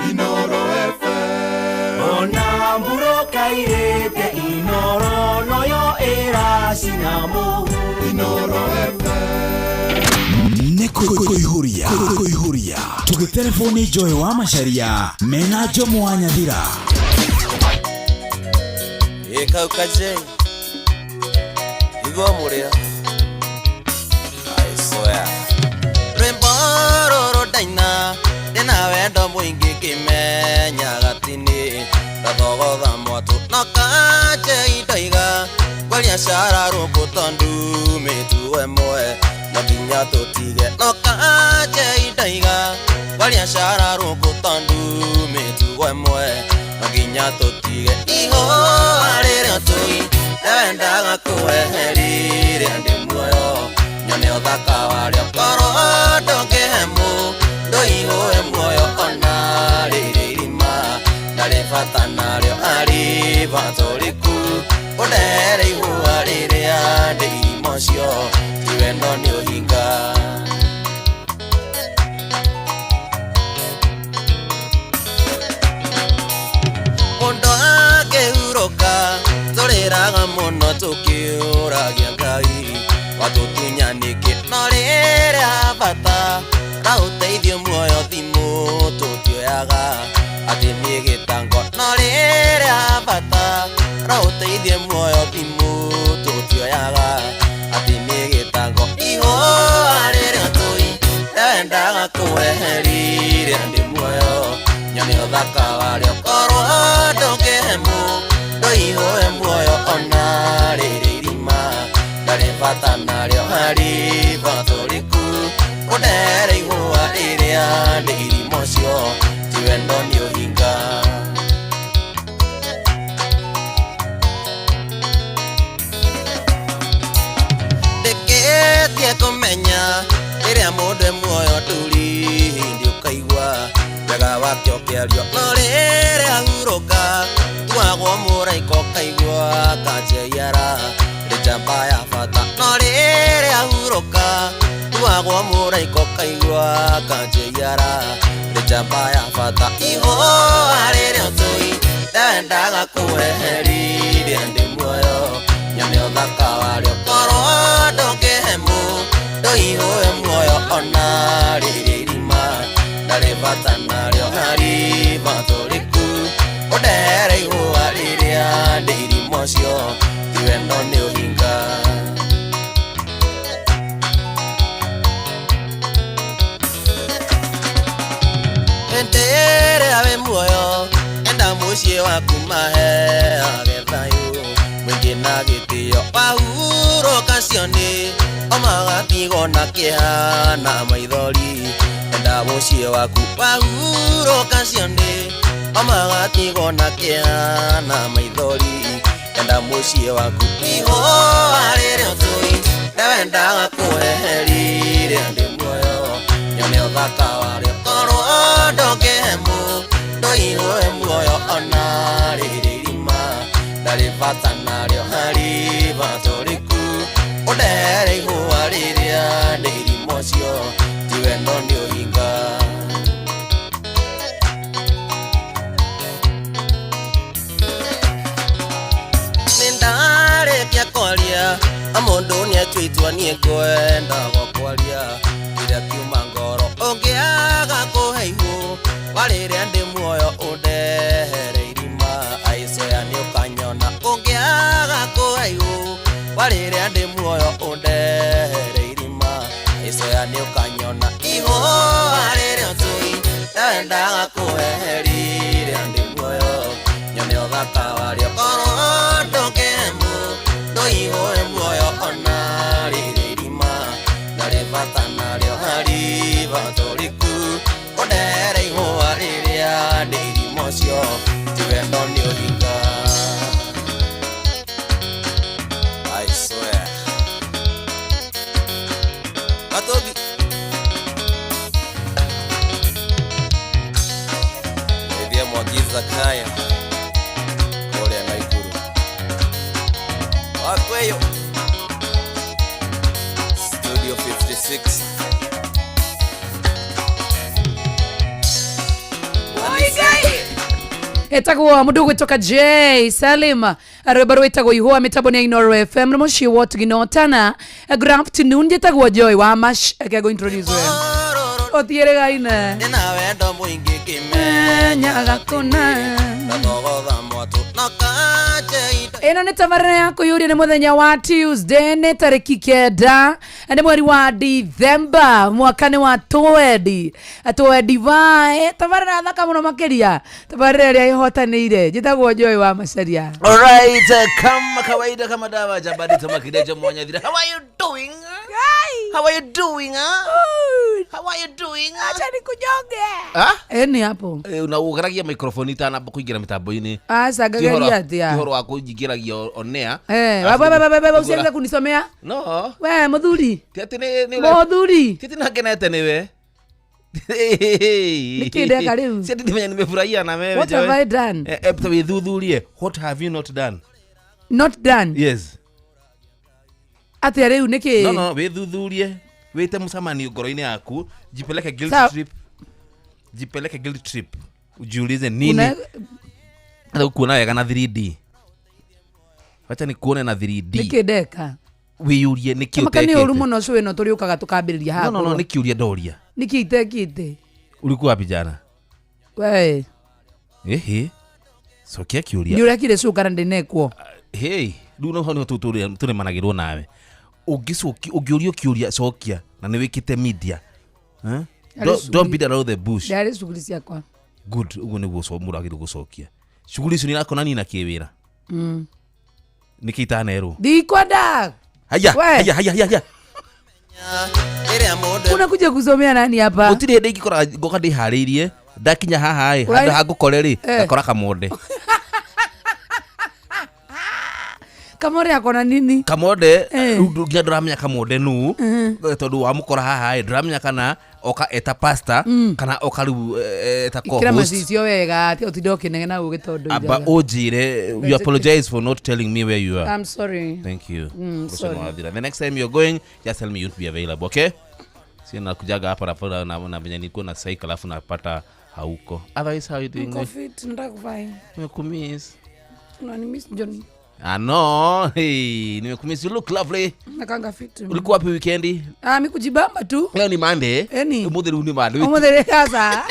Inooro FM. Ona mbura kairĩte Inooro noyo ĩracina mũhu. Inooro FM. Nĩ kũihũria kũihũria tũgĩtereboni Joy wa Macharia mena Njomo wa Nyathira. Ĩ kau kajei igua mũrĩa. I swear. Rwĩmbo rũrũ ndaina ndĩna wendo mũingĩ ngĩmenyaga tini ndathogotha mwatũ no kajei ndoiga ngwaria cara rũkũ tondũ mĩtugo ĩmwe no nginya tũtige no kajei ndoiga ngwaria cara rũkũ tondũ mĩtugo ĩmwe no nginya tũtige ihũa rĩrĩa tũi nĩwendaga kũweherire ndĩ muoyo nyone ũthaka warĩo korwo ndũngĩhe ndũihũe muoyo ona rĩrĩ irima ndarĩ bata narĩo arĩ bata ũrĩkũ ũndehere ihũa rĩrĩa ndĩ irima ũcio ti wendo nĩ ũhinga. Mũndũ akĩhurũka tũrĩraga mũno tũkĩũragia Ngai watũtunya nĩkĩ no rĩrĩa bata ra ũteithio muoyo thimũ tũtioyaga atĩ nĩ gĩtango no rĩrĩa bata ra ũteithio muoyo thimũ tũtioyaga atĩ nĩ gĩtango ihũa rĩrĩa tũi nĩwendaga kũweherire ndĩ muoyo nyone ũthaka warĩo korwo ndũngĩhe ndũihũe muoyo ona rĩrĩ irima ndarĩ bata narĩo harĩ bata ũrĩkũ ũndehere ihũa rĩrĩa ndĩ irima ũcio ti wendo nĩ ũhinga. Ndĩkĩtie kũmenya rĩrĩa mũndũ e muoyo ndũrĩ hĩndĩ ũkaigua wega wake ũkĩario no rĩrĩa ahurũka tuagwo mũraika ũkaigua kanjeiara rĩ njamba ya bata no rĩrĩa ahurũka tuagwo mũraika ũkaigua kanjeiara rĩ njamba ya bata ihũa rĩrĩa tũi ndendaga kũweherire ndĩ muoyo nyone ũthaka warĩo korwo ndũngĩhe ndũihũe muoyo ona rĩrĩ irima ndarĩ bata narĩo harĩ bata ũrĩkũ ũndehere ihũa rĩrĩa ndĩ irima ũcio ti wendo nĩ ũhinga. Hĩndĩ ĩrĩa wĩ muoyo enda mũciĩ waku maheage thayũ mũingĩ na gĩtĩo wahurũka cio nĩ o magatigwo na kĩeha na maithori enda mũciĩ waku wahurũka cio nĩ o magatigwo na kĩeha na maithori enda mũciĩ waku ihũa rĩrĩa tũi nĩwendaga kũweherire ndĩ muoyo nyone ũthaka warĩo korwo ndũngĩhe ndũihũe muoyo ona rĩrĩ irima ndarĩ bata narĩo harĩ bata ũrĩkũ ũndehere ihũa rĩrĩa ndĩ irima ũcio ti wendo nĩ ũhinga. Nĩ ndarĩkia kwaria mũndũ nĩatuĩtwo niĩ ngwendaga kwaria kĩrĩa kiuma ngoro ũngĩaga kũhe ihũ wa rĩrĩa ndĩ muoyo ũndehere irima aicoya nĩ ũkanyona ũngĩaga kũhe ihũ wa rĩrĩa ndĩ muoyo ũndehere irima aicoya nĩ ũkanyona ihũa rĩrĩa tũi ndendaga kũweherire ndĩ muoyo nyone ũthaka warĩo korwo ndũngĩhe ndũihũe muoyo ona rĩrĩ irima ndarĩ bata narĩo harĩ bata ũrĩkũ ũndehere ihũa rĩrĩa ndĩ irima ũcio ti wendo nĩ ũhinga. I swear. Matogi. Nithia Mwagiza Kaya kũrĩa Naikuru Wakweyo Studio 56. Oi, Etagwo mundu gwitoka J Salim, rwimbo rwitagwo ihua, mitambo ni Inoro FM na muciĩ wa Tugino-Tana. Good afternoon, njĩtagwo Joy wa Mash. Eke go introduce we ũtiĩrĩgaine Ndĩna wendo mũingĩ kĩmenyaga menyaga kũna. Ndathogotha mwatũ na kanje indo. Ĩno nĩ tabarĩra ya kũiyũria, nĩ mũthenya wa Tuesday, nĩ tarĩki 9, nĩ mweri wa Dithemba, mwaka nĩ wa twendi twendi vae. Tabarĩra thaka mũno makĩria, tabarĩra ĩrĩa ĩhotanĩire. Njĩtagwo Joy wa Macaria. Alright, kama kawaida, kama dawa jabadi tamakidejo mwanyathira. How are you doing? How are you doing? Huh? How are you doing? Acha nikunyonge. Ah? Ĩni hapo. Eh, na ugaragia microphone itanamba kuingira mitambo-inĩ. Aca ngagaria atia? Ti ũhoro wa kũnjingĩragia on air. Eh, Alafu wewe wewe wewe ngũra- usianze kunisomea. No. We muthuri. Ti atĩ nĩ ũrĩa- Muthuri. ti atĩ nĩngenete nĩwe. Nĩkĩ ndeka rĩu? Si atĩ ndimenya nimefurahia na wewe. What Joy. have I done? Eh, eh, wĩthuthurie. What have you not done? Not done. Yes. Atia rĩu nĩkĩ? No, no, wĩthuthurie, wĩte mũcemanio ngoro-inĩ yaku, jipeleke guilt Sawa. trip, jipeleke guilt trip, ujiulize nini. Una- Kuona wega na 3D, wacha nikuone na 3D. Nĩkĩ ndeka? Wĩyũrie nĩkĩ Maka nĩ ũru ũtekĩte. mũno cũĩ no tũrĩũkaga tũkambĩrĩria haha. No, no, no, kũrũa. nĩ kĩũria ndoria. Nĩkĩ itekĩte? Ulikuwa wapi jana? We, Ehe, cokia kĩũria. nĩ ũrekire cũ kana ndĩnekwo? Hey, rĩu no hau nĩho tũremanagĩrwo nawe. Ũngĩcokia, ũngĩũrio kĩũria, cokia na nĩ wĩkĩte media. Eh? Arĩ Don't cuguri. beat around the bush. Ndarĩ cuguri ciakwa. Good, ũguo nĩguo mũndũ agĩrĩirwo gũcokia. Shughuli icio nĩirakonania na kĩwĩra? Nĩkĩ itanerwo? Ndikwenda. Haya. We. Haya, haya, haya, haya. Rĩrĩa mũndũ Unakuja kusomea nani hapa? Gũtirĩ hĩndĩ ingĩkora ngoka ndĩharĩirie, ndakinya haha ĩ, Ũrai- handũ ha ngũkore rĩ, Eh. ngakora kamonde. Kamore akona nini? Kamonde. Eh. Rĩu nginya ndũramenya kamonde nũ, tondũ wamũkora haha ĩ, ndũramenya kana oka eta pastor kana oka rĩu eta Ikĩra co-host. macicio wega, tiga ũtinde ũkĩnegena ũgĩ tondũ Aba ijaga. ũnjĩre you apologize for not telling me where you are. I'm sorry. Thank you. Ũcio Sorry. nĩ wathira. The next time you're going, just tell me you'll be available, okay? Sio nakujaga hapa na venye nilikuwa na cycle alafu napata hauko. Otherwise, how you doing? Niko fit, nataka kuvaa. Nimekumiss. Unanimiss John. Ah no, hey, nimekumiss. You look lovely. Nakanga fit. Ulikuwa wapi weekendi? Ah, mi kujibamba tu. Leo ni Monday. Eni. Umuthi rĩu nĩ Monday. Ũmũthĩ sasa.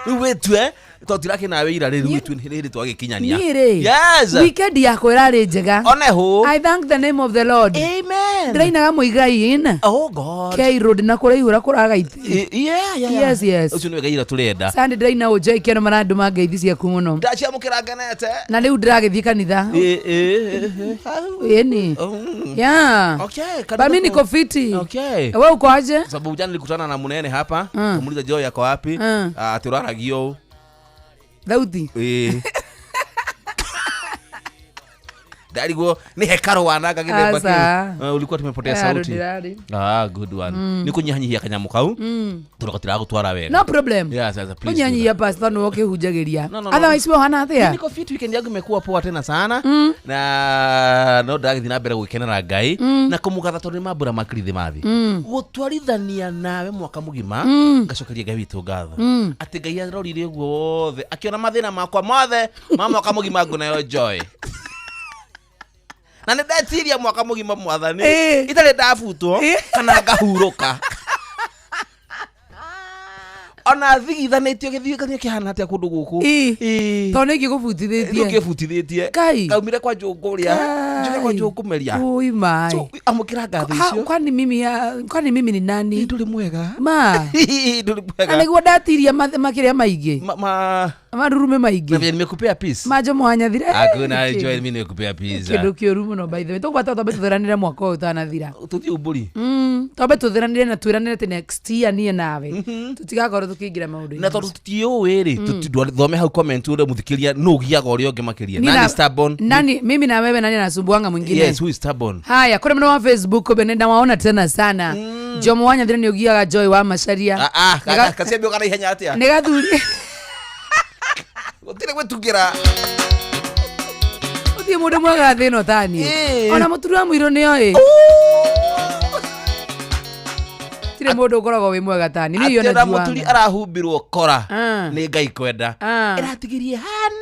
Rĩu wĩtue tondũ tirakĩ nawe ira rĩ, rĩu wĩtue nĩ hĩndĩ twagĩkinyania. Niĩ rĩ. Yes. Weekend yakwa ĩrarĩ njega. One hũ. I thank the name of the Lord. Amen. Ndĩrainaga Muigai-inĩ. Oh God. K Road na kũraihũra kũragaiti. Yeah. Yes. Ũcio nĩwe Ngai ũrĩa tũrenda. Sunday ndĩraina ũnjai kĩano marandũma ngeithi ciaku mũno. Ndaciamũkĩra ngenete. Na rĩu ndĩragĩthiĩ kanitha. Eh, eh, eh. Ĩni. Yeah. Okay, Ba mi niko fiti. Okay. We uko aje? Sababu jana nilikutana na munene hapa, kamuuliza Joy yako wapi? Ah, ati ũraragio ũũ. Thauti. Ĩĩ. Ndarigwo nĩ hekarũ wananga gĩthemba Aca. kĩu. Ulikuwa tumepotea Eh, sauti. ndĩrarĩ. Ah, good one. Nĩ kũnyihanyihia kanyamũ kau tondũ gatiragũtwara wega. No problem. Yes, yes, please do Kũnyihanyihia pastor nĩwe ũkĩhunjagĩria. No, no, no. Otherwise we ũhana atĩa? Niko fit, weekend yangu imekuwa poa tena sana na no ndagĩthiĩ na mbere gwĩkenera Ngai na kũmũgatha tondũ nĩ mambura ma kirithimathi gũtwarithania nawe mwaka mũgima. Ngacokeria Ngai witũ ngatho atĩ Ngai arorire ũguo wothe akĩona mathĩna makwa mothe ma mwaka mũgima ngũneo joy na nĩ ndetiria mwaka mũgima mwathani Eh. itarĩ ndabutwo Eh. kana ngahurũka ona thigithanĩtio gĩthigithania kĩhana atĩa kũndũ gũkũ. Ĩ. Ĩ. Tondũ nĩ ingĩgũbutithĩtie. Ngĩbutithĩtie. Ngai. Kaumire kwa njũngũ ũrĩa njuke kwa njũngũ meria. Ui mai. So, amũkĩra ngatho Ha, icio. kwani mimi ni nani? Ndũrĩ mwega. Ma. Ndũrĩ Na mwega. nĩguo ndatiria makĩria maingĩ. Ma Marurume na maingĩ. vile nimekupea peace. Majo mwanyathira. Hakuna joy, mimi nimekupea peace. Kĩndũ kĩũru mũno by the way. Tũgwata twambe tũtheranĩre mwaka ũyũ ũtanathira. Tũthiĩ ũmbũri. Twambe tũtheranĩre na twĩranĩre atĩ next year niĩ nawe tũtigakorwo tũkĩingĩra maũndũ-inĩ Na tondũ tũtiũĩ rĩ, thome hau comment ũrĩa mũthikĩria nũ ũgiaga ũrĩa ũngĩ makĩria. Niĩ Nani na- stubborn? Nani mimi na wewe, nani anasumbuanga mwingine? Yes, who is stubborn? Haya, kũrĩ mũno wa Facebook bene ndawaona tena sana. Jomo Wanyathira nĩ ũgiaga Joy wa Macaria. Ah, ah, Nĩga- kaciambia kana ihenya atĩa? Nĩ gathuri. Gũtirĩ gwĩtungĩra. Ũthiĩ mũndũ mwega thĩ ĩno taniĩ. Ĩĩ. Ona mũturi wa mũirũ nĩoĩ. Gũtirĩ mũndũ ũkoragwo wĩ mwega tani niĩ Atĩ ona ona mũturi njuaga. arahumbirwo kora Ah. nĩ ngai kwenda Ah. ĩratigirie hani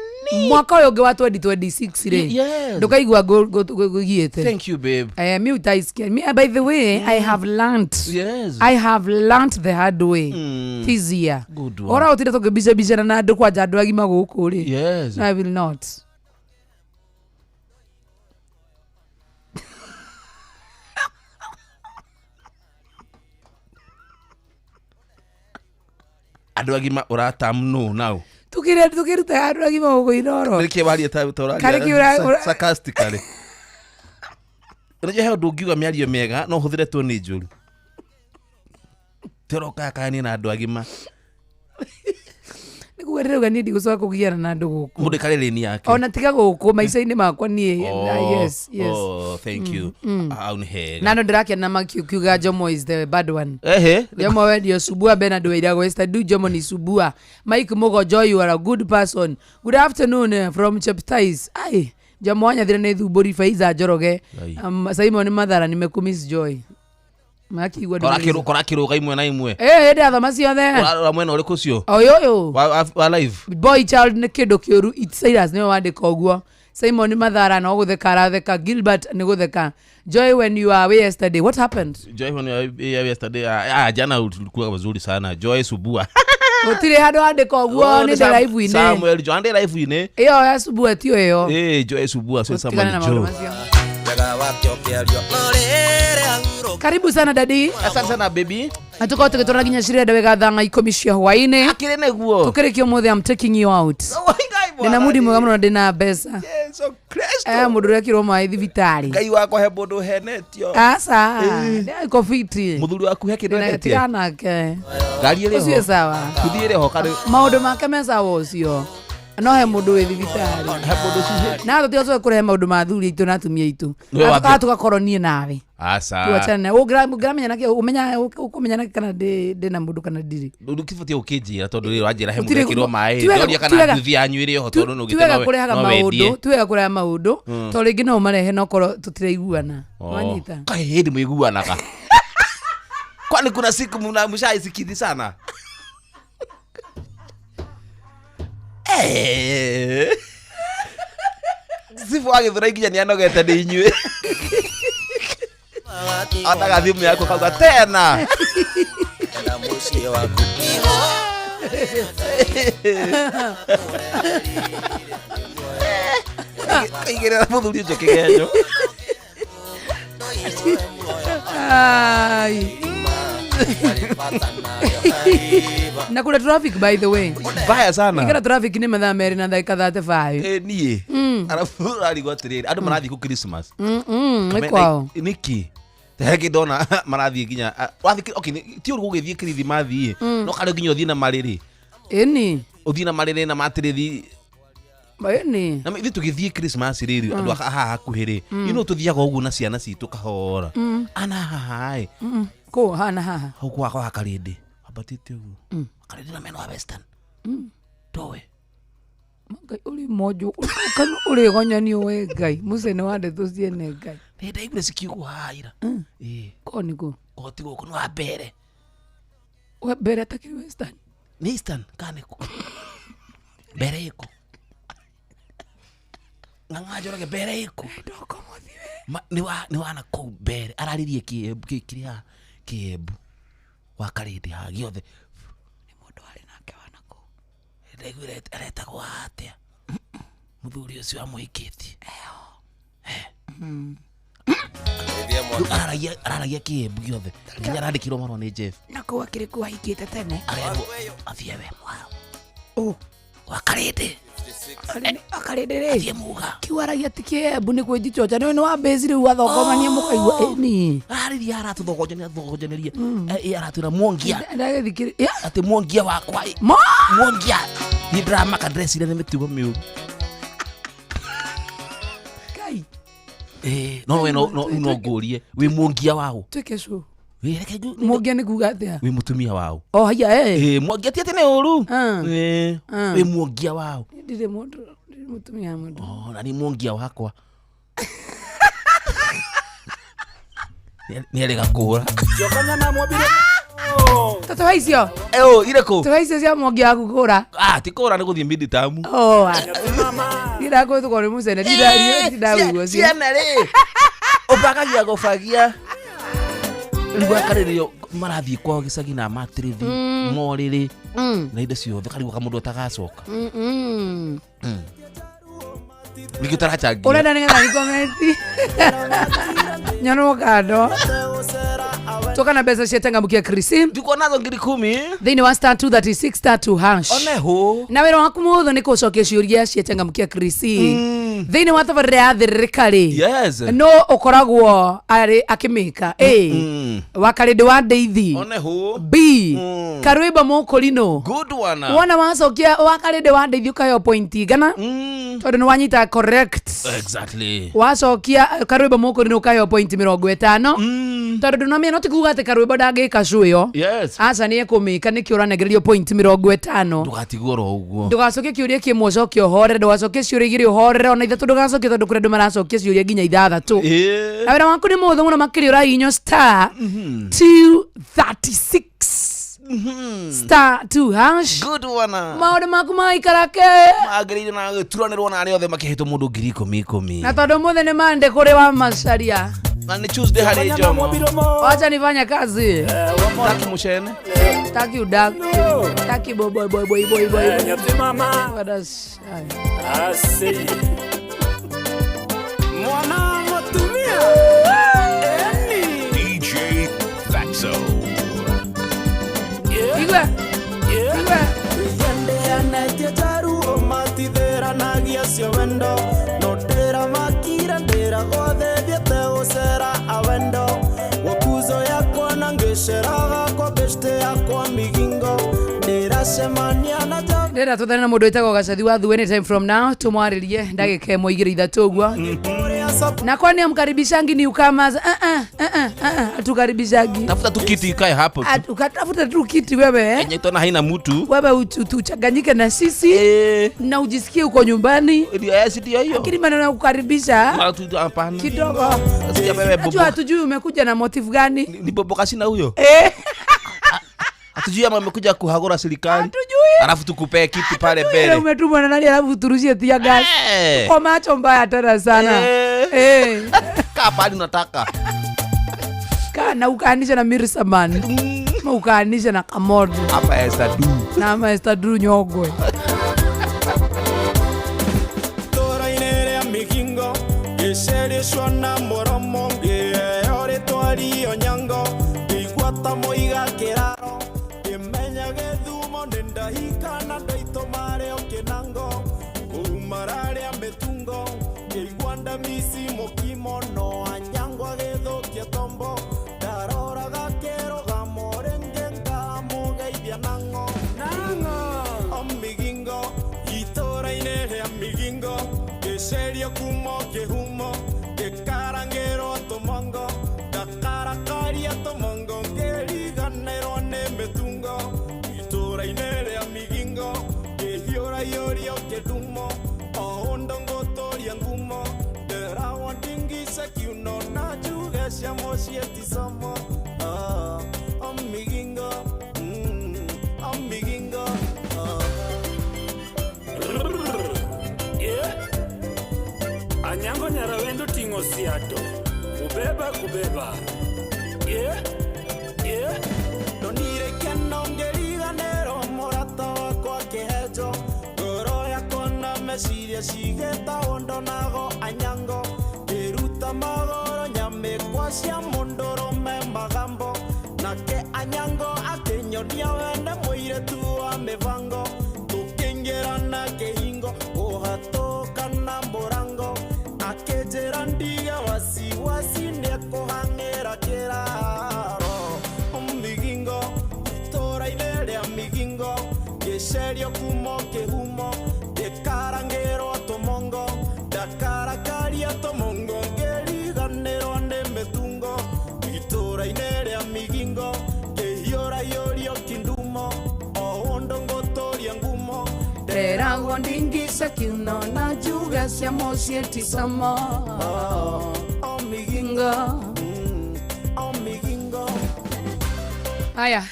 Mwaka ũyũ ũngĩ wa 2026 rĩ, Yes. ndũkaigua ngũgiĩte. Thank you, babe. Mi utaisikia. By the way, I have learnt. Yes. I have learnt the hard way this year. Good one. Ora ũtinde tũkĩbicabicana na andũ kwanja andũ agima gũkũ rĩ. Yes. I will not. Andũ agima ũratam no now. Tukĩruta andũ agima gũkũ Inoro. Nĩkĩ waria ta ta ũraria Karĩ kĩ sarcastically? Unajua he ũndũ ũngiuga mĩario mĩega no ũhũthĩre toni njũru. Tũrokakania na andũ agima. Nĩ kuga ndĩrauga niĩ ndigũcoka kũgiana na andũ gũkũ. Mũndũ aikarĩre lane yake. Ona tiga gũkũ maica-inĩ makwa niĩ. Oh, Yes, yes. oh, thank you. Hau nĩ hega. Na no ndĩrakena makiuga Jomo is the bad one. Ehe. Jomo we ndio subua. Bernard Wairago Esther du Jomo ni subua. Mike Mugo Joy, you are a good person. Good afternoon from Cheptais. Ai Jomo wanyathire nĩ thumbũri. Faiza Njoroge. Ai. Simon Mathara, nimekumiss Joy makigua. Kora kĩrũga imwe na imwe. Eh, ndathoma ciothe. Ũrarora mwena ũrĩkũ ũcio? Ũyũ ũyũ. Wa live. Boy child nĩ kĩndũ kĩũru. It's Cyrus nĩwe wandĩka ũguo. Simon Mathara no gũtheka aratheka. Gilbert nĩ gũtheka. Joy, when you are away yesterday, what happened? Joy, when you were yesterday, jana ulikuwa vizuri sana. Joy subua. Gũtirĩ handũ handĩka ũguo nĩ ndĩ live-inĩ. Samuel Joy ndĩ live-inĩ. Ĩyo ya subua tio ĩyo. Eh, Joy subua so Tũtigane Samuel na maũndũ Joy. macio. Wega wake ũkĩario no rĩrĩ ahurũka. Karibu sana dadi. Asante sana, baby. Na tukorwo tũgĩtwara nginya cirenda wega thaa 10 cia hwaĩ-inĩ. Akĩrĩ nĩguo. Tũkĩrĩkia ũmũthĩ, I'm taking you out. Ndĩna mudi mwega mũno, ndĩna mbeca. Jesu Kristo. Eh, mũndũ ũrekĩrwo maĩ thibitarĩ. Ngai wakwa, he mũndũ henetio. Aca, ndĩko fiti. Mũthuri waku he kĩndũ endetie? Tigana nake. Ngari ĩrĩ Ũcio ho. sawa. Nduthi ĩrĩ ho karĩ. Maũndũ make me sawa ũcio, no he mũndũ wĩ thibitarĩ. He mũndũ cuhĩ. Na tũtigacoke kũrehe maũndũ ma athuri aitũ na atumia aitũ. Nĩwe wambia. Tũgakorwo niĩ nawe Aca. tuachane. Ũngĩramenya nakĩ ũmenya ũkũmenya nakĩ kana ndĩ na mũndũ kana ndirĩ. Ndũkĩbatiĩ gũkĩnjĩra tondũ rĩrĩ wanjĩra he mũndũ Gũtirĩ- ekĩrwo maĩ. ti wega- Ndoria ti kana wega- nduthi yanyu ĩrĩ ho tondũ nĩ ti wega ũgĩte kũrehaga no maũndũ wendie. ti wega kũreha maũndũ tondũ rĩngĩ no ũmarehe no korwo tũtiraiguana. Wanyita? Kaĩ hĩndĩ mũiguanaga? Kwani kuna siku mshaisikidhi sana? Eh. Sifu wa Gĩthũrai nginya nĩanogete nĩ inyuĩ. Onaga thimũ yaku akauga tena. Na mũciĩ waku. Kaigĩrĩra mũthuri ũcio kĩgenyo. Ai. Na kuna traffic, by the way. Mbaya sana. Ikara traffic nĩ mathaa 2 na ndagĩka 35. Eh, niĩ arabu ũrarigwo atĩrĩrĩ, andũ marathiĩ kũ Christmas? Nĩ kwao. Nĩkĩ hengĩ ndona marathiĩ nginya wathiĩ okay, ti ũru gũgĩthiĩ kirithimathi no karĩ nginya ũthiĩ na marĩrĩ. Ĩni. Ũthiĩ na marĩrĩ na matĩrĩthi. Ĩni. Na ithuĩ tũgĩthiĩ Christmas rĩrĩ, andũ a haha hakuhĩ rĩ, ino tũthiaga ũguo na ciana citũ kahora ana haha ĩ. Kũ hana haha? Hau gwakwa wa Karĩndĩ ambatĩte ũguo Karĩndĩ na mena wa Western towe. Ngai ũrĩ monjo kana ũrĩ gonyanio we Ngai mũcene wa ndeto ciene Ngai. Nĩ ndaiguire cikiugwo haha ira. Ĩ. Ko nĩkũ? Koti gũkũ nĩ wa mbere. We mbere atakĩrĩ Western. Nĩ Eastern kana nĩkũ mbere ĩkũ ng'ang'a Njoroge mbere ĩkũ? Ndoko mũthiĩ. Nĩ wa na kũu mbere araririe Kĩembu kĩrĩa Kĩembu wa Karĩndĩ haha gĩothe. Nĩ mũndũ warĩ nake wa nakũu. Ndaiguire aretagwo atĩa mũthuri ũcio amũhikĩtie? Rĩu araragia Kĩembu gĩothe nginya arandĩkirwo marũa nĩ Jeff. Nakũu akĩrĩ kũ ahikĩte tene? Arerwo athiĩ we mwaro Ũ. wa Karĩndĩ. Akarĩndĩ rĩ. Athiĩ muga. Kiu aragia ti Kĩembu nĩ kwĩnjichocha nĩ wa base rĩu athongomania mũkaigua ĩni. Ararĩria aratũthogonjania athogonjanĩria aratwĩra mwongia. Ndagĩthikĩrĩ Atĩ mwongia wakwa ĩ, mo. Mwongia niĩ ndĩramaka ndĩreciria nĩ mĩtugo mĩũru. Ngai. Eh, no we no ngũrie wĩ mwongia waũ? Twĩke show. Wĩ, reke Mwongia nĩ kuga atĩa? Wĩ mũtumia waũ? O haya eh. Eh, mwongia ti atĩ nĩ ũru. Ah. Eh, Ah. wĩ mwongia waũ? Ndirĩ mũndũ, ndirĩ mũtumia wa mũndũ. Oh, na nĩ mwongia wakwa nĩ erĩga kũra. Jokanya na mwabire. Tũtũhe icio. Eo irĩkũ? Tũhe icio cia mwangi waku kũra. Ah, ti kũra, nĩ gũthiĩ midterm. Oh, ndirakwĩtũkwo nĩ mũcene ndindaguo. Ciana rĩ, ũbangagia gũbagia rĩu akarĩrĩo marathiĩ kwao gĩcagi na matirithi morĩrĩ na indo ciothe, karigwo kamũndũ atagacoka ningĩ ũtarachangia. Ũrenda nĩgetha nikomenti nyonwo kando toka na mbeca cia changamkia krisi. Tuko nazo 10,000. Thĩinĩ wa *236 *2 hash. Oneho. Na wĩra waku mũhũthũ nĩ kũcokia ciũria cia changamkia krisi thĩinĩ wa tabarĩra ya thĩrĩrĩka rĩ. No ũkoragwo arĩ akĩmĩka A, wakarĩndĩ wa ndeithi. Oneho. B, karwĩmbo mũkũrinũ. Good one. Wona wacokia wakarĩndĩ wa ndeithi ũkaheo point igana tondũ nĩ wanyita correct. Wacokia karwĩmbo mũkũrinũ ũkaheo point 50 tondũ ndũnamenya no ti kuga atĩ karwĩmbo ndangĩka cuĩyo. Aca, nĩ ekũmĩka, nĩkĩo ũranengererio point 50. Ndũgatigwo oro ũguo. Ndũgacokie kĩũria kĩmwe ũcoke ũhorere, ndũgacokie ciũria igĩrĩ ũhorere, ona ithatũ ndũgacokie, tondũ kũrĩ andũ maracokia ciũria nginya ithathatũ. Na wĩra waku nĩ mũhũthũ mũno makĩria, ũrahihinywo *236 *2 hash. Good one. Maũndũ maku magaikara ke Magĩrĩire na gĩturanĩrwo na arĩa othe makĩhetwo mũndũ 10,000 10,000. Na tondũ mũthĩ nĩ mande kũrĩ wa macaria. Na nĩ Tuesday harĩ Njomo. Wacha nifanye kazi. Taki mũcene. Taki udaku, taki boboiboiboiboiboi. Nyathi mama. Asi. Mwana mutumia. Eni. DJ Fatso. Igwe igwe. Yendeanetie njaruo matitheranagia cio wendo no ndĩramakire ndĩragwo thiĩte gũcera awendo gũkuzo yakwa na ngĩceraga kwa beshte yakwa migingo ndĩracemania na nja. Ndĩrenda tũthane na mũndũ wĩtagwo Gacathi wa Thu anytime from now, tũmwarĩrie ndagĩka ĩmwe igĩrĩ ithatũ ũguo. Na kwani amkaribishangi ni ukamaza? Atukaribishangi. Tafuta tu kiti ikae hapo tu. Ukatafuta tu kiti wewe, eh? Yenye utaona haina mtu. Wewe tuchanganyike na sisi na ujisikie uko nyumbani. Ndio, eh, si ndio hiyo. Lakini maneno ya kukaribisha Mara tu hapana. kidogo. Sikia wewe bobo. Najua hatujui umekuja na motive gani. Ni bobo kasina huyo. Eh. Hatujui ama amekuja kuhagura serikali. Hatujui. Alafu tukupee kiti pale Ile mbele. umetumwa na nani alafu turushie tear gas. Kwa macho mbaya tena sana. Eh. Kaa pale unataka. Kaa na ukaanisha na Mirisaman. Ma ukaanisha na Kamodo. Hapa Esther Du. Na ama Esther Du Nyogwe. Itũra-inĩ rĩa Migingo ngĩcericwo na mũromo ngĩheo rĩtwa Onyango ngĩigua ta mũiga kĩraro ngĩmenya gĩthumo nĩ ndahika na ndaitũ marĩ o kĩnango kũrumara rĩa mĩtungo ngĩigua ndamici mũkimo no Anyango agĩthũkia tombo ndaroraga kĩrũgamo rĩngĩ ngamũgeithia nang'o o Migingo itũra-inĩ rĩa Migingo ngĩcerio kumo kĩhumo ngĩkarangĩrwo tũmongo ndakarakaria tũmongo ngĩriganĩrwo nĩ mĩtungo itũra-inĩ rĩa Migingo ngĩhiũrahiũrio kĩndumo o ũndũ ngũtũria ngumo ndĩrawo ndingice kiuno na njuge cia mũciĩ ti somo. Ah, o Migingo, o Migingo, ah. Yeah. Anyango Nyarawendo ting'o siato. Kubeba kubeba. Yeah. Ndonire keno ngĩriganĩrwo mũrata wakwa kĩhenjo ngoro yakwa na meciria cigĩtagwo ndonago Anyango ngĩruta magoro nyamĩkwa cia mũndũrũme magambo nake Anyango akĩnyonia wene mũirĩtu wa mĩbango tũkĩingĩrana kĩhingo kũhatũkana mũrango akĩnjĩra ndige wasiwasi nĩekũhang'ĩra kĩraro Migingo itũra-inĩ rĩa Migingo ngĩcerio kumo kĩhumo ngĩkarangĩrwo tũmongo ndakarakaria tũmongo ngĩriganĩrwo nĩ mĩtungo itũra-inĩ rĩa Migingo ngĩhiũrahiũrio kindumo o ũndũ ngũtũria ngumo. Ndĩragwo ndingica kiuno na njuge cia mũciĩ ti somo. O Migingo, o Migingo. Haya.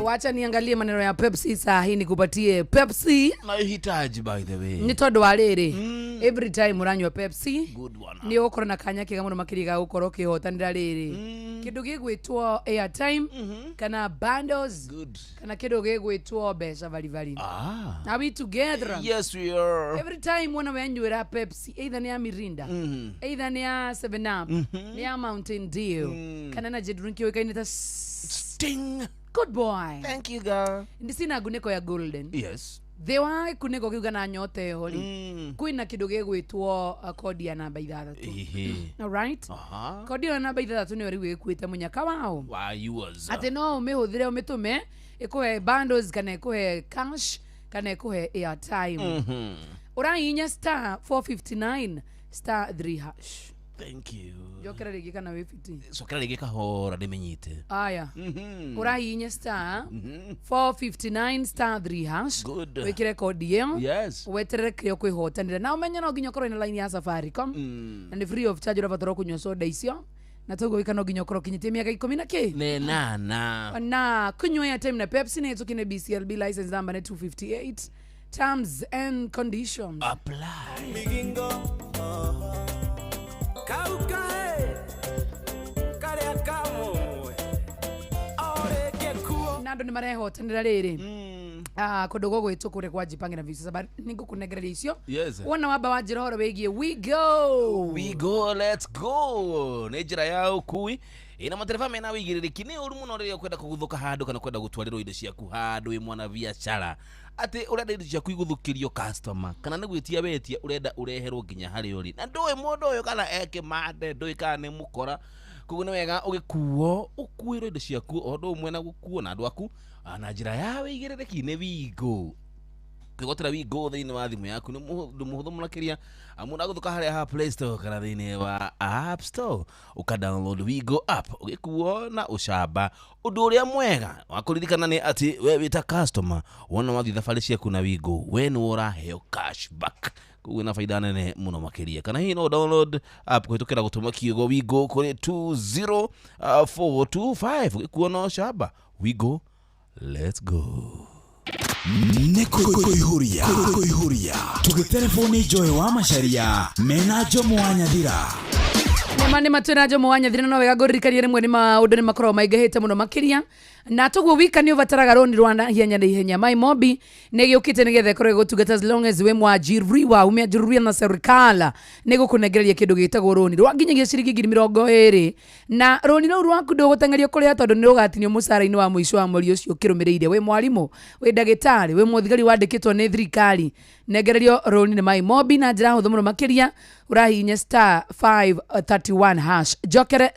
Wacha niangalie maneno ya Pepsi saa hii nikupatie Pepsi. Naihitaji, by the way. Nĩ tondũ wa rĩrĩ, every time ũranyua Pepsi, Good one. nĩ ũgũkorwo na kanya kega mũno makĩria ga gũkorwo ũkĩhotanĩra rĩrĩ kĩndũ gĩgwĩtwo airtime kana bundles Good. kana kĩndũ gĩgwĩtwo mbeca baribari. Ah. Are we together? Yes, we are. Every time wona wenyuĩra Pepsi, either nĩ ya Mirinda, either nĩ ya 7 Up, nĩ ya Mountain Dew kana energy drink yũĩkaine ta Sting. Good boy. Thank you, girl. Ndicina ngunĩko ya golden. Thĩ wa gĩkunĩko kĩu kana nyota ĩho rĩ, kwĩna kĩndũ gĩgwĩtwo kodi ya namba 6. Ehe. Alright. Kodi ĩyo ya namba 6 nĩyo rĩu ĩkuĩte mũnyaka wao. Why yours? Atĩ no ũmĩhũthĩre, ũmĩtũme ĩkũhe bundles kana ĩkũhe cash kana ĩkũhe airtime. Ũrahihinya *459*3#. Thank you. Njokera rĩngĩ kana wĩ fiti? Cokera rĩngĩ kahora ndĩmĩnyite. Aya, ũrahihinya *459*3#. Good. Wĩkĩre kodi ĩyo. Weterere kĩrĩa ũkwĩhotanĩra na ũmenye no nginya ũkorwo na line ya Safaricom na nĩ free of charge. Ũrabatara kũnyua soda icio na toguo wĩka no nginya ũkorwo ũkinyĩtie mĩaka 10 na kĩ Nenana. Na kunywa airtime na Pepsi nĩ ĩtũkine BCLB license number nĩ 258. Terms and conditions apply. Migingo kaukae karia kamwe orĩngĩ kuo. Na andũ nĩ marehotanĩra rĩrĩ kũndũ gũgwĩtwo kũrĩa kwa Jipange na Viusasa. Nĩ ngũkũnengereria icio. Wona wamba wanjĩra ũhoro wĩgiĩ We Go. We Go, let's go. Nĩ njĩra ya ũkui ĩna matereba mena wĩigĩrĩrĩki. Nĩ ũru mũno rĩrĩa ũkwenda kũguthũka handũ kana kwenda gũtwarĩrwo indo ciaku handũ wĩ mwana biacara, atĩ ũrenda indo ciaku igũthũkĩrio customer kana nĩ gwĩtia wetia, ũrenda ũreherwo nginya harĩa ũrĩ na ndũĩ mũndũ ũyũ kana ekĩmande, ndũĩ kana nĩ mũkora. Koguo nĩ wega ũgĩkuo ũkuĩrwo indo ciaku o ũndũ ũmwe na gũkuo na andũ aku na njĩra ya wĩigĩrĩrĩki nĩ Wigo. Kwĩgwatĩra Wigo thĩinĩ wa thimũ yaku nĩ ũndũ mũhũthũ mũno makĩria, amu ũragũthũka harĩa ha Play Store kana thĩinĩ wa App Store, ũka download Wigo app, ũgĩkuo na ũcamba. Ũndũ ũrĩa mwega wa kũririkana nĩ atĩ we wĩta customer, wona wathiĩ thabarĩ ciaku na Wigo, we nĩwe ũraheo cashback, koguo ĩna baida nene mũno makĩria. Kana hihi no download app kũhĩtũkĩra gũtũma kiugo Wigo kũrĩ 20425, ũgĩkuo na ũcamba. Wigo, let's go. Nĩ kũihũria kũihũria tũgĩtereboni Joy wa Macaria mena Njomo wa Nyathira. Nĩma nĩ matwĩna Njomo wa Nyathira. No wega ngũririkanie rĩmwe nĩ maũndũ nĩ makoragwo maingĩhĩte mũno makĩria, na toguo wika nĩ ũbataraga rũni rwa na ihenya na ihenya. MyMobi nĩ gĩũkĩte nĩgetha ĩkorwo ĩgũtungata as long as wĩ mwajiriwa, umeajiriwa na serikala, nĩ gũkũnengereria kĩndũ gĩtagwo rũni rwa nginyagia ciringi 20,000, na rũni rũu rwaku ndũgũteng'erio kũrĩha tondũ nĩ rũgatinio mũcara-inĩ wa mũico wa mweri ũcio ũkĩrũmĩrĩire. Wĩ mwarimũ, wĩ ndagĩtarĩ, wĩ mũthigari wandĩkĩtwo nĩ thirikari, nengererio rũni nĩ MyMobi na njĩra hũthũ mũno makĩria. Ũrahihinya *531#. Njokere,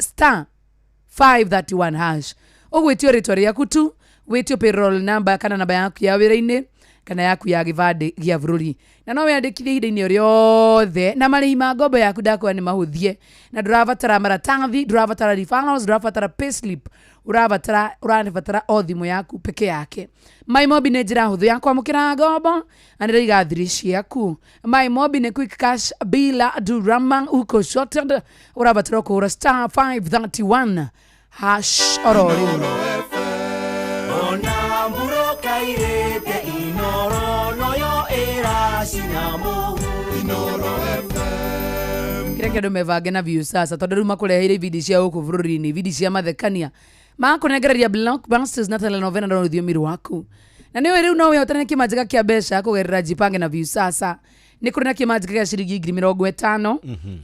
*531#. Ũgwĩtio rĩtwa rĩaku tu, wĩtio payroll number kana namba yaku ya wĩra-inĩ kana yaku ya gĩbandĩ gĩa bũrũri, na no wĩandĩkithie ihinda-inĩ o rĩothe, na marĩhi ma ngombo yaku ndakwĩra nĩ mahũthie, na ndũrabatara maratathi, ndũrabatara referrals, ndũrabatara payslip, ũrabatara o thimũ yaku peke yake. MyMobi nĩ njĩra hũthũ ya kwamũkĩra ngombo na nĩ ĩraiga thiri ciaku. MyMobi nĩ quick cash bila drama, uko sorted. Ũrabatara kũhũra *531# oro rĩu. Ona mburoka irĩte Inoro noyo ĩracina mũhu Inoro. Kĩrĩa kĩndũ mebange na Viusasa, tondũ rĩu makũreheire ibindi cia gũkũ bũrũri-inĩ, ibindi cia mathekania, makũnengereria blockbusters na telenovela na rũthiomi rwaku. Na nĩwe rĩu no wĩhotane kĩmanjĩka kĩa mbeca kũgerera Jipange na Viusasa. Nĩ kũrĩ na kĩmanjĩka gĩa ciringi 50,000,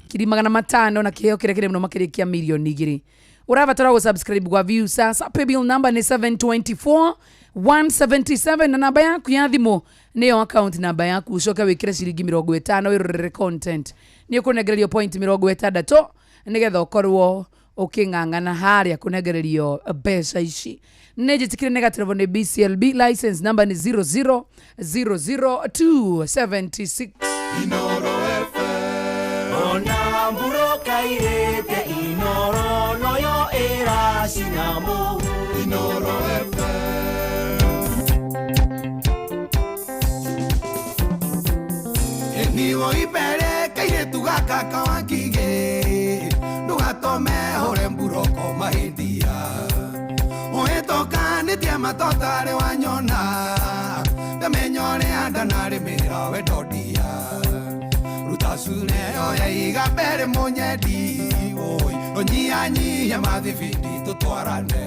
500,000, na kĩheo kĩrĩa kĩrĩ mũno makĩria kĩa 2 mirioni. Ũrabatara gũsubscribe gwa Viusasa. Paybill number nĩ 724 177, na namba yaku ya thimũ nĩyo account namba yaku. Ũcoke wĩkĩre ciringi 50 wĩrorere content. Nĩ ũkũnengererio point 60 nĩgetha ũkorwo ũkĩng'ang'ana harĩa kũnengererio mbeca ici. Nĩ njĩtĩkire nĩ gatirabo nĩ BCLB license number nĩ 0000276. Ona mburoka irĩte Inoro noyo ĩracina mũhu Inoro. Niwo ipere kairĩtu gaka kawangigĩ, ndũgatome hũre mburoko mahĩndia ũhĩtũkanĩtie. matotare wanyona ndamenya ũrĩa ndanarĩmĩra wendo ndia ruta cure yoya iga mbere mũnyendi oi ũnyihanyihie mathibindi tũtwarane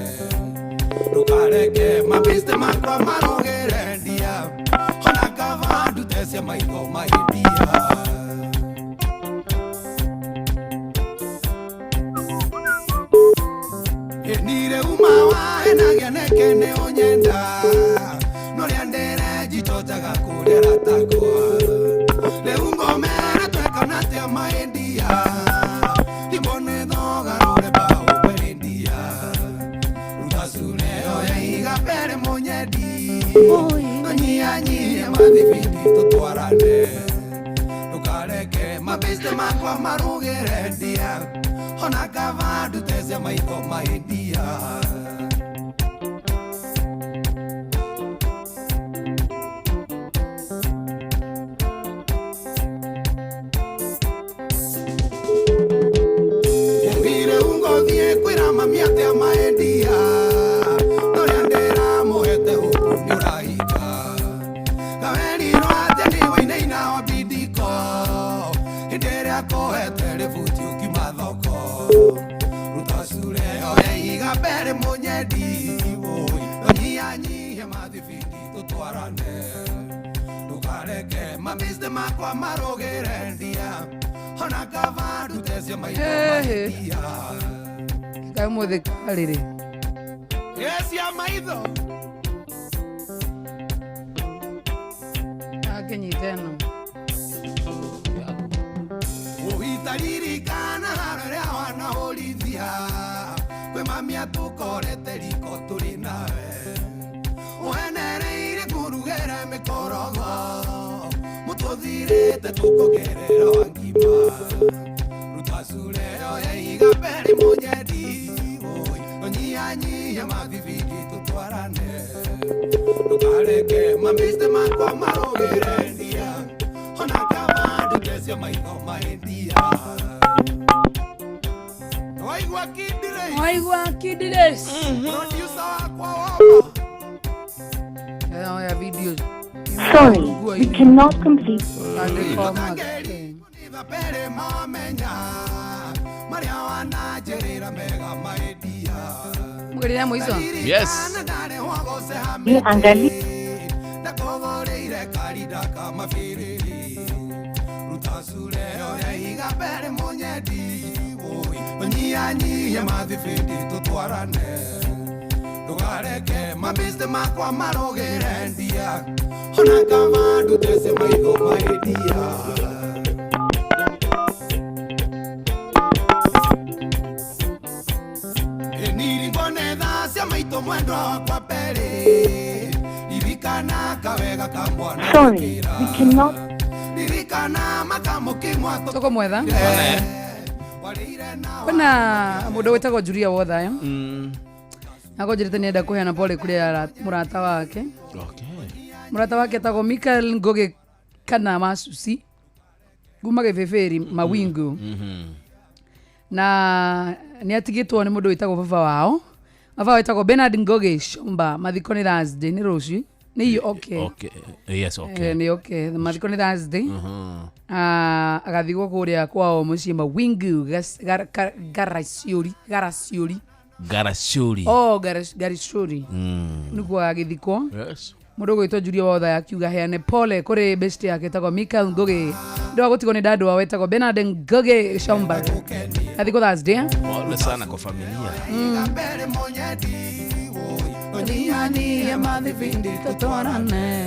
ndũkareke mabĩste makwa marũgĩre ndia ona kaba ndute cia maitho mahĩndia. Nire uma wa enagia neke nĩ ũnyenda norĩa ndĩre njichochaga kũrĩa ratakwa rĩu ngomere twekana atĩa maĩndia ndibone thogarũre mbaũ kwĩrĩndia ruta cure yoya iga mbere mũnyendi tũnyihanyihie mathibindi tũtwarane ndũkareke mabĩste makwa marũgĩre ndia ona kaba ndute cia maitho mahĩndia. Ngire ungothie kwĩra mami atĩa maendia norĩa ndĩramũhete huku nĩũrahinga kawerirwo atĩa nĩwainaina wa bindiko hĩndĩ ĩrĩa kũhete rĩbuti ũkiuma thoko ruta cure yoya iga mbere mũnyendi woi ũnyihanyihie mathibindi tũtwarane ndũkareke mabĩste makwa marũgĩre ndia ona kaba ndute cia maitho mahĩndia. Kaĩ ũmũthĩ karĩrĩ Cia maitho akĩnyita ĩno ũhitaririkana haro ĩrĩa wanahũrithia kwĩ mami atũkorete riko tũrĩ nawe ũhenereire kũrugĩra mĩkorogo mũtũthirĩte tũkongerera wa ngima ruta cure yoya iga mbere mũnyendi oi ũnyihanyihie mathibindi tũtwarane ndũkareke mabĩste makwa marũgĩre ndia ona kaba ndute cia maitho mahĩndia. Waigua kindire waigua kindires producer wakwa wama ya video. Sorry, we cannot complete. Pere mamenya maria wananjĩrĩra mega mahĩndia. Mũgeria mũico. Yes. Angali. Ndakũgũrĩire karinda ka mabĩrĩrĩ ruta cure yoya iga mbere mũnyendi woi ũnyihanyihie mathibindi tũtwarane ndũkareke mabĩste makwa marũgĩre ndia ona kaba ndute cia maitho mahĩndia. Niribone thaa cia maitũ mwendwa wakwa mbere ririkana kawega ka mwana. Sorry, we cannot. Ririkana makamũkimwa tũkũmwetha kwĩna mũndũ wĩtagwo Julia Wothaya akonjĩrĩte nĩenda kũheana pole kũrĩ mũrata wake. Mũrata wake etagwo Michael Ngugi kana Masusi kuma Gĩbĩbĩri Mawingu na nĩ atigĩtwo nĩ mũndũ wĩtagwo baba wao. Baba wao wĩtagwo Bernard Ngugi Shomba. Mathiko nĩ Thursday nĩ rũciũ nĩ okay. Okay. Yes, okay. Nĩ okay. Mathiko nĩ Thursday. Agathikwo kũrĩa kwao mũciĩ Mawingu Garasiori Garasiori Garasiori. Oh, Garasiori. Nĩkuo agĩthikwo. Yes. Mũndũ ũgwĩtwo Julia Wothaya akiuga heane pole kũrĩ best yake etagwo Michael Ngugi ndå wa gũtigwo nĩ ndandũ wao wetagwo Bernard Ngugi Shomba. Athikwo Thursday. Pole sana kwa familia. Mbere mũnyendi ũnyihanyihie mathibindi tũtwarane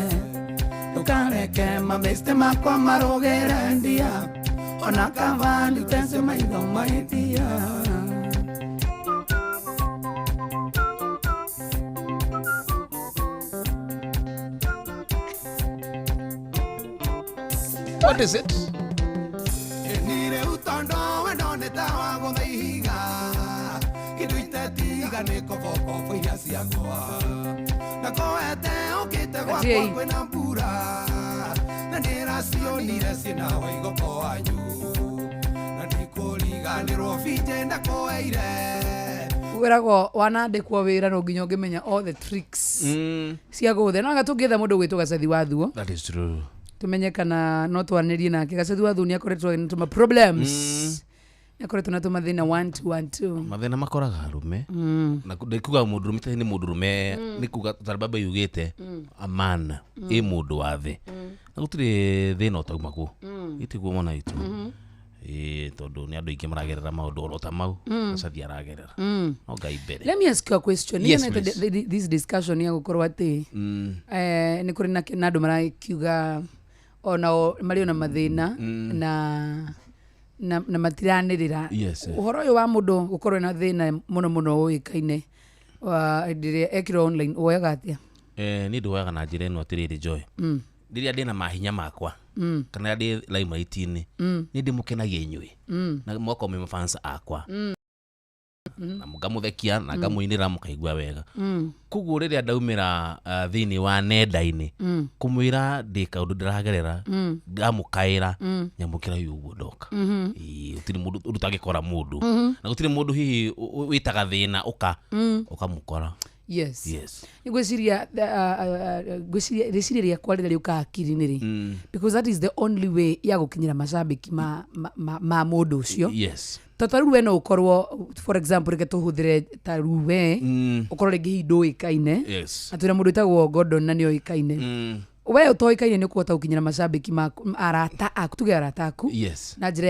ndũkareke mabĩste makwa marũgĩre ndia ona kaba ndute cia maitho mahĩndia. What is it? Nire utondo wendoneta wa gũtha ihiga kĩndũ itetiga nĩ kobokobo iria ciakwa ndakoete ũkĩte gwakwa kwĩna mbura na ndĩracionire ciĩna waigoko wanyu na ndikũriganĩrwo binje ndakũheire. Wĩragwo wanandĩkwo wĩra no nginya ũngĩmenya all the tricks cia gũthe. No anga tũngĩetha mũndũ gwĩtwo Gacathi wa Thuo. That is true. Tumenye kana no twanĩrie nake. Gacathi wa Thuo nĩ akoretwo na tũma problems. Nĩ akoretwo na tũma thĩna 1 2 1 2. Mathĩna makoraga arũme na ndikuga mũndũrũme tari nĩ mũndũrũme, nĩ kuga tarĩ baba yugĩte a man ĩ mũndũ wa thĩ na gũtirĩ thĩna ũtauma itiguo mwana witũ. Ĩ tondũ nĩ andũ aingĩ maragerera maũndũ oro ta mau Gacathi aragerera, no Ngai mbere. Let me ask you a question. Yes, Nĩ miss. this discussion ya gũkorwo atĩ nĩ kũrĩ na andũ marakiuga onao marĩ ona mathĩna na matiranĩrĩra. Yes, eh. Ũhoro ũyũ wa mũndũ gũkorwo na thĩna mũno mũno ũĩkaine wa hĩndĩ ĩrĩa ekĩrwo online woyaga atĩa? Niĩ ndĩwoyaga na njĩra ĩno atĩrĩrĩ Joy, rĩrĩa ndĩna mahinya makwa kana rĩrĩa ndĩ limelight-inĩ, nĩ ndĩmũkenagia inyuĩ na mũgakorwo mwĩ mafans akwa na ngamũthekia na ngamũinĩra mũkaigua wega. Koguo rĩrĩa ndaumĩra thĩinĩ wa nenda-inĩ kũmwĩra ndĩ kaũndũ ndĩragerera, ndamũkaĩra nyamũkĩra ũyũ ũguo ndoka. Ĩĩ, gũtirĩ mũndũ ũndũ ũtangĩkora mũndũ na gũtirĩ mũndũ hihi wĩtaga thĩna ũka ũkamũkora. Yes. Yes. Nĩ ngwĩciria ngwĩciria rĩciria rĩakwa rĩrĩa rĩũkaga hakiri-inĩ rĩ, because that is the only way ya gũkinyĩra macambĩki ma mũndũ ũcio. Yes. Tondũ ta rĩu we no ũkorwo, for example, reke tũhũthĩre ta rĩu we ũkorwo rĩngĩ hihi ndũĩkaine Yes. na twĩna mũndũ wĩtagwo Gordon na nĩ oĩkaine. We ũtoĩkaine nĩ ũkũhota gũkinyĩra macambĩki maku, arata aku, tuge arata aku Yes. na njĩra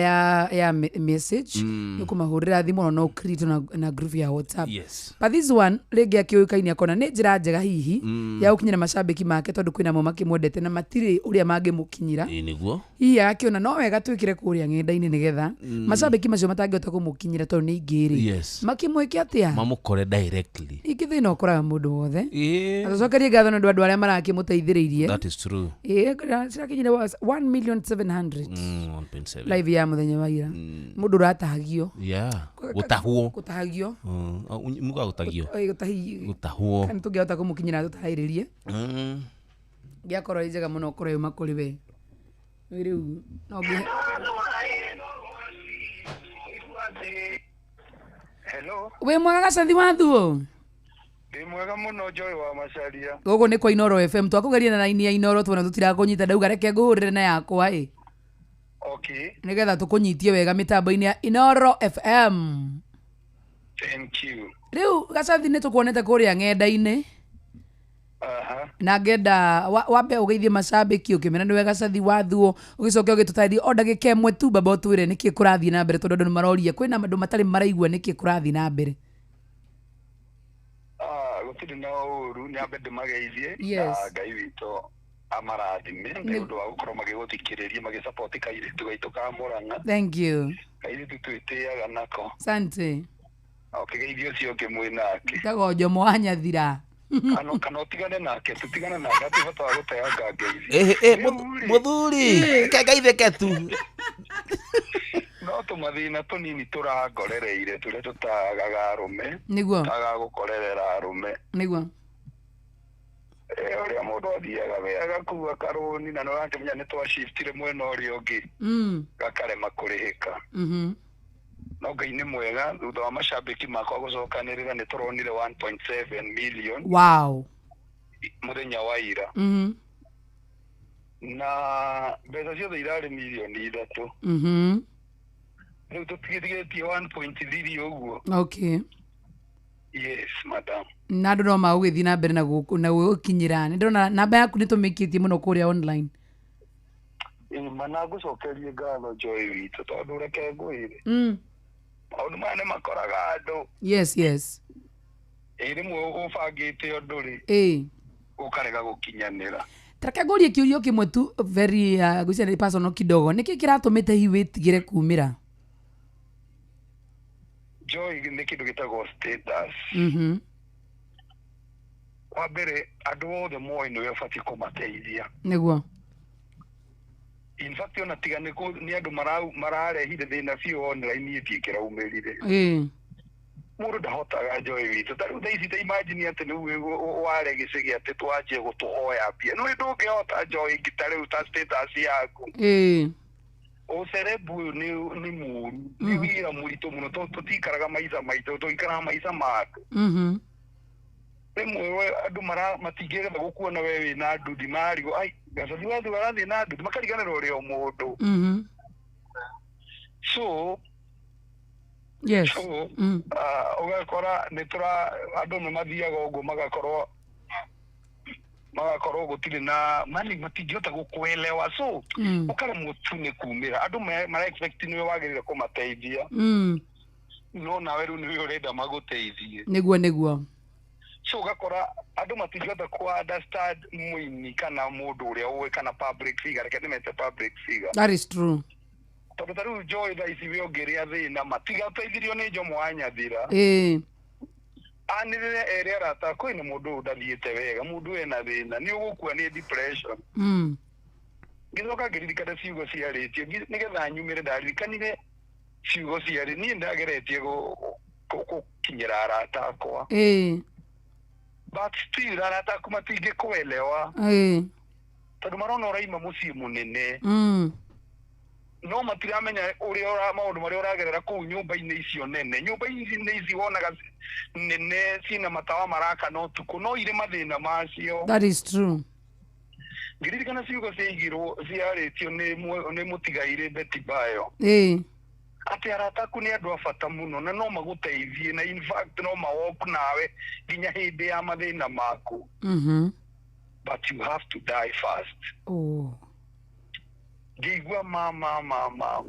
ya message, nĩ ũkũmahũrĩra thimũ ona no create na group ya WhatsApp. Yes. But this one rĩngĩ akĩũĩkaine akona nĩ njĩra njega hihi ya gũkinyĩra macambĩki make tondũ kwĩna mo makĩmwendete na matirĩ ũrĩa mangĩmũkinyĩra. Ĩĩ nĩguo. Hihi agakĩona no wega twĩkĩre kũrĩa ng'enda-inĩ nĩgetha macambĩki macio matangĩhota kũmũkinyĩra tondũ nĩ aingĩ rĩ, Yes. makĩmwĩke atĩa, mamũkore directly. Ingĩ thĩna ũkoraga mũndũ wothe. Ĩĩ. Na tũcokerie ngatho nĩ ũndũ wa andũ arĩa marakĩmũteithĩrĩirie. That is true. Ĩĩ, cirakinyire 1,700,000 1.7 live ya mũthenya wa ira, mũndũ ũratahagio. Yeah, gũtahwo. Gũtahagio. Muga gũtagio. Ĩ, gũtahi. Gũtahwo. Kana tũngĩhota kũmũkinyĩra tũtahĩrĩrie gĩakorwo ĩ njega mũno ũkorwo yuma kũrĩ we rĩu no Hello, wĩ mwega Gacathi wa Thuo? Ndĩ mwega mũno Joy wa Macaria. Gũkũ nĩ kwa Inoro FM, twakũgeria na raini ya Inoro tuona tũtirakũnyita, ndauga reke ngũhũrĩre na yakwa ĩ Okay, nĩgetha tũkũnyitie wega mĩtambo-inĩ ya Inoro FM. Thank you. Rĩu Gacathi nĩ tũkuonete kũrĩa ng'enda-inĩ. Aha. Na ngenda wambe ũgeithie macambĩki ũkĩmera nĩwe Gacathi wa Thuo, ũgĩcoke ũgĩtũtarĩrie o ndagĩka ĩmwe tu baba ũtwĩre nĩkĩ kũrathiĩ na mbere tondũ andũ nĩ maroria kwĩna andũ matarĩ maraigua nĩkĩ kũrathiĩ na mbere. Ah, gũtirĩ na ũru, nyambe ndĩmageithie Yes. na Ngai witũ amarathime nĩ ũndũ wa gũkorwo magĩgũthikĩrĩria magĩsapoti kairĩtu gaitũ ka Mũrang'a. Thank you. Kairĩtu twĩtĩaga nako. Asante. Na ũkĩgeithia ũcio ũngĩ mwĩ nake. Njĩtagwo Njomo wa Nyathira. Kana ũtigane nake, tũtigane nake, hatirĩ bata wa gũteanga ngeithi. Eh, mũthuri reke ngeithĩke tu. No tũmathĩna tũnini tũrangorereire tũrĩa tũtagaga arũme. Nĩguo. Tagaga gũkorerera arũme. Nĩguo. Ũrĩa mũndũ athiaga we agakua karũni na nĩũrakĩmenya nĩ twashiftire mwena ũrĩa ũngĩ gakarema kũrĩhĩka. No Ngai nĩ mwega, thutha wa macambĩki makwa gũcokanĩrĩra nĩ tũronire 1.7 million Wow. mũthenya wa ira. Na mbeca ciothe irarĩ mirioni 3. Rĩu tũtigĩtigĩtie 1.3 ũguo. Okay. Yes, madam. Na andũ no magũgĩthiĩ na mbere na gũgũkinyĩra, nĩ ndĩrona namba yaku nĩ tũmĩkĩtie mũno kũrĩa online. Ĩ, mana ngũcokerie ngatho Joy witũ tondũ reke ngwĩre maũndũ maya nĩ makoraga andũ. Yes, yes. Ĩ rĩmwe ũbangĩte ũndũ rĩ Ĩ. ũkarega gũkinyanĩra. Tareke ngũrie kĩũria kĩmwe tu very ngwĩciria nĩ personal kidogo, nĩkĩ kĩratũmĩte hihi wĩtigĩre kumĩra? Joy, nĩ kĩndũ gĩtagwo status. Wa mbere andũ othe moĩ nĩwe ũbatiĩ kũmateithia. Nĩguo. In fact ona tiga nĩ andũ mararehire thĩna biũ online ĩtingĩraumĩrire. Mũndũ ndahotaga Joy witũ ta rĩu thaa ici ta imagine atĩ nĩu ware gĩcĩgĩ atĩ twanjie gũtũhoya mbia nĩũĩ ndũngĩhota Joy ta rĩu ta status yaku. Ũcerebu ũyũ nĩ mũru, nĩ wĩra mũritũ mũno tondũ tũtikaraga maica maitũ, tũikaraga maica ma andũ. Rĩmwe we andũ matingĩgetha gũkuona we wĩna nduthi, marigwo ai gacathi wathiĩ arathiĩ na nduthi, makariganĩrwo ũrĩ o mũndũ. So Yes. So ũgakora nĩ tũra andũ nĩ mathiaga ũguo magakorwo gũtirĩ na mani, matingĩhota gũkũelewa, so ũkaremwo tu nĩ kumĩra. Andũ mara expect nĩwe wagĩrĩire kũmateithia, no nawe rĩu nĩwe ũrenda magũteithie. Nĩguo nĩguo. So ũgakora andũ matingĩhota kũ understand mũini kana mũndũ ũrĩa ũĩ kana public figure, reke ndĩmete public figure. That is true. Tondũ ta rĩu Joy thaa ici we ũngĩrĩa thĩna matigateithirio nĩ Jomo wa Nyathira, anĩrĩre ere arata kwĩna mũndũ ũyũ ndathiĩte wega, mũndũ ena thĩna, nĩ ũgũkua nĩ depression. Ngĩcoka ngĩririkana ciugo ciarĩtio nĩgetha nyumĩre, ndaririkanire ciugo ciarĩ niĩ ndageretie gũkinyĩra arata akwa, but still arata aku matingĩkũelewa tondũ marona ũraima mũciĩ mũnene, no matiramenya ũrĩa maũndũ marĩa ũragerera kũu nyũmba-inĩ icio nene. Nyũmba-inĩ ici wonaga nene ciĩna matawa marakana ũtukũ, no irĩ mathĩna macio. That is true. Ngĩririkana ciugo ciaigirwo ciarĩtio nĩ mũtigairĩ Betty Bayo, atĩ arata aku nĩ andũ a bata mũno na no magũteithie, na in fact no mawalk nawe nginya hĩndĩ ya mathĩna maku, but you have to die first. Oh. Ngĩigua mama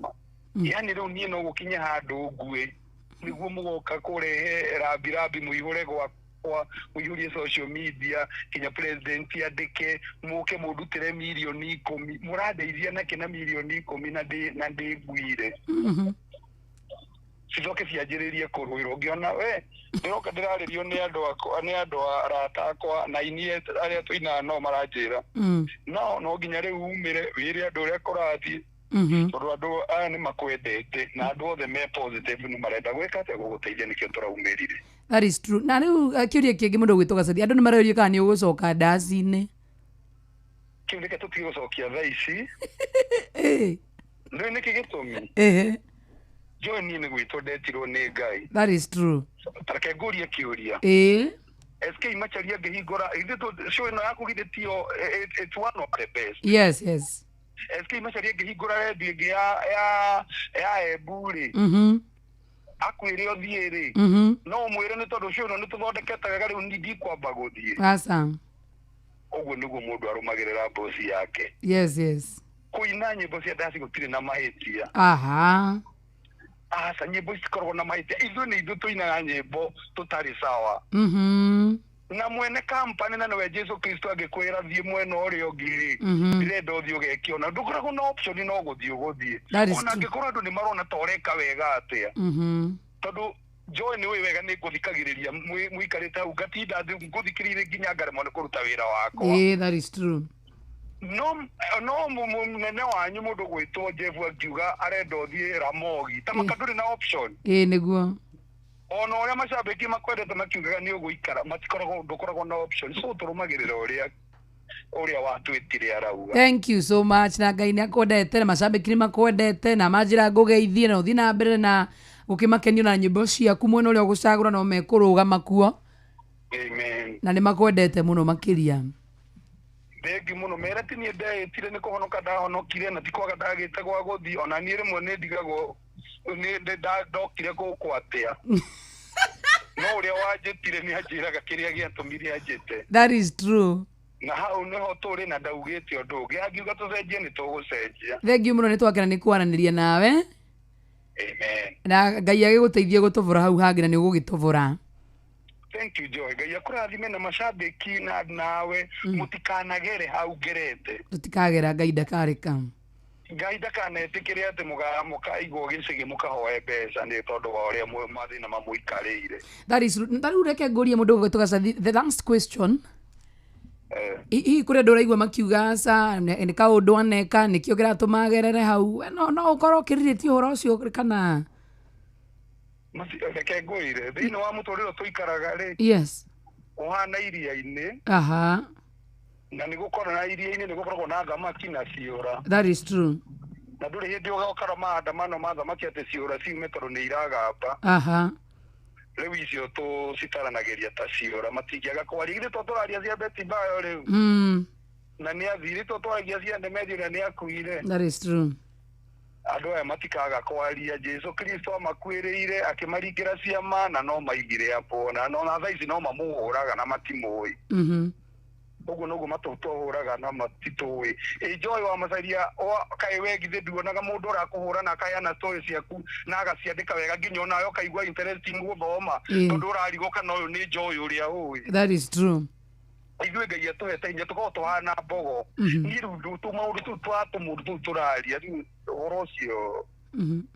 yani rĩu niĩ no gũkinya handũ ngue nĩguo mũgoka kũrehe rambirambi mũihũre gwakwa, mũihũrie social media, kinya president andĩke mũke mũndutĩre mirioni 10, mũrandeithia nakĩ na mirioni 10 na ndĩ nguire. Cicoke cianjĩrĩrie kũrũĩrwo, ngĩona we ndĩroka ndĩrarĩrio nĩ andũ akwa, nĩ andũ arata akwa na inie arĩa tũinaga nao maranjĩra no nginya rĩu umĩre wĩre andũ ũrĩa kũrathiĩ, tondũ andũ aya nĩ makwendete na andũ othe me positive nĩ marenda gwĩka atĩa gũgũteithia, nĩkĩo tũraumĩrire. That is true. Na rĩu kĩũria kĩngĩ mũndũ ũgwĩtwo Gacathi, andũ nĩ marorio kana nĩ ũgũcoka ndaci-inĩ. Kĩu nĩkĩo tũtige gũcokia thaa ici. Nĩũĩ nĩkĩ gĩtũmi? Joy niĩ nĩ gwĩtwo ndetirwo nĩ Ngai. That is true. Ta reke ngũrie kĩũria. SK Macharia ngĩhingũra ithuĩ show ĩno yaku githĩ tiyo it's one of the best. Yes, yes. SK Macharia ngĩhingũra redio ĩngĩ ya Embu rĩ, akwĩre ũthiĩ rĩ, no ũmwĩre nĩ tondũ show ĩno nĩ tũthondekete wega rĩu niĩ ndikwamba gũthiĩ. Aca. Ũguo nĩguo mũndũ arũmagĩrĩra mboci yake. Yes, yes. Kũina nyĩmbo cia ndaci gũtirĩ na mahĩtia. Aha. Aca, nyĩmbo cikoragwo na mahĩtia, ithuĩ nĩ ithuĩ tũinaga nyĩmbo tũtarĩ sawa. Na mwene kampani na nĩwe Jesu Kristo angĩkwĩra thiĩ mwena ũrĩa ũngĩ rĩ, ndĩrenda ũthiĩ ũgeke ona ndũkoragwo na option no gũthiĩ ũgũthiĩ. Ona angĩkorwo andũ nĩ marona ta ũreka wega atĩa, tondũ Joy nĩ ũĩ wega nĩ ngũthikagĩrĩria mũikarĩte hau ngatinda ngũthikĩrĩirie nginya ngaremwo nĩ kũruta wĩra wakwa. That is true. No mũnene wanyu mũndũ gwĩtwo Jeff akiuga arenda ũthiĩ Ramogi ta maka ndũrĩ na option. Nĩguo. Ona ũrĩa macambĩki makwendete makiugaga nĩ ũgũikara, matikoragwo ndũkoragwo na option, so tũrũmagĩrĩra ũrĩa watwĩtire arauga. Thank you so much. Na Ngai nĩ akwendete na macambĩki nĩ makwendete na manjĩra ngũgeithie na ũthiĩ na mbere na gũkĩmakenio na nyĩmbo ciaku mwena ũrĩa ũgũcagũra no mekũrũgama kuo. Amen. Na nĩ makwendete mũno makĩria. Thengi mũno mere ti niĩ ndeĩtire nĩ kũhonoka ndahonokire na ti kwaga ndagĩte gwa gũthiĩ, ona niĩ rĩmwe nĩ ndigagwo nĩ ndokire gũkũ atĩa. No ũrĩa wanjĩtire nĩ anjĩraga kĩrĩa gĩatũmire anjĩte. That is true. Na hau nĩho tũrĩ na ndaugĩte ũndũ ũngĩ, angiuga tũcenjie nĩ tũgũcenjia. Thengiũ mũno, nĩ twakena nĩ kwaranĩria nawe. Amen. Na Ngai agĩgũteithie gũtũbũra hau hangĩ na nĩ ũgũgĩtũbũra. Thank you Joy. Ngai akũrathime na macambĩki na nawe, mũtikanagere hau ngerete. Tũtikagera, Ngai ndakareka. Ngai ndakanetĩkĩre atĩ mũkaigwo gĩcĩgĩ mũkahoe mbeca nĩ tondũ wa ũrĩa mathĩna mamũikarĩire. That is true. Rĩu reke ngũrie mũndũ ũgwĩtwo Gacathi, the last question. Hihi kũrĩ andũ ũraigua makiuga aca nĩ kaũndũ aneka nĩkĩo kĩratũma agerere hau, no ũkorwo ũkĩrirĩtie ũhoro ũcio kana? Reke ngwĩre thĩinĩ wa mũtũrĩre tũikaraga rĩ, yes, ũhana iria-inĩ. Aha. Na nĩ gũkorwo na iria-inĩ nĩ gũkoragwo na thamaki na ciũra. That is true. Na ndũrĩ hĩndĩ ũgokara maandamano ma thamaki atĩ ciũra ciume tondũ nĩ iragamba. Aha. Rĩu icio tũcitaranagĩria ta ciũra, matingĩaga kwaria. Ithuĩ to tũraria cia Betty Bayo rĩu. Na nĩ athire, to twaragia cia Demetrio na nĩ akuire. That is true. Andũ aya matikaga kwaria. Jesu Kristo amakuĩrĩire akĩmaringĩra ciama na no maigire apona, no na thaa ici no mamũhũraga na matimũĩ. Ũguo noguo matũhũraga na matitũĩ. Ĩ Joy wa Macaria kaĩ we githĩ nduonaga mũndũ ũrakũhũra na akaheana story ciaku na agaciandĩka wega nginya onawe ũkaigua interesting gũthoma, tondũ ũrarigwo kana ũyũ nĩ Joy ũrĩa ũĩ. That is true. Ithuĩ Ngai atũhete hinya tũkorwo tũhana mbogo. Niĩ rĩu tũmaũndũ tũu twa tũmũndũ tũu tũraria rĩu ũhoro ũcio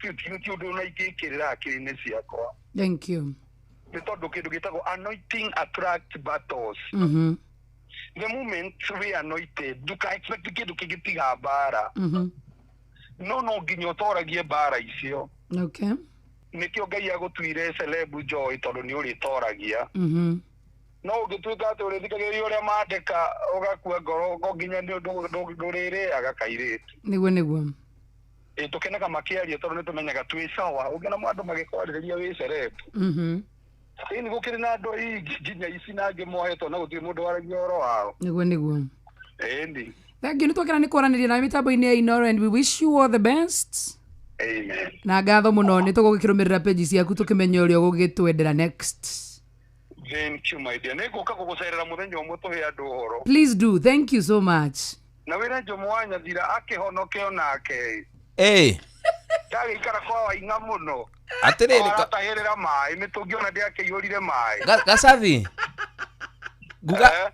ti ũndũ ona ingĩkĩrĩra hakiri-inĩ ciakwa. Thank you. Nĩ tondũ kĩndũ gĩtagwo anointing attract battles. The moment we anointed, nduka expect kĩndũ kĩngĩ tiga mbara. No no nginya ũtoragie mbara icio. Okay. Nĩkĩo Ngai agũtuire celeb Joy tondũ nĩ ũrĩtoragia. No ũngĩtuĩka atĩ ũrĩthikagĩrĩria ũrĩa mandĩka ũgakua ngoro ngo nginya nĩ ndũrĩrĩaga kairĩtu. Nĩguo nĩguo. Ĩ tũkenaga makĩaria tondũ nĩtũmenyaga twĩ sawa. Ũngĩona andũ magĩkwarĩrĩria wĩ celeb. Ĩni gũkĩrĩ na andũ aingĩ nginya ici na angĩ mohetwo na gũtirĩ mũndũ waragia ũhoro wao. Nĩguo nĩguo. Ĩni. Thank you. Nĩtwakena nĩ kwaranĩria nawe mĩtambo-inĩ ya Inoro and we wish you all the best. Amen. Na ngatho mũno nĩ tũgũgĩkĩrũmĩrĩra page ciaku tũkĩmenya ũrĩa ũgũgĩtwendera next. Thank you my dear. Nĩngũka gũgũcerera mũthenya ũmwe tũhe andũ ũhoro. Please do. Thank you so much. Na wĩre Njomo wa Nyathira akĩhonoke onake. Ĩ. Ndagĩikara kwa Waing'a mũno. Atĩrĩrĩ Aratahĩrĩra maĩ, mĩtũngi ona ndĩakĩihũrire maĩ. Gacathi.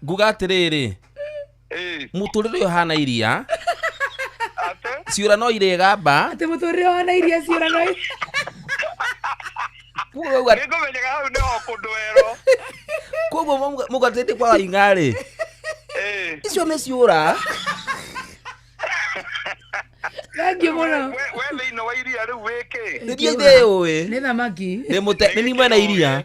Nguga atĩrĩrĩ. Mũtũrĩre ũyũ ũhana iria. Ciũra no irĩgamba. Atĩ mũtũrĩre ũhana iria ciũra no Nĩngũmenyaga hau nĩho kũndũ werũ. Koguo mũgatĩte kwa Waing'a rĩ. Icio nĩ ciũra. Thank you mũno. We thĩinĩ wa iria rĩu wĩkĩ? Nĩ ndiĩ ndĩũĩ. Nĩ thamaki. Nĩ mũte nĩ ni mwena iria.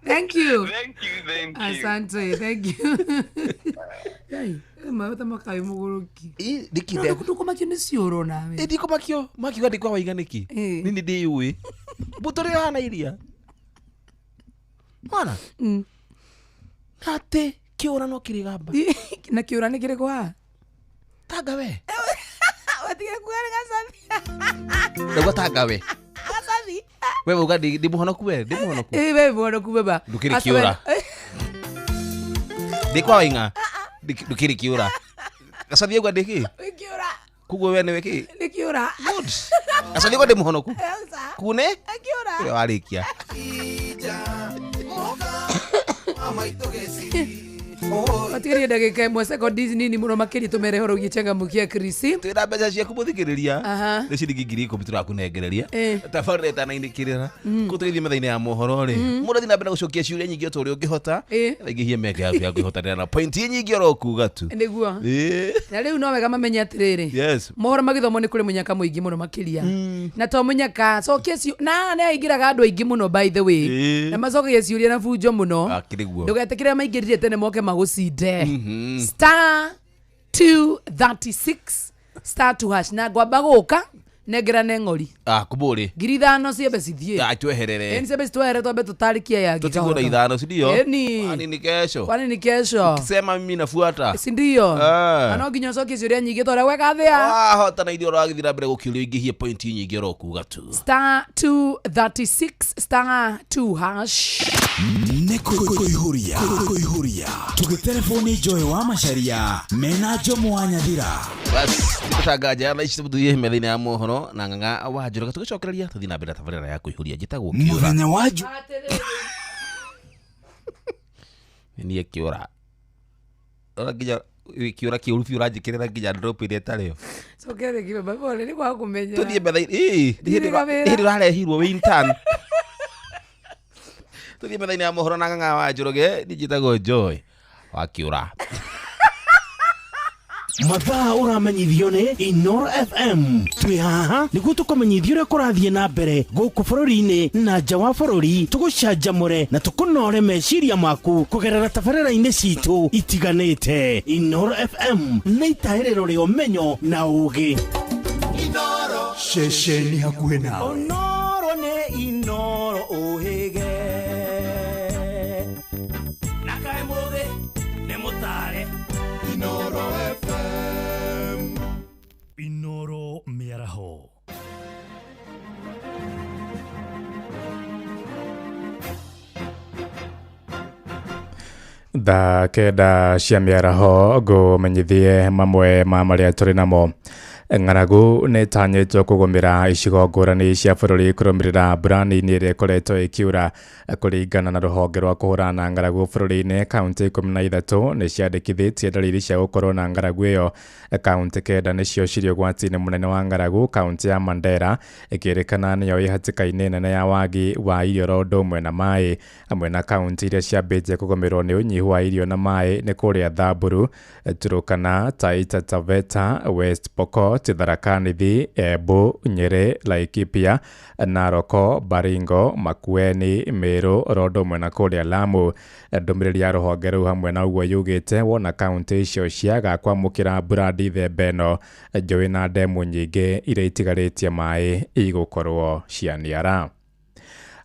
Thank you. Thank you, thank you. Asante, thank you. Yai, maũta makaĩ mũgũrũki. Ndikinde. Ndũkũmakio nĩ ciũrũ nawe. Ĩ ndikũmakio, makiuga ndĩ kwa Waing'a nĩkĩ? Niĩ nĩ ndĩũĩ. Mũtũrĩre ũhana iria. Mwana. Atĩ kĩũra no kĩrĩgamba. Na kĩũra nĩ kĩrĩkũ haha? Tanga we. Watige kuga nĩ gacathi. Ndauga tanga we. Gacathi. We uga ndĩ mũhonoku we, ndĩ mũhonoku. Ĩ we mũhonoku baba. Ndũkĩrĩ kĩũra. Ndĩ kwa Waing'a. Ndũkĩrĩ kĩũra. Gacathi auga ndĩ kĩ? Wĩ kĩũra. Koguo we nĩwe kĩ? Nĩ kĩũra. Good. Gacathi auga ndĩ mũhonoku. Koguo nĩ? Kĩũra. Ũrĩa warĩkia. Watigerie ndagĩka ĩmwe sekondi nini mũno makĩria tũmere ũhoro wĩgiĩ changamukia Krisi. Twĩna mbeca ciaku mũthikĩrĩria. Nĩ ciringi 10,000 tũrakũnengereria. Tabarĩra ĩtanainĩkĩrĩra. Kũu tũgĩthiĩ metha-inĩ ya mohoro rĩ. Mũndũ athiĩ na mbere na gũcokia ciũria nyingĩ o ta ũrĩa ũngĩhota. Aingĩhie mĩeke yaku ya kwĩhotanĩra na pointi nyingĩ oro kuga tu. Nĩguo. Na rĩu no wega mamenye atĩrĩrĩ. Yes. Mohoro magĩthomwo nĩ kũrĩ mũnyaka mũingĩ mũno makĩria. Na to mũnyaka cokia ciũ na nĩ aingĩraga andũ aingĩ mũno by the way. Na macokagia ciũria na bunjo mũno. Akĩrĩ guo. Ndũgetĩkĩre maingĩrire tene moke magũcinde. Star 236 star 2 hash na ngwamba gũka nengerane ng'ori. Kũbũrĩ. 5,000 ciembe cithiĩ. Tweherere. Ĩni ciembe citwehere twambe tũtarĩkie ya Tũtigwo na 5 si ndio? Ĩni. Kwani ni kesho? Kwani ni kesho? Ukisema mimi nafuata. Si ndio? Na no nginya ũcokie ciũria nyingĩ ta ũrĩa gweka thĩa. Wahota na ithuĩ ũragĩthiĩ na mbere gũkĩũria ũingĩhie pointi nyingĩ oro kuga tu. Star 236 star 2 hash. Nĩ kũihũria kũihũria tũgĩtelefoni Joy wa Macaria mena Njomo wa Nyathira. Bas tũtanganja thaa ici tũthiĩ metha-inĩ ya mohoro na Ng'ang'a wa Njoroge tũgĩcokereria tũthiĩ na mbere na tabarĩra ya kũihũria. Njĩtagwo Kĩũra. Mũthenya wa Niĩ Kĩũra. Rora nginya kĩũra kĩũru biũ ũranjĩkĩrĩra nginya drop ĩrĩa ĩtarĩ yo. Cokia rĩngĩ baba pole nĩ kwaga kũmenya. Tũthiĩ metha-inĩ. Ĩĩ, nĩ hĩndĩ Ndirĩ wĩra. nĩ hĩndĩ ũrarehirwo wĩ intern. Tũthiĩ metha-inĩ ya mohoro na Ng'ang'a wa Njoroge. Niĩ njĩtagwo Joy wa Kĩũra. Mathaa ũramenyithio nĩ Inoro FM. Twĩ haha nĩguo tũkũmenyithie ũrĩa kũrathiĩ na mbere gũkũ bũrũri-inĩ na nja wa bũrũri, tũgũcanjamũre na tũkũnore meciria maku kũgerera tabarĩra-inĩ citũ itiganĩte. Inoro FM nĩ itahĩrĩro rĩa ũmenyo na ũũgĩ. Ceceni hakuhĩ nawe. Ũnorwo nĩ Inoro ũhĩge. Na kaĩ mũthĩ nĩ mũtare. Inoro FM. Inoro mĩaraho. Thaa 9 cia mĩaraho ngũmenyithie mamwe ma marĩa tũrĩ namo. Ng'aragu nĩ ĩtanyĩtwo kũgũmĩra icigo ngũrani cia bũrũri kũrũmĩrĩra mbura nini ĩrĩa ĩkoretwo ĩkiura. Kũringana na rũhonge rwa kũhũrana na ng'aragu bũrũri-inĩ, kaunti 13 nĩ ciandĩkithĩtie ndariri cia gũkorwo na ng'aragu ĩyo. Kaunti 9 nĩcio cirĩ ũgwati-inĩ mũnene wa ng'aragu, kaunti ya Mandera ĩkĩrĩkana nĩyo ĩ hatĩka-inĩ nene ya wagi wa irio oro ũndũ ũmwe na maĩ. Hamwe na kaunti iria ciambĩtie kũgũmĩrwo nĩ ũnyihu wa irio na maĩ nĩ kũrĩa Thamburu, Turkana, Taita Taveta, West Pokot, Tharaka Nithi, Embu, Nyeri, Laikipia, Narok, Baringo, Makueni, Meru oro ũndũ ũmwe na kũrĩa Lamu. Ndũmĩrĩri ya rũhonge rũu hamwe na ũguo yugĩte wona kaunti icio ciaga kwamũkĩra mbura Dithemba ĩno, njũĩ na ndemu nyingĩ iria itigarĩtie maĩ igũkorwo cianiara.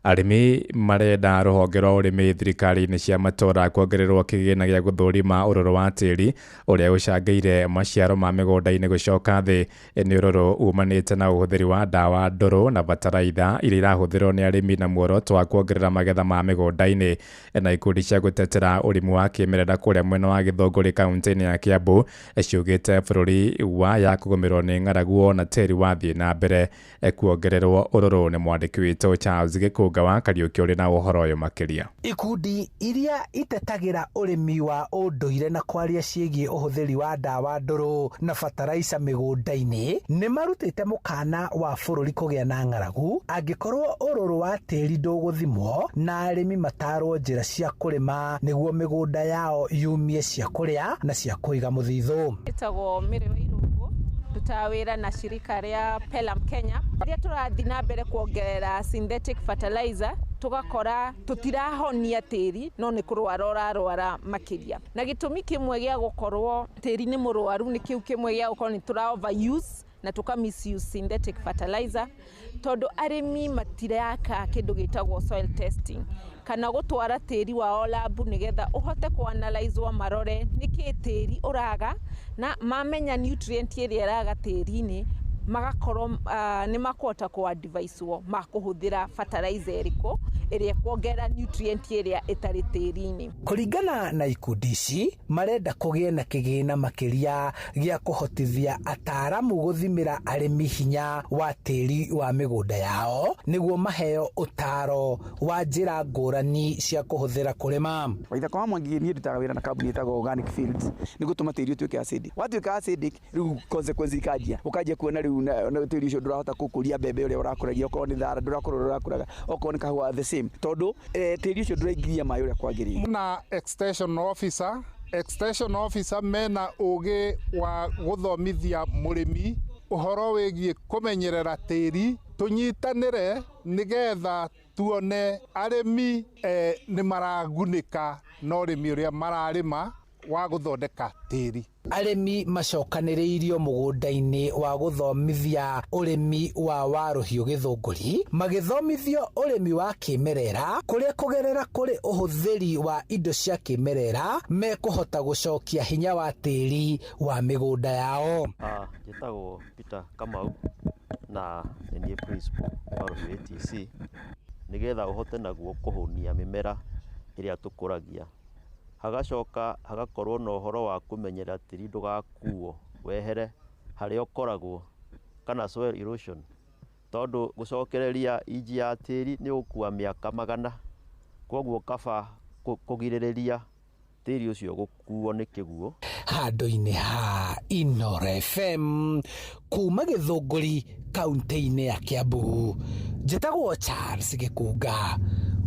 Arĩmi marenda rũhonge rwa ũrĩmi thirikari-inĩ cia matũũra kuongererwo kĩgĩna gĩa gũthũrima ũrũrũ wa tĩri ũrĩa ũcangĩire maciaro ma mĩgũnda-inĩ gũcoka thĩ. Nĩ ũrũrũ umanĩte na ũhũthĩri wa ndawa ndũrũ na bataraitha iria irahũthĩrwo nĩ arĩmi na muoroto wa kuongerera magetha ma mĩgũnda-inĩ. Na ikundi cia gũtetera ũrĩmi wa kĩmerera kũrĩa mwena wa Gĩthũngũri kaunti-inĩ ya Kiambu ciugĩte bũrũri wa ya kũgũmĩrwo nĩ ng'aragu ona tĩri wathiĩ na mbere kuongererwo ũrũrũ. Nĩ mwandĩki witũ Charles Gĩkũnga wa Kariũki ũrĩ na ũhoro ũyũ makĩria. Ikundi iria itetagĩra ũrĩmi wa ũndũire na kwaria ciĩgiĩ ũhũthĩri wa ndawa ndũrũ na bataraica mĩgũnda-inĩ nĩ marutĩte mũkana wa bũrũri kũgĩa na ng'aragu angĩkorwo ũrũrũ wa tĩri ndũgũthimwo na arĩmi matarwo njĩra cia kũrĩma nĩguo mĩgũnda yao yumie cia kũrĩa na cia kũiga mũthithũ. Ĩtagwo Mary Wairũngũ, ndutaga wĩra na shirika rĩa Pelham Kenya. Rĩrĩa tũrathiĩ na mbere kuongerera synthetic fertilizer, tũgakora tũtirahonia tĩri no nĩ kũrwara ũrarwara makĩria. Na gĩtũmi kĩmwe gĩa gũkorwo tĩri nĩ mũrwaru nĩ kĩu kĩmwe gĩa gũkorwo nĩ tũra overuse na tũka misuse synthetic fertilizer, tondũ arĩmi matireka kĩndũ gĩtagwo soil testing kana gũtwara tĩri wao lab nĩgetha ũhote kũ-analyzwo marore nĩkĩ tĩri ũraga, na mamenya nutrient ĩrĩa ĩraga tĩri-inĩ magakorwo nĩ makũhota kũ-advicewo makũhũthĩra fertilizer ĩrĩkũ ĩrĩa ĩkuongerera nutrient ĩrĩa ĩtarĩ tĩri-inĩ. Kũringana na ikundi ici, marenda kũgĩe na kĩgĩna makĩria gĩa kũhotithia ataaramu gũthimĩra arĩmi hinya wa tĩri wa mĩgũnda yao nĩguo maheo ũtaaro wa njĩra ngũrani cia kũhũthĩra kũrĩma. Waithaka wa Mwangi, niĩ ndutaga wĩra na kambuni ĩtagwo Organic Fields nĩ gũtũma tĩri ũtuĩke acidic. Watuĩka acidic, rĩu consequence ikanjia, ũkanjia kuona rĩu na tĩri ũcio ndũrahota gũkũria mbembe ũrĩa ũrakũragia, okorwo nĩ thara ndũrakũra ũrĩa ũrakũraga, okorwo nĩ kahũa the same, tondũ tĩri ũcio ndũraingĩria maĩ ũrĩa kwagĩrĩire. Na extension officer, extension officer mena ũgĩ wa gũthomithia mũrĩmi ũhoro wĩgiĩ kũmenyerera tĩri, tũnyitanĩre nĩgetha tuone arĩmi nĩ maragunĩka na ũrĩmi ũrĩa mararĩma wa gũthondeka tĩri. Arĩmi macokanĩrĩirio mũgũnda-inĩ wa gũthomithia ũrĩmi wa warũhiũ Gĩthũngũri, magĩthomithio ũrĩmi wa kĩmerera kũrĩa kũgerera kũrĩ ũhũthĩri wa indo cia kĩmerera mekũhota gũcokia hinya wa tĩri wa mĩgũnda yao. Njĩtagwo Peter Kamau na nĩ niĩ principal wa Rũhiũ ATC, nĩgetha ũhote naguo kũhũnia mĩmera ĩrĩa tũkũragia. Hagacoka hagakorwo na ũhoro wa kũmenyerera tĩri ndũgakuo wehere harĩa ũkoragwo, kana soil erosion, tondũ gũcokereria inji ya tĩri nĩ ũgũkua mĩaka magana, koguo kaba kũgirĩrĩria tĩri ũcio gũkuo nĩ kĩguũ. Handũ-inĩ ha Inoro FM kuma Gĩthũngũri kaunti-inĩ ya Kiambu, njĩtagwo Charles Gĩkũnga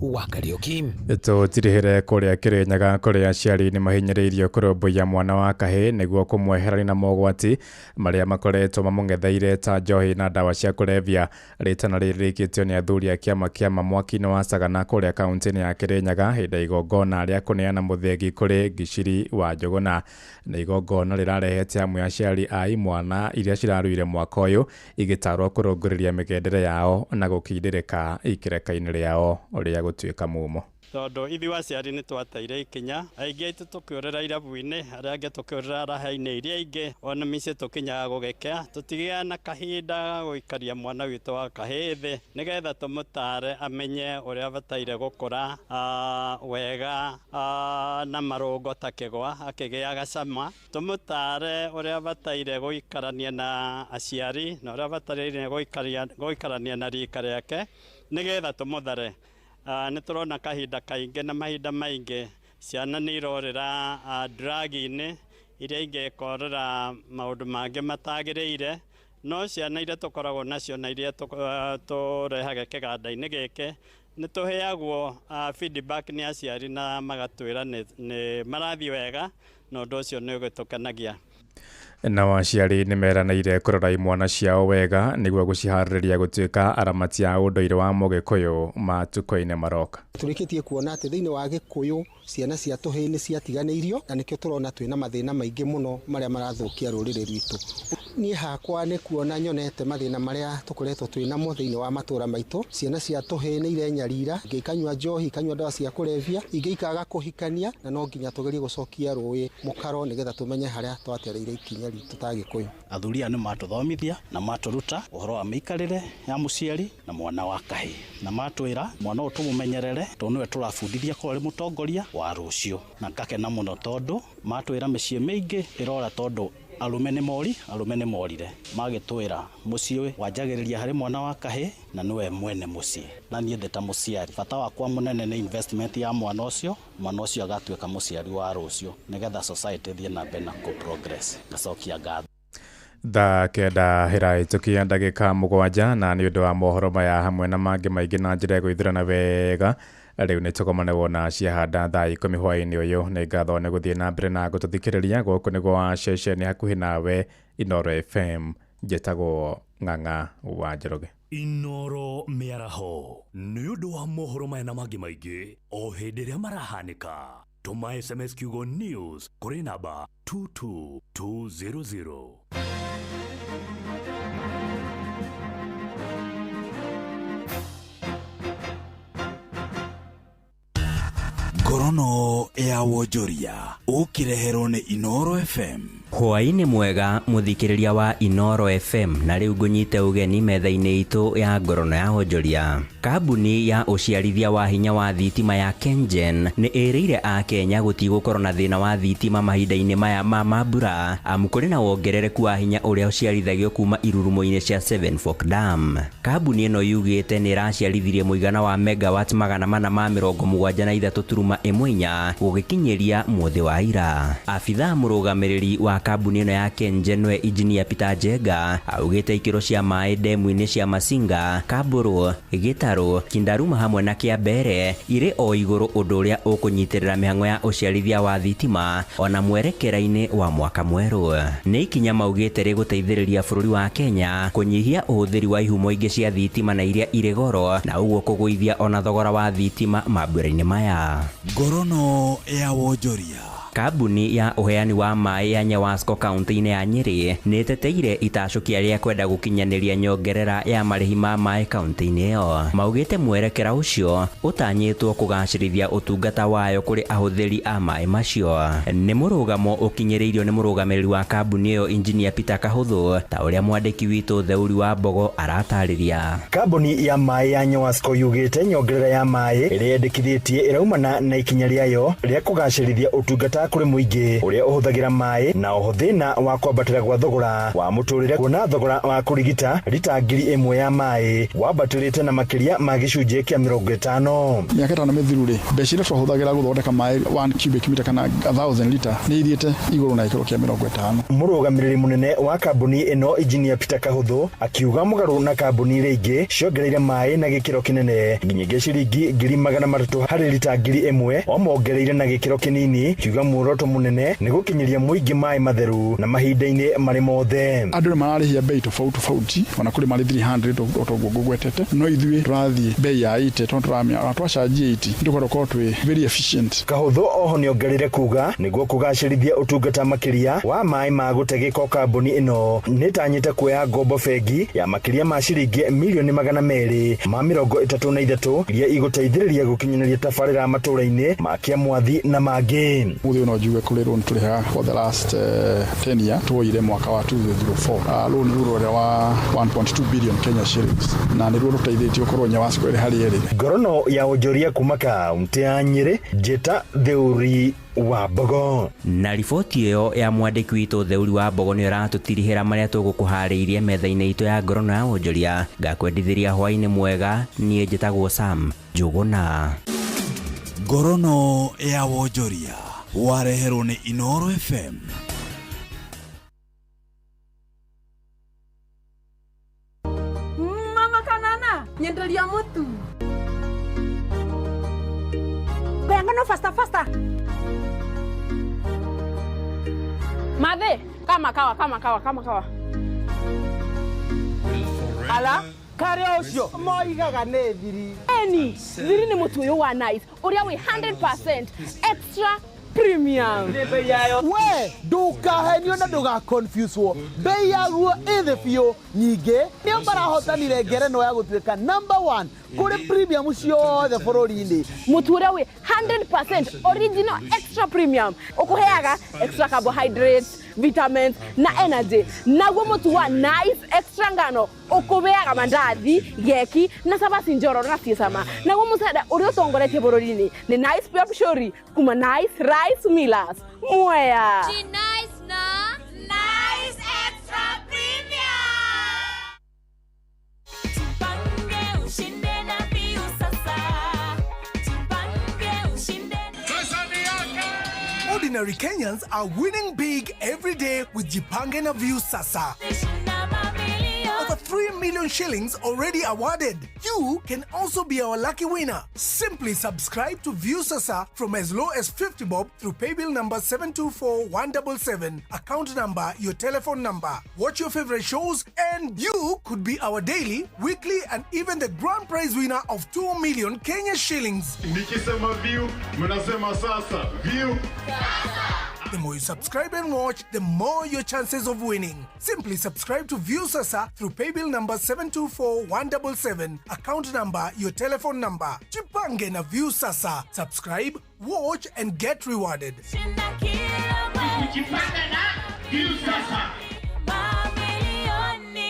Wa Kariuki. Tũtirihĩre kũrĩa Kĩrĩnyaga kũrĩa aciari nĩ mahinyĩrĩirio kũrũmbũiya mwana wa kahĩĩ nĩguo kũmweherania na mogwati marĩa makoretwo mamũng'etheire ta njohi na ndawa cia kũrebia. Rĩtana rĩrĩ rĩikĩtio nĩ athuri a kĩama kĩa ma mwaki-inĩ wa Sagana kũrĩa kaunti-inĩ ya Kĩrĩnyaga hĩndĩ ya igongona rĩa kũneana mũthĩgi kũrĩ Ngiciri wa Njũgũna. Nĩ igongona rĩrarehete amwe aciari a imwana iria ciraruire mwaka ũyũ igĩtarwo kũrũngũrĩria mĩgendere yao na gũkindĩrĩka ikereka-inĩ rĩao rĩa gũtuĩka mumo. Tondũ ithuĩ aciari nĩ twateire ikinya, aingĩ aitũ tũkĩũrĩra irabu-inĩ, arĩa angĩ tũkĩũrĩra raha-inĩ iria ingĩ, ona mĩciĩ tũkinyaga gũgĩkĩa, tũtigĩaga na kahinda ga gũikaria mwana witũ wa kahĩĩ thĩ nĩgetha tũmũtare amenye ũrĩa abataire gũkũra wega na marũngo ta kĩgwa akĩgĩaga cama, tũmũtare ũrĩa abataire gũikarania na aciari na ũrĩa abataire gũikarania na rika rĩake nĩgetha tũmũthare. Nĩ tũrona kahinda kaingĩ na mahinda maingĩ ciana nĩ irorĩra drug-inĩ iria ingĩ ikorĩra maũndũ mangĩ matagĩrĩire, no ciana iria tũkoragwo nacio na iria tũrehaga kĩganda-inĩ gĩkĩ nĩ tũheagwo feedback nĩ aciari na magatwĩra nĩ marathiĩ wega na ũndũ ũcio nĩ ũgĩtũkenagia. Nao aciari nĩ meranĩire kũrora imwana ciao wega nĩguo gũciharĩrĩria gũtuĩka aramati a ũndũire wa Mũgĩkũyũ matukũ-inĩ maroka. Tũrĩkĩtie kuona atĩ thĩinĩ wa Gĩkũyũ ciana cia tũhĩĩ nĩ ciatiganĩirio na nĩkĩo tũrona twĩna mathĩna maingĩ mũno marĩa marathũkia rũrĩrĩ rwitũ. Niĩ hakwa nĩ kuona nyonete mathĩna marĩa tũkoretwo twĩnamo thĩinĩ wa matũra maitũ. Ciana cia tũhĩĩ nĩ irenyarira, ingĩ ikanyua njohi, ikanyua ndawa cia kũrebia, ingĩ ikaga kũhikania, na no nginya tũgerie gũcokia rũĩ mũkaro nĩgetha tũmenye harĩa twatereire ikinya ritũ ta Gĩkũyũ. Athuri aya nĩ matũthomithia na matũruta ũhoro wa mĩikarĩre ya mũciari na mwana wa kahĩĩ, na matwĩra mwana ũyũ tũmũmenyerere tondũ nĩwe tũrabundithia korwo arĩ mũtongoria wa rũciũ. Na ngakena mũno tondũ matwĩra mĩciĩ mĩingĩ ĩrora tondũ arũme nĩ mori, arũme nĩ morire. Magĩtwĩra mũciĩ wanjagĩrĩria harĩ mwana wa kahĩĩ na nĩwe mwene mũciĩ. Na niĩ ndĩ ta mũciari, bata wakwa mũnene nĩ investment ya mwana ũcio, mwana ũcio agatuĩka mũciari wa rũciũ nĩgetha society ĩthiĩ na mbere na kũ progress. Ngacokia ngatho. Thaa 9 ĩrahĩtũkia ndagĩka 7 na nĩ ũndũ wa mohoro maya hamwe na mangĩ maingĩ na njĩra ya gũithũrana wega rĩu nĩ tũgomane wona ciahanda thaa 10 hwaĩ-inĩ ũyũ. Nĩ ngatho nĩ gũthiĩ na mbere na gũtũthikĩrĩria. Gũkũ nĩguo wa ceceni hakuhĩ nawe Inooro FM. Njĩtagwo Ng'ang'a wa Njoroge. Inooro mĩaraho nĩ ũndũ wa mohoro maya na mangĩ maingĩ o hĩndĩ ĩrĩa marahanĩka. Tũma SMS kiugo news kũrĩ namba 22200. Ngorono ya wonjoria ũkĩreherwo nĩ Inooro FM. Hwaĩ-inĩ mwega mũthikĩrĩria wa Inooro FM, na rĩu ngũnyite ũgeni metha-inĩ itũ ya ngorono ya wonjoria. Kambuni ya ũciarithia wa hinya wa thitima ya KenGen nĩ ĩrĩire akenya gũtigũkorwo na thĩna wa thitima mahinda-inĩ maya ma mambura, amu kũrĩ na wongerereku wa hinya ũrĩa ũciarithagio kuma irurumo-inĩ cia Seven Fork Dam. Kambuni ĩno yugĩte nĩ ĩraciarithirie mũigana wa megawatt 473.14 gũgĩkinyĩria mũthĩ wa ira. Abithaa mũrũgamĩrĩri wa kambuni ĩno ya KenGen nĩwe Engineer Peter Njenga augĩte ikĩro cia maĩ ndemu-inĩ cia Masinga, Kamburu, Gĩtarũ, Kindaruma hamwe na Kĩambere irĩ o igũrũ, ũndũ ũrĩa ũkũnyitĩrĩra mĩhang'o ya ũciarithia wa thitima ona mwerekera-inĩ wa mwaka mwerũ. Nĩ ikinya maugĩte rĩgũteithĩrĩria bũrũri wa Kenya kũnyihia ũhũthĩri wa ihumo ingĩ cia thitima na iria irĩ goro, na ũguo kũgũithia ona thogora wa thitima mambura-inĩ maya. Ngorono ya wonjoria. Kambuni ya ũheani wa maĩ ya Nyewasco kaunti-inĩ ya Nyĩrĩ nĩ ĩteteire itacũkia rĩa kwenda gũkinyanĩria nyongerera ya marĩhi ma maĩ kaunti-inĩ ĩyo. Maugĩte mwerekera ũcio ũtanyĩtwo kũgacĩrithia ũtungata wayo kũrĩ ahũthĩri a maĩ macio. Nĩ mũrũgamo ũkinyĩrĩirio nĩ mũrũgamĩrĩri wa kambuni ĩyo Engineer Peter Kahũthũ, ta ũrĩa mwandĩki witũ Theuri wa Mbogo aratarĩria. Kambuni ya maĩ ya Nyewasco yugĩte nyongerera ya maĩ ĩrĩa yendekithĩtie ĩraumana na ikinya rĩayo rĩa kũgacĩrithia ũtungata bata kũrĩ mũingĩ ũrĩa ũhũthagĩra maĩ na oho thĩna wa kwambatĩra gwa thogora wa mũtũrĩre, kuona thogora wa kũrigita rita 1000 ya maĩ wambatĩrĩte na makĩria ma gĩcunjĩ kĩa 50. Mĩaka 5 mĩthiru rĩ, mbeca iria twahũthagĩra gũthondeka maĩ 1 cubic meter kana 1000 liter nĩ ithiĩte igũrũ na gĩkĩro kĩa 50. Mũrũgamĩrĩri mũnene wa kambuni ĩno Engineer Peter Kahũthũ akiuga mũgarũ na kambuni iria ingĩ ciongereire maĩ na gĩkĩro kĩnene nginyagia ciringi 300 harĩ rita 1000, o mongereire na gĩkĩro kĩnini, kiuga muoroto mũnene nĩ gũkinyĩria mũingĩ maĩ matheru na mahinda-inĩ marĩ mothe. Andũ nĩ mararĩhia bei tofauti tofauti, ona kũrĩ marĩ 300 otoguo ngũgwetete, no ithuĩ tũrathiĩ bei ya 80 tondũ tũramĩa twacanjia 80 nĩ tũkorwo twĩ very efficient. Kahũthũ oho nĩongereire kuga nĩguo kũgacĩrithia ũtungata makĩria wa maĩ ma gũte gĩko, kambuni ĩno nĩtanyĩte kuoya ngombo bengi ya makĩria ma ciringi milioni 233 iria igũteithĩrĩria gũkinyanĩria tabarĩra matũra-inĩ ma Kĩamwathi na mangĩ. Mũthĩ no njuge kũrĩ loan tũrĩhaga for the last 10 year tuoire mwaka wa 2004 loan rũrũ rũrĩa wa 1.2 billion Kenya shillings na nĩruo rũteithĩtie gũkorwo Nyawasco ĩrĩ harĩa ĩrĩ. Ngorono ya wonjoria kuma kaunti ya Nyĩrĩ, Njĩta Theuri wa Mbogo. Na riboti ĩyo ya mwandĩki witũ Theuri wa Mbogo nĩ ĩratũtirihĩra marĩa tũgũkũharĩirie metha-inĩ itũ ya ngorono ya wonjoria. Ngakwendithĩria hwaĩ-inĩ mwega, niĩ njĩtagwo Sam Njũgũna. Ngorono ya wonjoria wareherwo nĩ Inoro FM. Mama kanana nyenderia mutu Ngano faster faster. Madhe, kama kawa kama kawa kama kawa. Ala, kare ucio moigaga nĩ thiri. Eni, thiri nĩ mũtu ũyũ wa nice, ũrĩa wĩ 100% extra premium. We, ndukahenio na ndugaconfuse-wo. Bei yaguo ĩ thĩ biũ, nyingĩ nĩo marahotanire ngerenwa ya gũtuĩka number 1 kũrĩ premium ciothe bũrũri-inĩ. Mũtu ũrĩa wĩ 100% original extra premium ũkũheaga extra carbohydrates, vitamins na energy. Naguo mũtu wa nice extra ngano ũkũbeaga mandathi, geki na cabaci njororo na ciĩ cama. Naguo mũcere ũrĩa ũtongoretie bũrũri-inĩ nĩ Nice Pure Pshori kuma Nice Rice Millers. Mwea. Nice na Nice Extra Premium. Tupange ushinde na Viu sasa. Tupange ushinde. Ordinary Kenyans are winning big every day with Jipange na Viu Sasa. Over 3 million shillings already awarded. You can also be our lucky winner. Simply subscribe to Viu Sasa from as low as 50 bob through paybill number 724177, account number, your telephone number. Watch your favorite shows and you could be our daily, weekly and even the grand prize winner of 2 million Kenya shillings. Nikisema Viu, mnasema sasa. Viu. The more you subscribe and watch, the more your chances of winning. Simply subscribe to Viu Sasa through paybill number 724177, account number, your telephone number. Jipange na Viu Sasa. Subscribe, watch and get rewarded. Jipange na Viu Sasa. Mamilioni.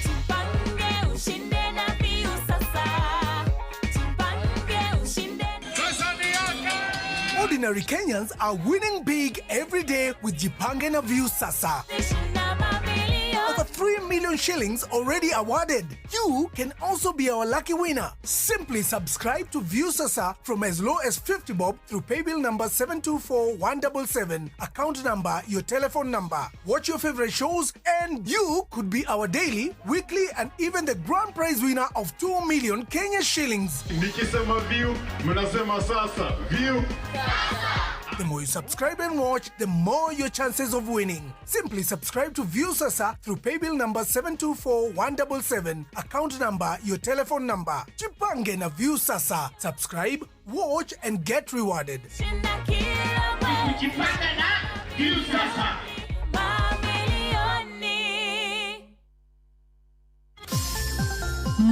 Tupange ushinde na Viu Sasa. Tupange ushinde. Ordinary Kenyans are winning big every day with Jipange na Viu Sasa. Over 3 million shillings already awarded. You can also be our lucky winner. Simply subscribe to Viu Sasa from as low as 50 bob through paybill number 724177, account number, your telephone number. Watch your favorite shows and you could be our daily, weekly and even the grand prize winner of 2 million Kenya shillings. Nikisema Viu, mnasema sasa. Viu. The more you subscribe and watch, the more your chances of winning. Simply subscribe to Viu Sasa through paybill number 724177, account number, your telephone number. Jipange na Viu Sasa. Subscribe, watch and get rewarded. Jipange na Viu Sasa. Mamilioni.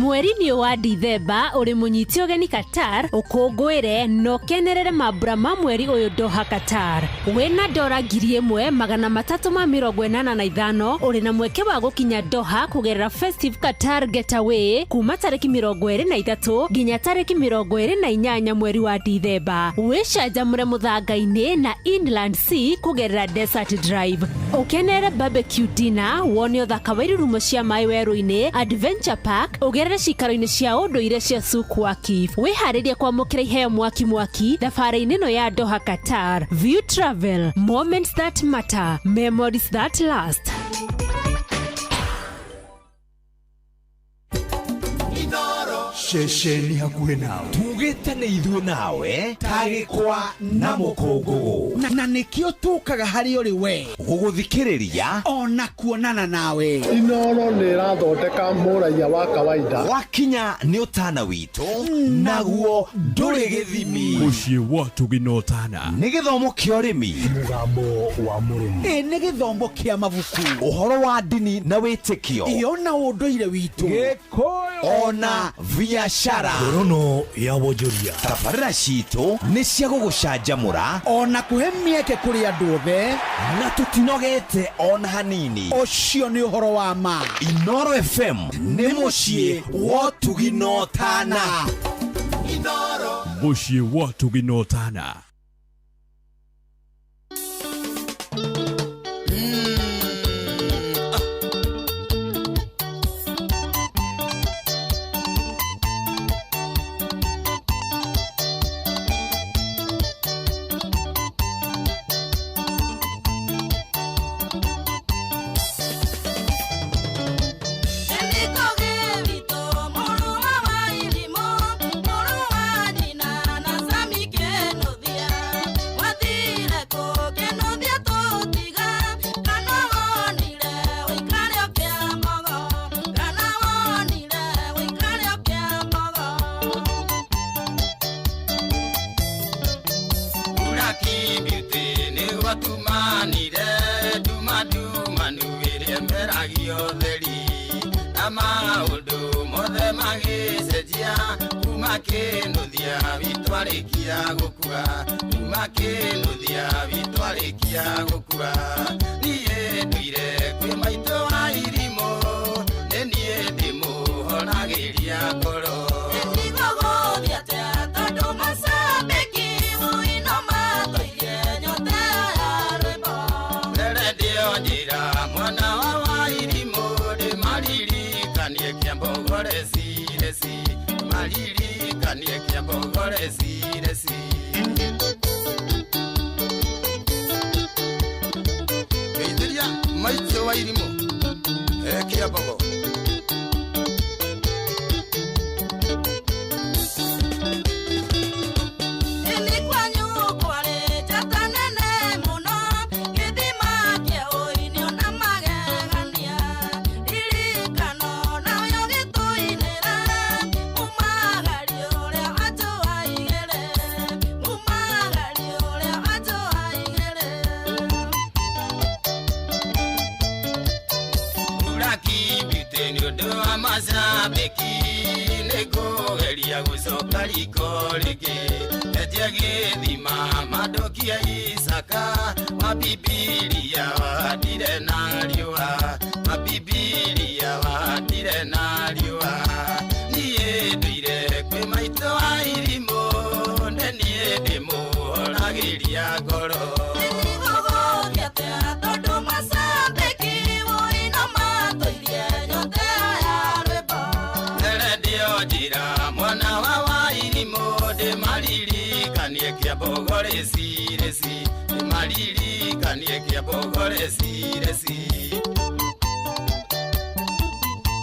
Mweri-inĩ ũyũ wa Dithemba ũrĩ mũnyite ũgeni Qatar, ũkũngũĩre na ũkenerere mambura ma mweri ũyũ Doha Qatar. Wĩna dora 1385 ũrĩ na mweke wa gũkinya Doha kũgerera Festive Qatar Getaway kuma tarĩki 23 nginya tarĩki 28 mweri wa Dithemba. Wĩcanjamũre mũthanga-inĩ na Inland Sea kũgerera Desert Drive. Ũkenere barbecue dinner, wone ũthaka wa irurumo cia maĩ werũ-inĩ, Adventure Park, ũgerere cikaro-inĩ cia ũndũire cia Souk Waqif. Wĩharĩrie kwamũkĩra iheo mwaki mwaki thabarĩ-inĩ ĩno ya Doha Qatar. View Travel, moments that matter, memories that last. Ceceni hakuhĩ nawe tugĩte nĩ ithuĩ nawe tagĩkwa na mũkũngũgũ na nĩkĩo tũkaga harĩ ũrĩ we gũgũthikĩrĩria ona kuonana nawe. Inoro nĩ ĩrathondeka mũraiya wa kawaida. Wakinya nĩ ũtana witũ naguo ndũrĩ gĩthimi. Mũciĩ wa Tũgĩ na Ũtana nĩ gĩthomo kĩa ũrĩmi, mũgambo wa mũrĩmi, ĩ nĩ gĩthomo kĩa mabuku, ũhoro wa ndini na wĩtĩkio, ĩyo na ũndũire witũ, Gĩkũyũ ona biashara. Ngorono ya wonjoria. Tabarĩra citũ nĩ cia gũgũcanjamũra ona kũhe mĩeke kũrĩ andũ othe, na tũtinogete ona hanini. Ũcio nĩ ũhoro wa ma. Inoro FM nĩ mũciĩ wa ũtugi na ũtana. Mũciĩ wa ũtugi na ũtana.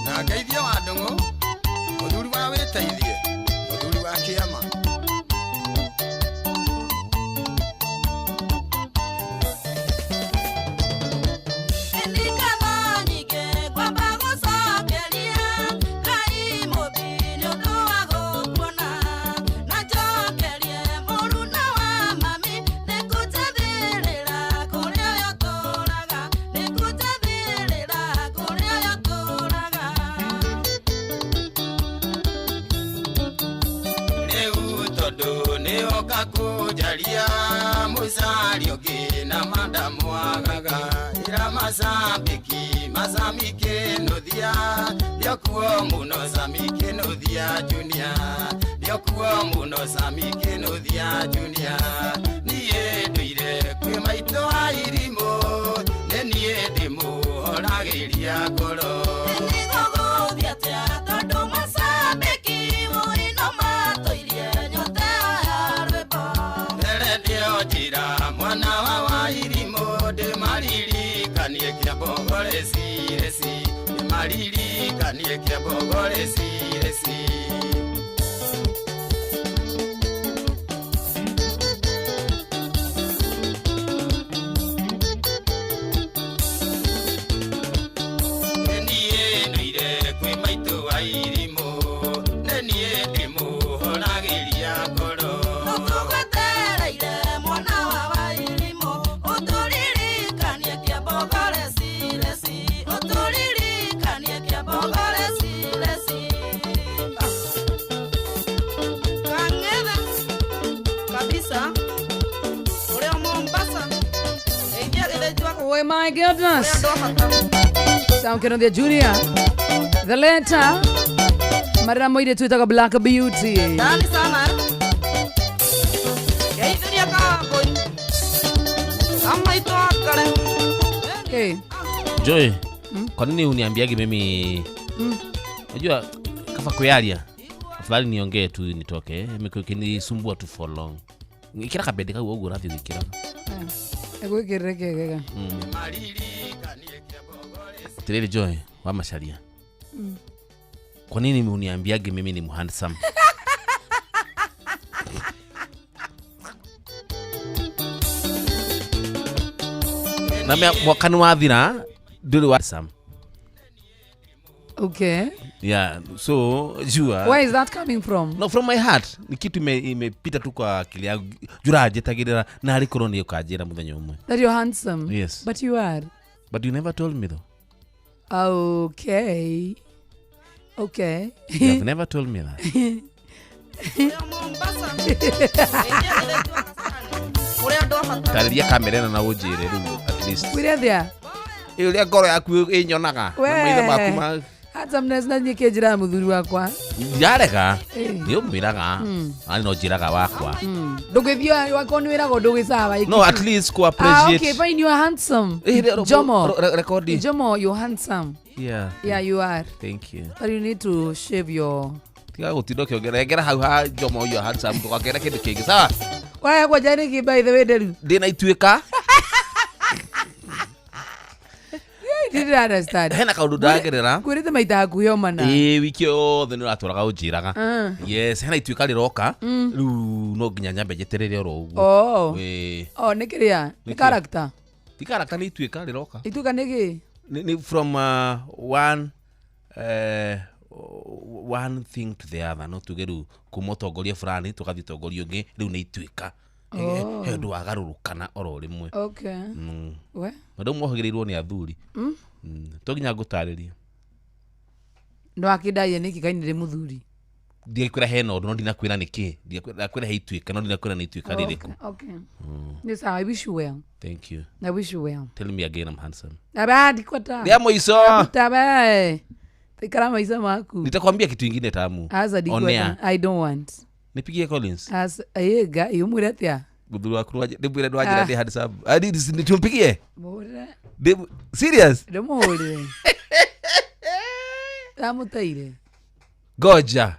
Na ngeithia wa ndũng'ũ mũthuri wa wĩteithie mũthuri wa kĩama. Nĩkũnjathĩrĩra kũrĩa ũtũraga, nĩkũnjathĩrĩra. Kũnjaria mũcari ũngĩ na mandamwagaga ĩra macambĩki macamike nũthia ndĩokuo mũno camike nũthia Junior ndĩokuo mũno camike nũthia Junior niĩ ndũire kwĩ maitũ wa irimũ nĩ niĩ ndĩmũhoragĩria ngoro. Maririkanie kĩambogore cireci. Niĩ ndũire kwĩ maitũ wa irimũ nĩ niĩ ndĩmũhoragĩria ngoro. Tũgwetereire mwana wa Wairimũ ũtũririkanie kĩambogore cireci ũtũririkanie kĩambogore cireci. Kang'ethe kabisa ũrĩa Mombasa ĩngia gĩthĩnjwa. Oh my goodness. Sound Kenothia Junior. The letter. Marina Moire tuitaga Black Beauty. Ndani sana. Geithuria kambũi. Amaitũ akare. Okay. Joy, kwa nini uniambiagi mimi? Unajua kafa kuyalia. Afadhali niongee tu nitoke. Imekuwa ikinisumbua tu for long. Ikira kabedi kau ugu rathi gwikira. Egwikirire kegega. Tiriri Joy wa Macharia. Kwa nini uniambiagi mimi ni handsome? Na mwaka nĩ wathira ndũrĩ wa handsome. Okay. Yeah, so jua. Where is that coming from? No, from my heart. Ni kitu imepita tu kwa akili yangu. Jura njetagĩrĩra na harĩ korwo nĩ ũkanjĩra mũthenya ũmwe. That you're handsome. Yes. But you are. But you never told me though. Okay. Okay. You have never told me that. Tarĩria kamera ĩno na ũnjĩre rĩu at least. Wĩre thĩa? Ĩ ũrĩa ngoro yaku ĩnyonaga na maitho maku ma handsomeness na niĩ kĩnjĩraga mũthuri wakwa. Ndirarega. Nĩ ũmwĩraga. Ani no njĩraga wakwa. Ndũgĩthiĩ wakwa nĩ wĩragwo ndũgĩcawa. No, at least ku appreciate. Okay, fine, you are handsome. Jomo. Rekodi. Jomo, you're handsome. Yeah. Yeah, you are. Thank you. But you need to shave your. Tiga gũtinda ũkĩongerera engera hau ha Jomo you are handsome ndũgakere kĩndũ kĩngĩ sawa. Waya kwanja nĩkĩ by the way Nderu? Ndĩna ituĩka. Didn't understand. Hena kaũndũ ndagerera. Ngwĩrĩte maita hakuhĩ o mana. Ĩĩ wiki yothe nĩ ũratũraga ũnjĩraga. Yes, hena ituĩka rĩroka. Rĩu no nginya nyambe njeterere oro ũguo. Oh. Ĩĩ. Oh, nĩ kĩrĩa? Nĩ character. Ti character nĩ ituĩka rĩroka. Ituĩka nĩ kĩ? Ni from one thing to the other. No tuge rĩu kuma ũtongoria fulani tũgathiĩ ũtongoria ũngĩ rĩu nĩ ituĩka. He ũndũ wagarũrũkana oro rĩmwe. Okay. We? Na rĩu mohagĩrĩirwo nĩ athuri. To nginya ngũtarĩrie. No akĩndaia nĩkĩ kainĩrĩ mũthuri? Ndiakwĩra hena ũndũ no ndinakwĩra nĩkĩ. Ndiakwĩra he ituĩka no ndinakwĩra nĩ ituĩka rĩrĩkũ. Okay. Nĩ sawa, I wish you well. Thank you. I wish you well. Tell me again I'm handsome. Aba ndikwata. Rĩa mũico. Tabe. Ikara maisha maku. Nitakwambia kitu ingine tamu. Asa ndikwata. I don't want. Nipigie Collins. Asa yega yumwire atia? Mũthuri waku ndĩmwĩre ndwanjĩra ndĩ handsome. Adi tumpigie? Mũhũrĩre. Serious? Ndĩmũhũrĩre. Ndamũteire. Goja.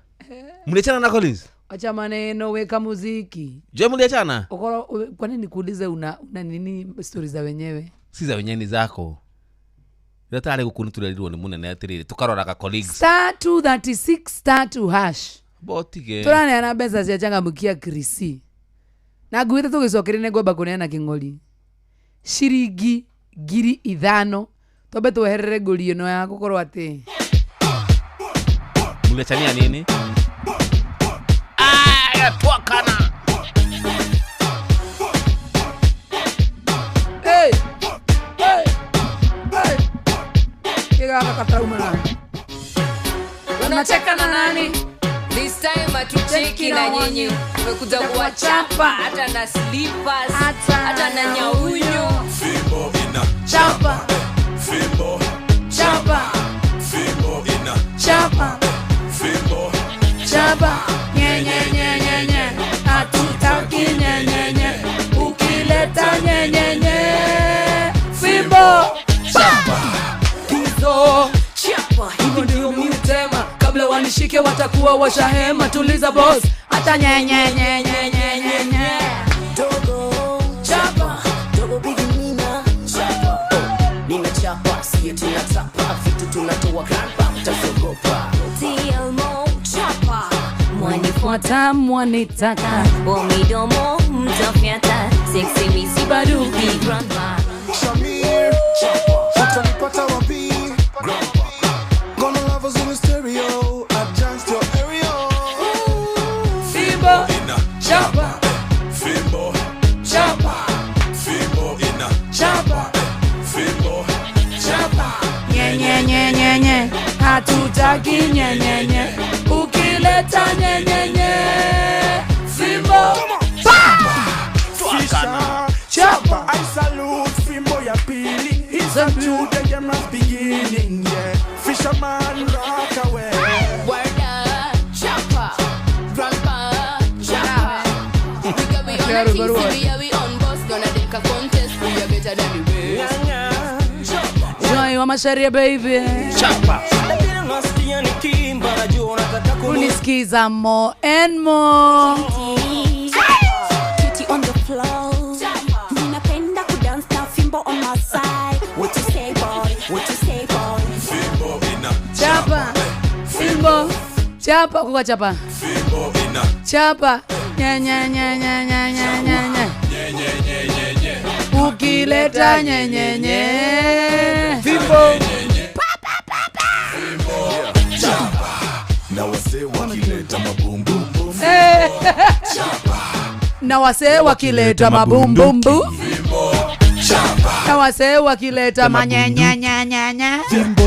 Mliachana na Collins? Acha maneno, weka muziki. Je, mliachana? Okoro, kwa nini nikuulize una nini stories za wenyewe? Si za wenyewe ni zako. Rĩrĩa tarĩ gũkũ nĩtũrerirwo nĩ mũnene atĩrĩrĩ tũkaroraga colleagues. Star 236 star 2 hash. Botige. Tũraneana mbeca cia changamkia Krisi. Na nguĩte tũgĩcokeria nĩ ngwamba kũneana kĩng'ori. Ciringi 5,000 twambe tweherere ngũri ĩno ya gũkorwo atĩ. Mliachania nini? Ah, twakana. Hey! Hey! Hey! Kigaka katauma na. Unacheka na nani? This time hatucheki na nyinyi, tumekuja kuwachapa hata na slippers, hata na nyaunyo. Fimbo ina chapa, fimbo chapa, fimbo ina chapa, fimbo chapa, nye nye nye nye nye, hatutaki nye nye nye, ukileta nye nye nye, fimbo chapa, kizo chapa, hivyo ndio mi hutema, kabla wanishike watakuwa washahema. Tuliza boss, hata nye nye nye nye nye nye nye, Dogo chapa, dogo bigi nina chapa, nina chapa, siyo tunatapa, vitu tunatoa grandpa, utazogopa. Tielmo chapa, mwanifuata mwanitaka, midomo mtafyata, sexy misi baduki grandma. Shamir, chapa, utanipata wapi? Grandpa, gonna love us in the stereo, adjust your area. Fimbo ina chapa, fimbo chapa, fimbo ina chapa, fimbo chapa, nye nye nye nye nye, hatutaki nye nye nye, ukileta nye nye nye, fimbo Fisher, chapa. I salute Fimbo ya pili. It's a new the game is beginning, yeah. Fisherman rock away. Warda, chapa, grandpa, chapa. We got we on a team, see we are we on boss, gonna take a contest, we are better than the rest. Joy wa Macharia baby. Chapa. Nasikia nikimba najua unataka Kunisikiza more and more. Kitty on the floor. Ninapenda kudance na fimbo on my side. What you say boy? What you say boy? fimbo ina Chapa. Fimbo. Chapa kuka chapa. fimbo ina Chapa. Nye nye nye nye nye nye nye nye. nye nye nye nye nye Ukileta nye nye nye. Fimbo. chapa na wasee wakileta mabumbumbu Eh. Na wasee wakileta mabumbumbu. Na wasee wakileta manyenyanyanyanya. Fimbo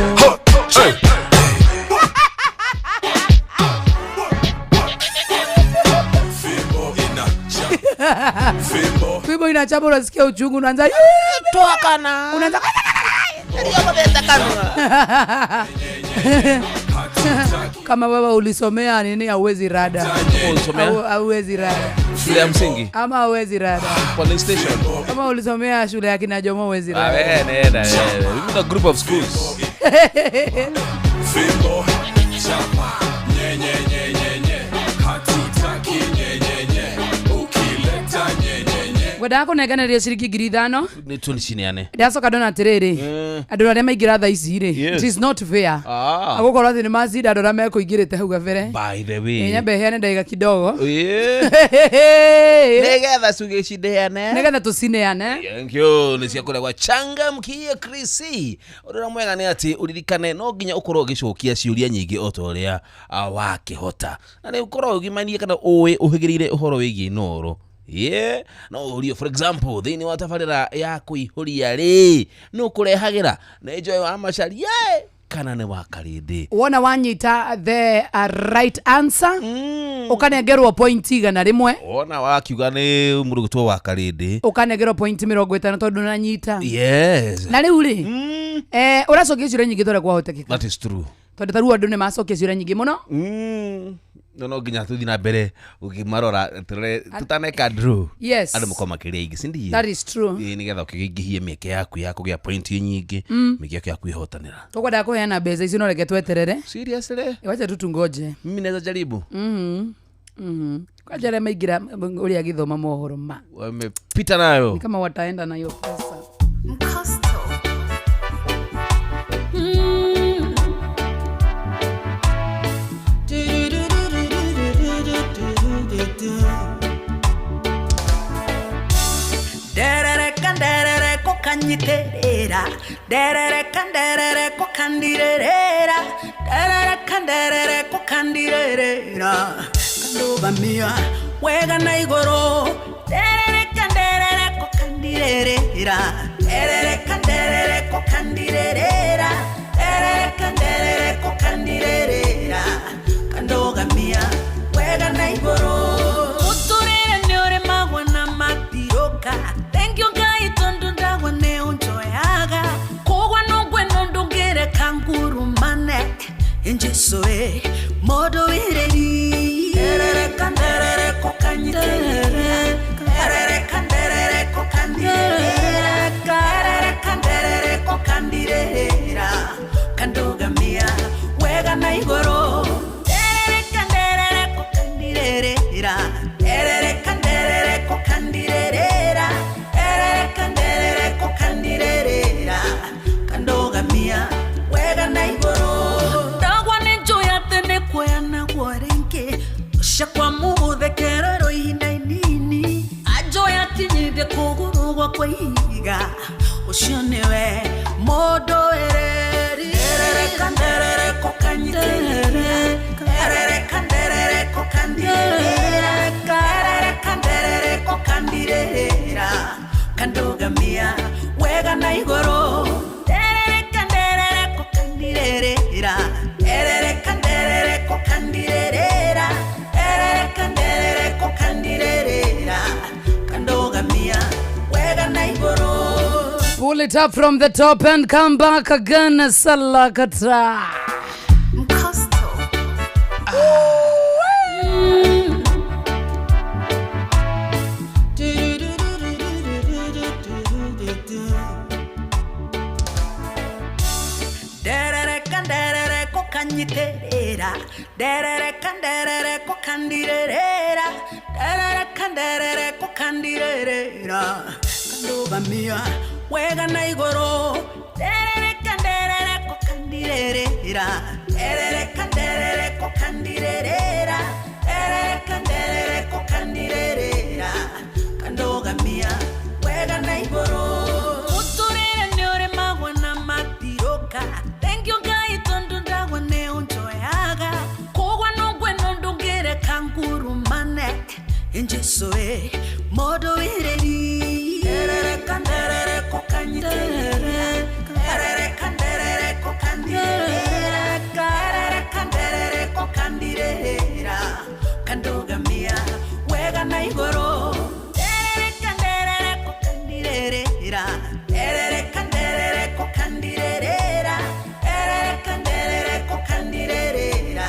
ina fimbo Fimbo inachapa, unasikia uchungu, unaanza toa kana, unaanza kama baba ulisomea nini, hauwezi rada, Ulisomea? Hauwezi rada Shule ya msingi ama hauwezi rada police station. kama ulisomea shule ya kina Jomo huwezi Ah, rada. we, nenda, nenda. Mimi na group of schools. fimbo chapa nye nye nye nye nye hatutaki nye nye nye ukileta nye nye nye Ngwendaga kũnenganĩria ciringi 5,000 Nĩ tũcineane. ndacoka ndona atĩrĩrĩ andũ arĩa maingĩra thaa ici rĩ Yes. it is not fair Ah. agũkorwo atĩ nĩ macinda andũ arĩa mekũingĩrĩte hau gabere By the way. nyambe heane ndagĩka kidogo Yeah. Nĩgetha tũgĩcineane. nĩgetha tũcineane Thank you nä cia kå gwa changamkie Chrissy å ndå å rä a mwega nä atä å ririkane no nginya å korwo å gä cokia ciå nyingä o ta å rä a wakä hota na nä å korwo å gimanie kana å ä å hä gä rä ire å horo wä giä noro yeah. No å rio for example thä inä wa tabarä ra ya kå ihå ria rä nä å kå rehagä ra nä njoe wa macaria kana nä wa karä ndä wona wanyita the right answer ũkanengerwo point 100 wona wakiuga nä må ndå gwä wa karä ndä ũkanengerwo point 50 tondũ nanyita yes na rĩu rĩ ũracokia ciũria nyingĩ torĩa kwahotekeka that is true tondũ ta rĩu andũ nĩ macokia ciũria nyingĩ mũno no nginya tuthi na mbere ukimarora turore tutaneka draw Yes. andu makorwo makiria ingĩ si ndio That is true. Ĩĩ, nĩgetha ũkĩingĩhie mĩeke yaku ya kũgĩa point nyingĩ mĩeke yaku ya kwĩhotanĩra tũkwendaga kũheana mbeca icio no reke tweterere seriously wacha tu tungoje mimi naweza jaribu kwanja arĩa maingĩra ũrĩa agĩthoma mohoro ma wamepita nayo ni kama wataenda na hiyo pesa Nderereka nderereko kanyiterera nderereka nderereko kandirerera nderereka nderereko kandirerera kandũgamia wega na igũrũ nderereka nderereko kandirerera nderereka nderereko kandirerera nderereka nderereko kandirerera kandũgamia Ũcio nĩwe mũndũ ĩreri. Nderereka nderereko kanyitĩrĩra. Nderereka nderereko kandirĩrĩra. Nderereka nderereko kandirĩrĩra. Kandugamia wega na igũrũ. Nderereka nderereko kandirĩrĩra. Nderereka nderereko kandirĩrĩra. Nderereka nderereko kandirĩrĩra. Kandugamia wega na igũrũ. Pull it up from the top and come back again, Salakata. Nderereka nderereko kanyitĩrĩra. Nderereka nderereko kandirĩrĩra. Nderereka nderereko kandirĩrĩra. Kandugamia wega na igũrũ. Nderereka nderereko kandirĩrĩra. Nderereka nderereko kandirĩrĩra. Nderereka nderereko kandirĩrĩra. Kandugamia wega na igũrũ. Mũtũrĩre nĩ ũrĩmagwo na matirũka. Thank you Ngai tondũ ndagwa nĩ ũnjoyaga. Kũgwa no ngweno ndũngĩreka ngurumane. Jesu ĩ mũndũ wĩrĩri. Nderereka nderereko kanyitĩrĩra. Nderereka nderereko kandirĩrĩra. Nderereka nderereko kandirĩrĩra. Kandugamia wega na igũrũ. Nderereka nderereko kandirĩrĩra. Nderereka nderereko kandirĩrĩra. Nderereka nderereko kandirĩrĩra.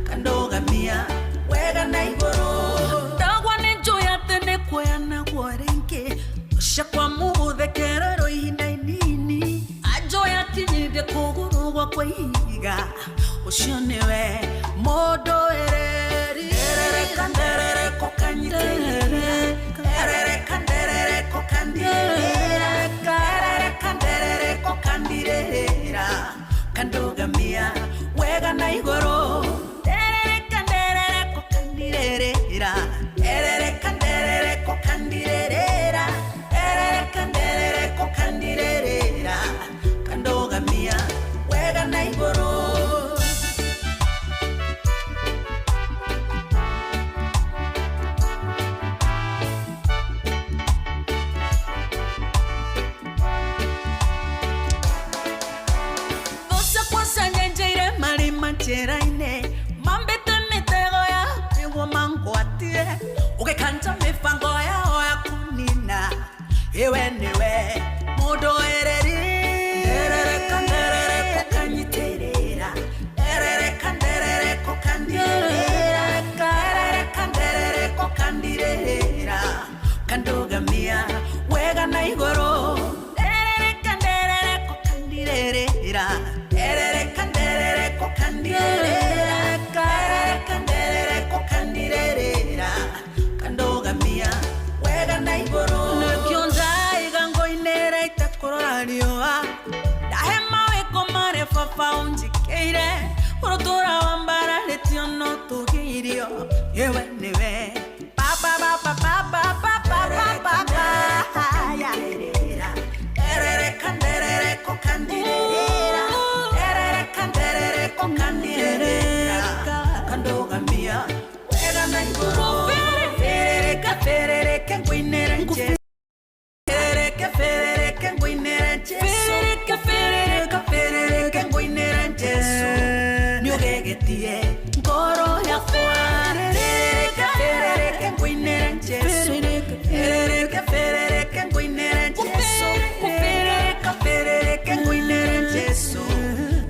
Kandugamia wega na igũrũ. Ndagwa nĩ njũĩ atĩ nĩ kuoya naguo rĩngĩ. Ũcakwa mũgũthekererwo ihinda inini. Anjoya akinyithie kũgũrũ gwakwa ihiga. Ũcio nĩwe mũndũ ĩreri. Nderereka nderereko kanyitĩrĩra. Nderereka nderereko kandirĩrĩra. Nderereka nderereko kandirĩrĩra. Kandugamia wega na igũrũ. Nderereka nderereko kandirĩrĩra. Nderereka nderereko kandirĩrĩra. Nderereka nderereko kandirĩrĩra. Kandugamia wega na igũrũ. Thũ ciakwa cianyenjeire marima njĩra-inĩ, mambĩte mĩtego yao nĩguo mangwatie, ũgĩkanja mĩbango yao ya kũnina. Iwe nĩwe mũndũ ĩreri. Nderereka nderereko kanyitĩrĩra. Nderereka nderereko kandirĩrĩra. Nderereka nderereko kandirĩrĩra. Kandugamia wega na igũrũ. Nderereka nderereko kandirĩrĩra. Nderereka nderereko kandirĩrĩra. Nderereka nderereko kandirĩrĩra. Kandugamia wega na igũrũ. Nĩkĩo ndaiga ngoinĩra itekũrora riũa. Ndahe mawĩko marĩa baba ũnjĩkĩire. Ũrũtũra wambararĩtio no tũgĩirio. Iwe nĩwe baba baba baba baba baba. Nderereka nderereko kandirĩrĩra. Nderereka nderereko kandirĩrĩra. Kandugamia wega na igũrũ. Ferereka ferereke ngũinĩre Jesũ. Ferereke ferereke ngũinĩre Jesũ. Ferereke ferereke ferereke ngũinĩre Jesũ. Nĩũgegetie ngoro yakwa. Ferereke ferereke ngũinĩre Jesũ. Ferereke ferereke ngũinĩre Jesũ. Ferereke ferereke ngũinĩre Jesũ.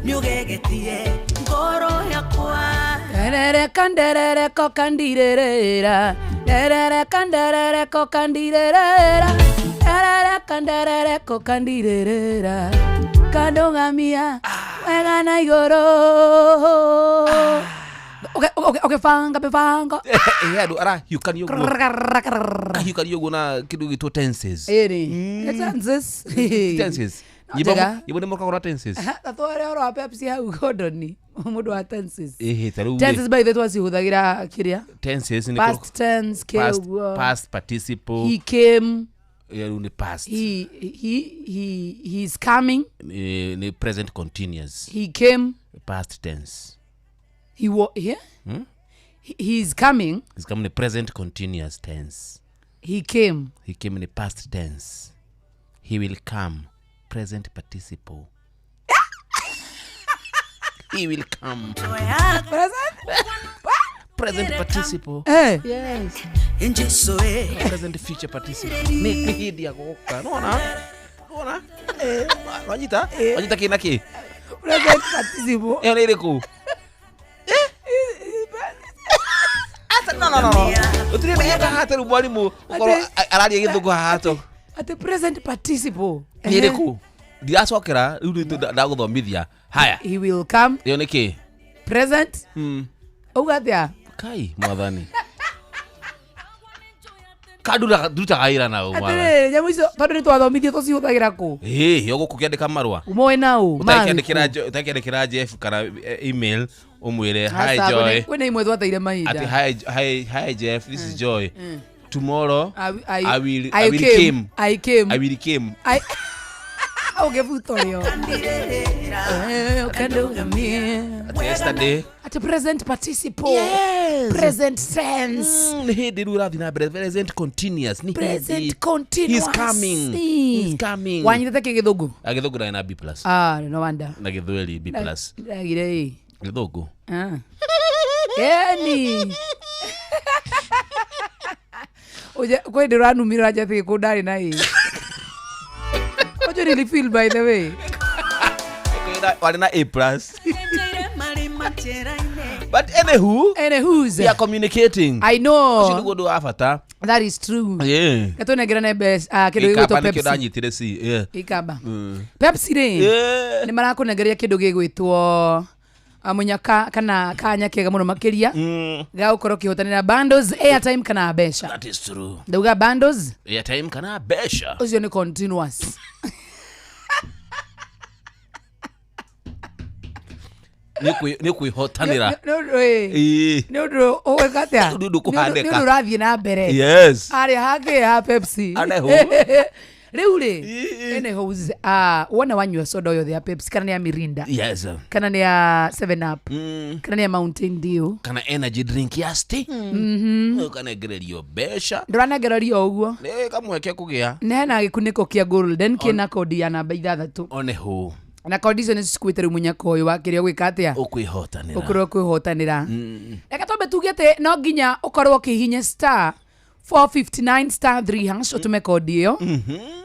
Nĩũgegetie ngoro yakwa. Nderereka nderereko kandirĩrĩra. Nderereka nderereko kandirĩrĩra. Nderereka nderereko kandirĩrĩra. Kandugamia wega na igũrũ. Okay, banga banga. Ĩ andũ arahiũkania ũguo ahiũkania ũguo na kĩndũ gĩtwo tenses. Ĩrĩ. Tenses. Tenses. No njega. Nyĩmbo nĩ mũkagũra tenses. Tatware ũhoro wa Pepsi hau Gordon, mũndũ wa tenses. Ĩhĩ ta rĩu Tenses by the twacihũthagĩra kĩrĩa tenses nĩ past tense kĩ past, ũguo. past participle. He came. Ĩyo rĩu nĩ past. He is coming. Nĩ present continuous. He came. Past tense. He wa yeah? Hmm? He is coming. Is coming nĩ present continuous tense. He came. He came in the past tense. He will come. Present participle. He will come. Present participle. Eh. Yes. Present future participle. Nĩ hĩndĩ ya gũka. Nona? Nona? Wanyita? Wanyita kĩ na kĩ? Present participle. Ĩyo nĩ ĩrĩkũ? Ata no no no no. Ũtirĩ na haha rĩu mwarimũ ũkorwo araria gĩthũngũ haha to. Ati present participle. Nĩ ĩrĩkũ? Ndiracokera rĩu nĩ ndagũthomithia. Haya. He will come. Ĩyo nĩ kĩ? Present. Uga atia? Kai mwathani. Ka ndutaga wĩra na ũ mwathani. Atirĩrĩ nyamũ icio tondũ nĩ twathomithio tũcihũthagĩra kũ? Ĩĩ, yo gũkũ kĩandĩka marũa. Umoĩ na ũ? Ũtakĩandĩkĩra Jeff kana email ũmwĩre hi Joy. Kwĩna imwe twateire Ati mahinda. hi Jeff, this is Joy. Tomorrow I I will I I will came. came. I came. I will came. I ũgĩbuta ũrĩo. Ũkandũgamia. Ati yesterday. Ati present participle. Yes. Present tense. Nĩ hĩndĩ rĩu ũrathiĩ na mbere present continuous. Nĩ hĩndĩ. Present continuous. He's coming. He's coming. Wanyitĩte kĩ gĩthũngũ? Gĩthũngũ ndarĩ na B plus. Ah, no wonder. Na gĩthweri B plus. Ndagire ĩ. Gĩthũngũ. Ah. Eni. Oje, kwĩ ndĩranumire ũranjatĩ kũ ndarĩ na ĩ. Ojo nilifeel by the way. Warĩ na A plus. But anywho, Anywho's. we are communicating. I know. Ũcio nĩguo ũndũ wa bata. That is true. Yeah. Gatũnengerane mbeca kĩndũ gĩgwĩtwo Gĩkamba nĩkĩo Pepsi. ndanyitire C. Yeah. Gĩkamba. Mm. Pepsi rĩ. Yeah. Nĩ marakũnengeria kĩndũ gĩgwĩtwo mũnyaka kana kanya kega mũno makĩria ga gũkorwo ũkĩhotanĩra bundles, airtime kana mbeca. That is true. Ndauga bundles Airtime kana mbeca. ũcio nĩ continuous. Nĩ kwĩhotanĩra. Nĩ Ĩĩ. nĩ ũndũ ũgwĩka atĩa? Nĩ ũndũ ũkũhanĩka. Nĩ ũndũ ũrathiĩ na mbere. Yes. Harĩa hangĩ ha Pepsi. Aneho. Rĩu rĩ, anyhow, wona wanyua soda yothe ya Pepsi kana nĩ ya Mirinda Yes. kana nĩ ya 7 Up kana nĩ ya Mountain Dew Kana energy drink ya sti. Mhm. Ũkanengererio mbeca. Ndũranengererio ũguo. Nĩ kamweke kũgĩa. Nĩ hena gĩkunĩko kĩa golden kĩna kodi ya namba 6. Oneho. Na kodi icio nĩ cikuĩte rĩu mũnyaka ũyũ wa kĩrĩa ũgwĩka atĩa? Ũkwĩhotanĩra. Ũkorwo kwĩhotanĩra. Reke twambe tuge atĩ no nginya ũkorwo ũkĩhihinya star 459 star 3 hash ũtũme kodi ĩyo.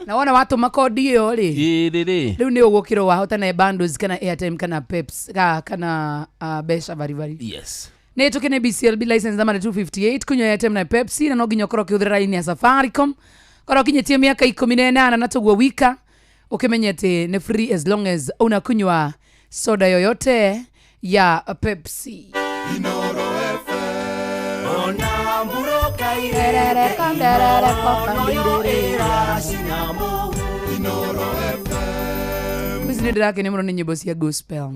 Na wona watũma kodi ĩyo rĩ, Ĩrĩrĩ. rĩu nĩ ũgũkĩrwo wahotana bundles kana airtime kana Peps kana mbeca baribari. Yes. Nä tå kä nä BCLB license number 258 kunywa airtime na Pepsi na no nginya ũkorwo ũkĩhũthĩra raini ya Safaricom korwo ũkinyĩtie mĩaka 18 na toguo wika ũkĩmenye atĩ nĩ free as long as unakunywa soda yoyote ya Pepsi. Ici nä ndä rakenio må no nä nyä mbo cia gospel.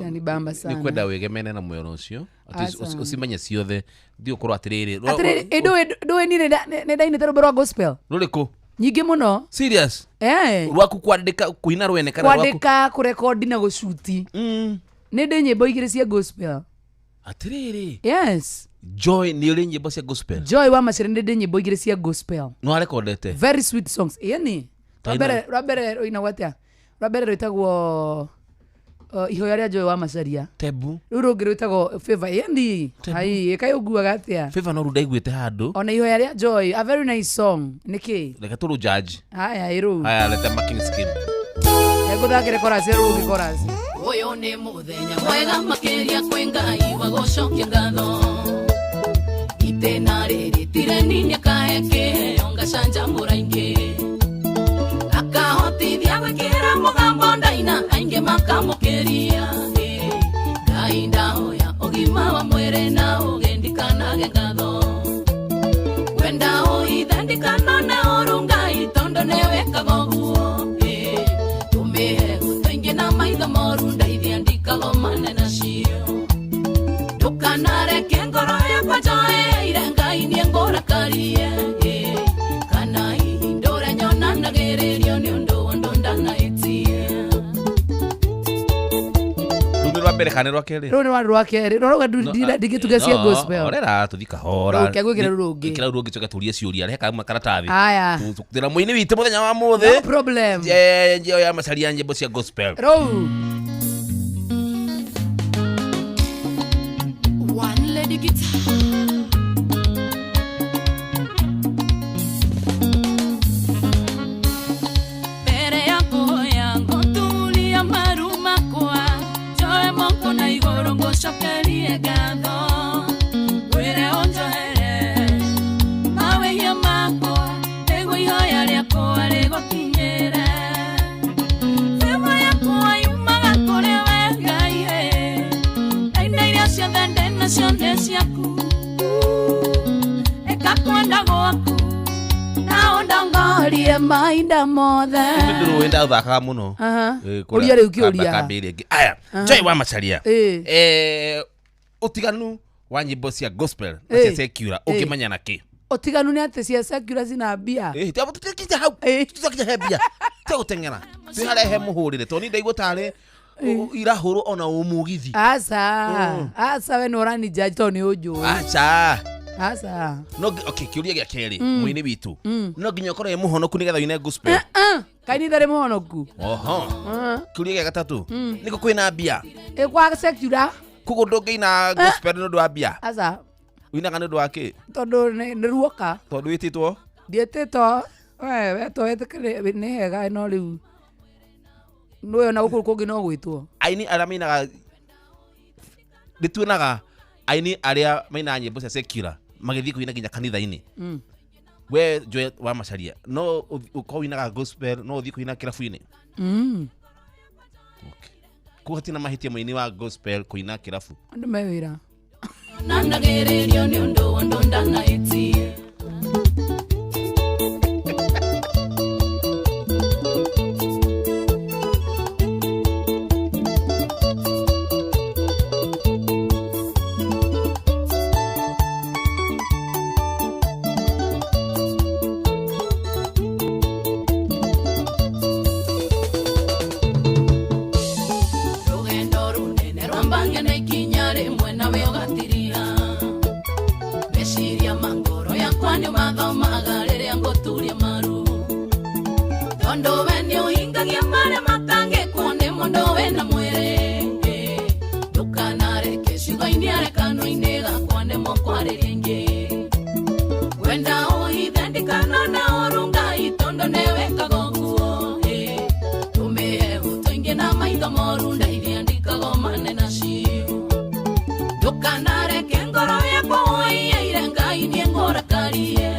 Yani bamba sana. Nĩ kwenda wĩgemene na mwena ũcio. Atĩ Aca. ũcimenye ciothe. Thiĩ ũkorwo atĩrĩrĩ. Atĩrĩrĩ, ĩ ndũĩ niĩ nĩ ndainĩte rwĩmbo rwa gospel Rũrĩkũ? nyingĩ mũno. Serious? Eh. Rwaku kwandĩka kũina rwene kana rwaku? Kwandĩka kũrekondi na gũcuti. Nĩ ndĩ nyĩmbo igĩrĩ cia gospel. Atĩrĩrĩ. Yes. Joy nĩ ũrĩ nyĩmbo cia gospel. Joy wa Macharia nĩ ndĩ nyĩmbo igĩrĩ cia gospel. Nĩ warekondete? Very sweet songs. Ĩni. Ta ina- Rwa mbere rũinagwo atĩa? Rwa mbere rwĩtagwo ihoya rĩa Joy wa Macharia. Tebu. Rĩu rũngĩ rwĩtagwo Favor. Ĩni. Ai, ĩkaĩ ũnguaga atĩa? Favor no rĩu ndaiguĩte handũ. Ona ihoya rĩa Joy, a very nice song. Nĩkĩ? Reke tũrũ judge. Haya, ĩ rũu. Haya, leta marking scheme. Ngũthakĩre chorus ĩyo rũngĩ chorus. Ũyũ nĩ mũthenya mwega makĩria kwĩ Ngai wa gũcokia ngatho. Itĩna rĩrĩ tireni nĩakahe kĩheo ngacanjamũra ingĩ. Akahotithia gwĩkĩra mũgambo ndaina aingĩ makamũkĩria. Ngai ndahoya ũgima wa mwĩrĩ na ũgĩ ndikanage ngatho. Wenda ũithe ndikanone ũru Ngai tondũ nĩwĩkaga ũguo. Tũmĩhe gũtũ na maitho moru ndeithia ndikagomane nacio. Ndũkanareke ngoro yakwa njoeire Ngai niĩ ngũrakarie. Kana hihi mbere kana nĩ rwa kerĩ? Rũu nĩ rwarĩ rwa kerĩ. Rũrauga ndingĩtuga cia gospel. Orera tũthi kahora. Rũke gwĩkĩra rũu rũngĩ. Ĩkĩra rũu rũngĩ tũke tũrie ciũria rehe kamwe karatathi. Aya. Tũra mũini witũ mũthenya wa mũthĩ. No problem. Njeo ya macaria nyĩmbo cia gospel. Rũu. One lady guitar. Mbere ya kuhoya ngotulia maru makwa njoe moko na igũrũ ngũcokerie ngatho ngwĩre ũnjohere mawĩhia makwa nĩguo ihoya rĩakwa rĩgũkinyĩre Favor yakwa yumaga kũrĩ we Ngai he na indo iria ciothe ndĩ nacio nĩ ciaku ĩka kwenda gwaku na ũndongorie mahinda mothe. Ndũrũĩ ndathakaga mũno. Aha. Eh, Ũria rĩu kĩũria. kamba ĩrĩa ĩngĩ. Aya, Aha. Joy wa Macharia. Ĩĩ. Ũtiganu wa nyĩmbo cia gospel na Ĩĩ. cia secular Ĩĩ. ũngĩmenya na kĩ? Ũtiganu nĩ atĩ cia secular cina mbia. Tũtikinya hau. Tũtikinya he mbia. Tũgũteng'era. Twĩ harĩa he mũhũrĩre tondũ niĩ ndaigua tarĩ irahũrwo ona ũmũgithi. Aca. Aca we nĩ ũrani judge tondũ nĩ ũnjũĩ. Aca. Aca. No okay, kĩũria gĩa kerĩ Mm. mũini witũ. Mm. No nginya ũkorwo wĩ mũhonoku nĩgetha ũine gospel. Kainitha rĩ mũhonoku. Oho. Ah. Kĩũria gĩa gatatũ. Mm. Nĩkũ kwĩna mbia? Ĩ kwa secular. Koguo ndũngĩina gospel nĩ ũndũ wa mbia. Aca. Ũinaga nĩ ũndũ wa kĩ? Tondũ nĩ ruoka. Tondũ wĩtĩtwo? Ndiĩtĩtwo. We wetwo wĩtĩkĩre nĩ hega no rĩu. Nĩwe ona gũkũ kũngĩ no gwĩtwo. Aini arĩa mainaga nĩ tuonaga aini arĩa mainaga nyĩmbo cia secular magĩthiĩ kũina nginya kanitha-inĩ. We Joy wa Macharia no ũkorwo ũinaga gospel no ũthiĩ kũina kĩrabu-inĩ. Koguo hatirĩ na mahĩtia mũini wa gospel kũina kĩrabu. Andũ me wĩra. Nanagĩrĩrio nĩ ũndũ wa ũndũ ndanahĩtie. Rũgendo rũnene rwambange na ikinya rĩmwe nawe ũgatiria meciria ma ngoro yakwa nĩ mathomaga rĩrĩa ngũturia maru tondũ we nĩ ũhingagia marĩa matangĩkwo nĩ mũndũ wĩna mwĩrĩ. Ndũkanareke ciugo-inĩ arekanwo-inĩ gakwa nĩmo kwarĩria ingĩ wenda ũhithe ndikanona ũru Ngai tondũ nĩ wĩkaga ũguo. Tũmĩhe ũtũ na maitho moru ndeithia ndikagomane nacio ndũkanareke ngoro yakwa ũiyeire Ngai niĩ ngũrakarie.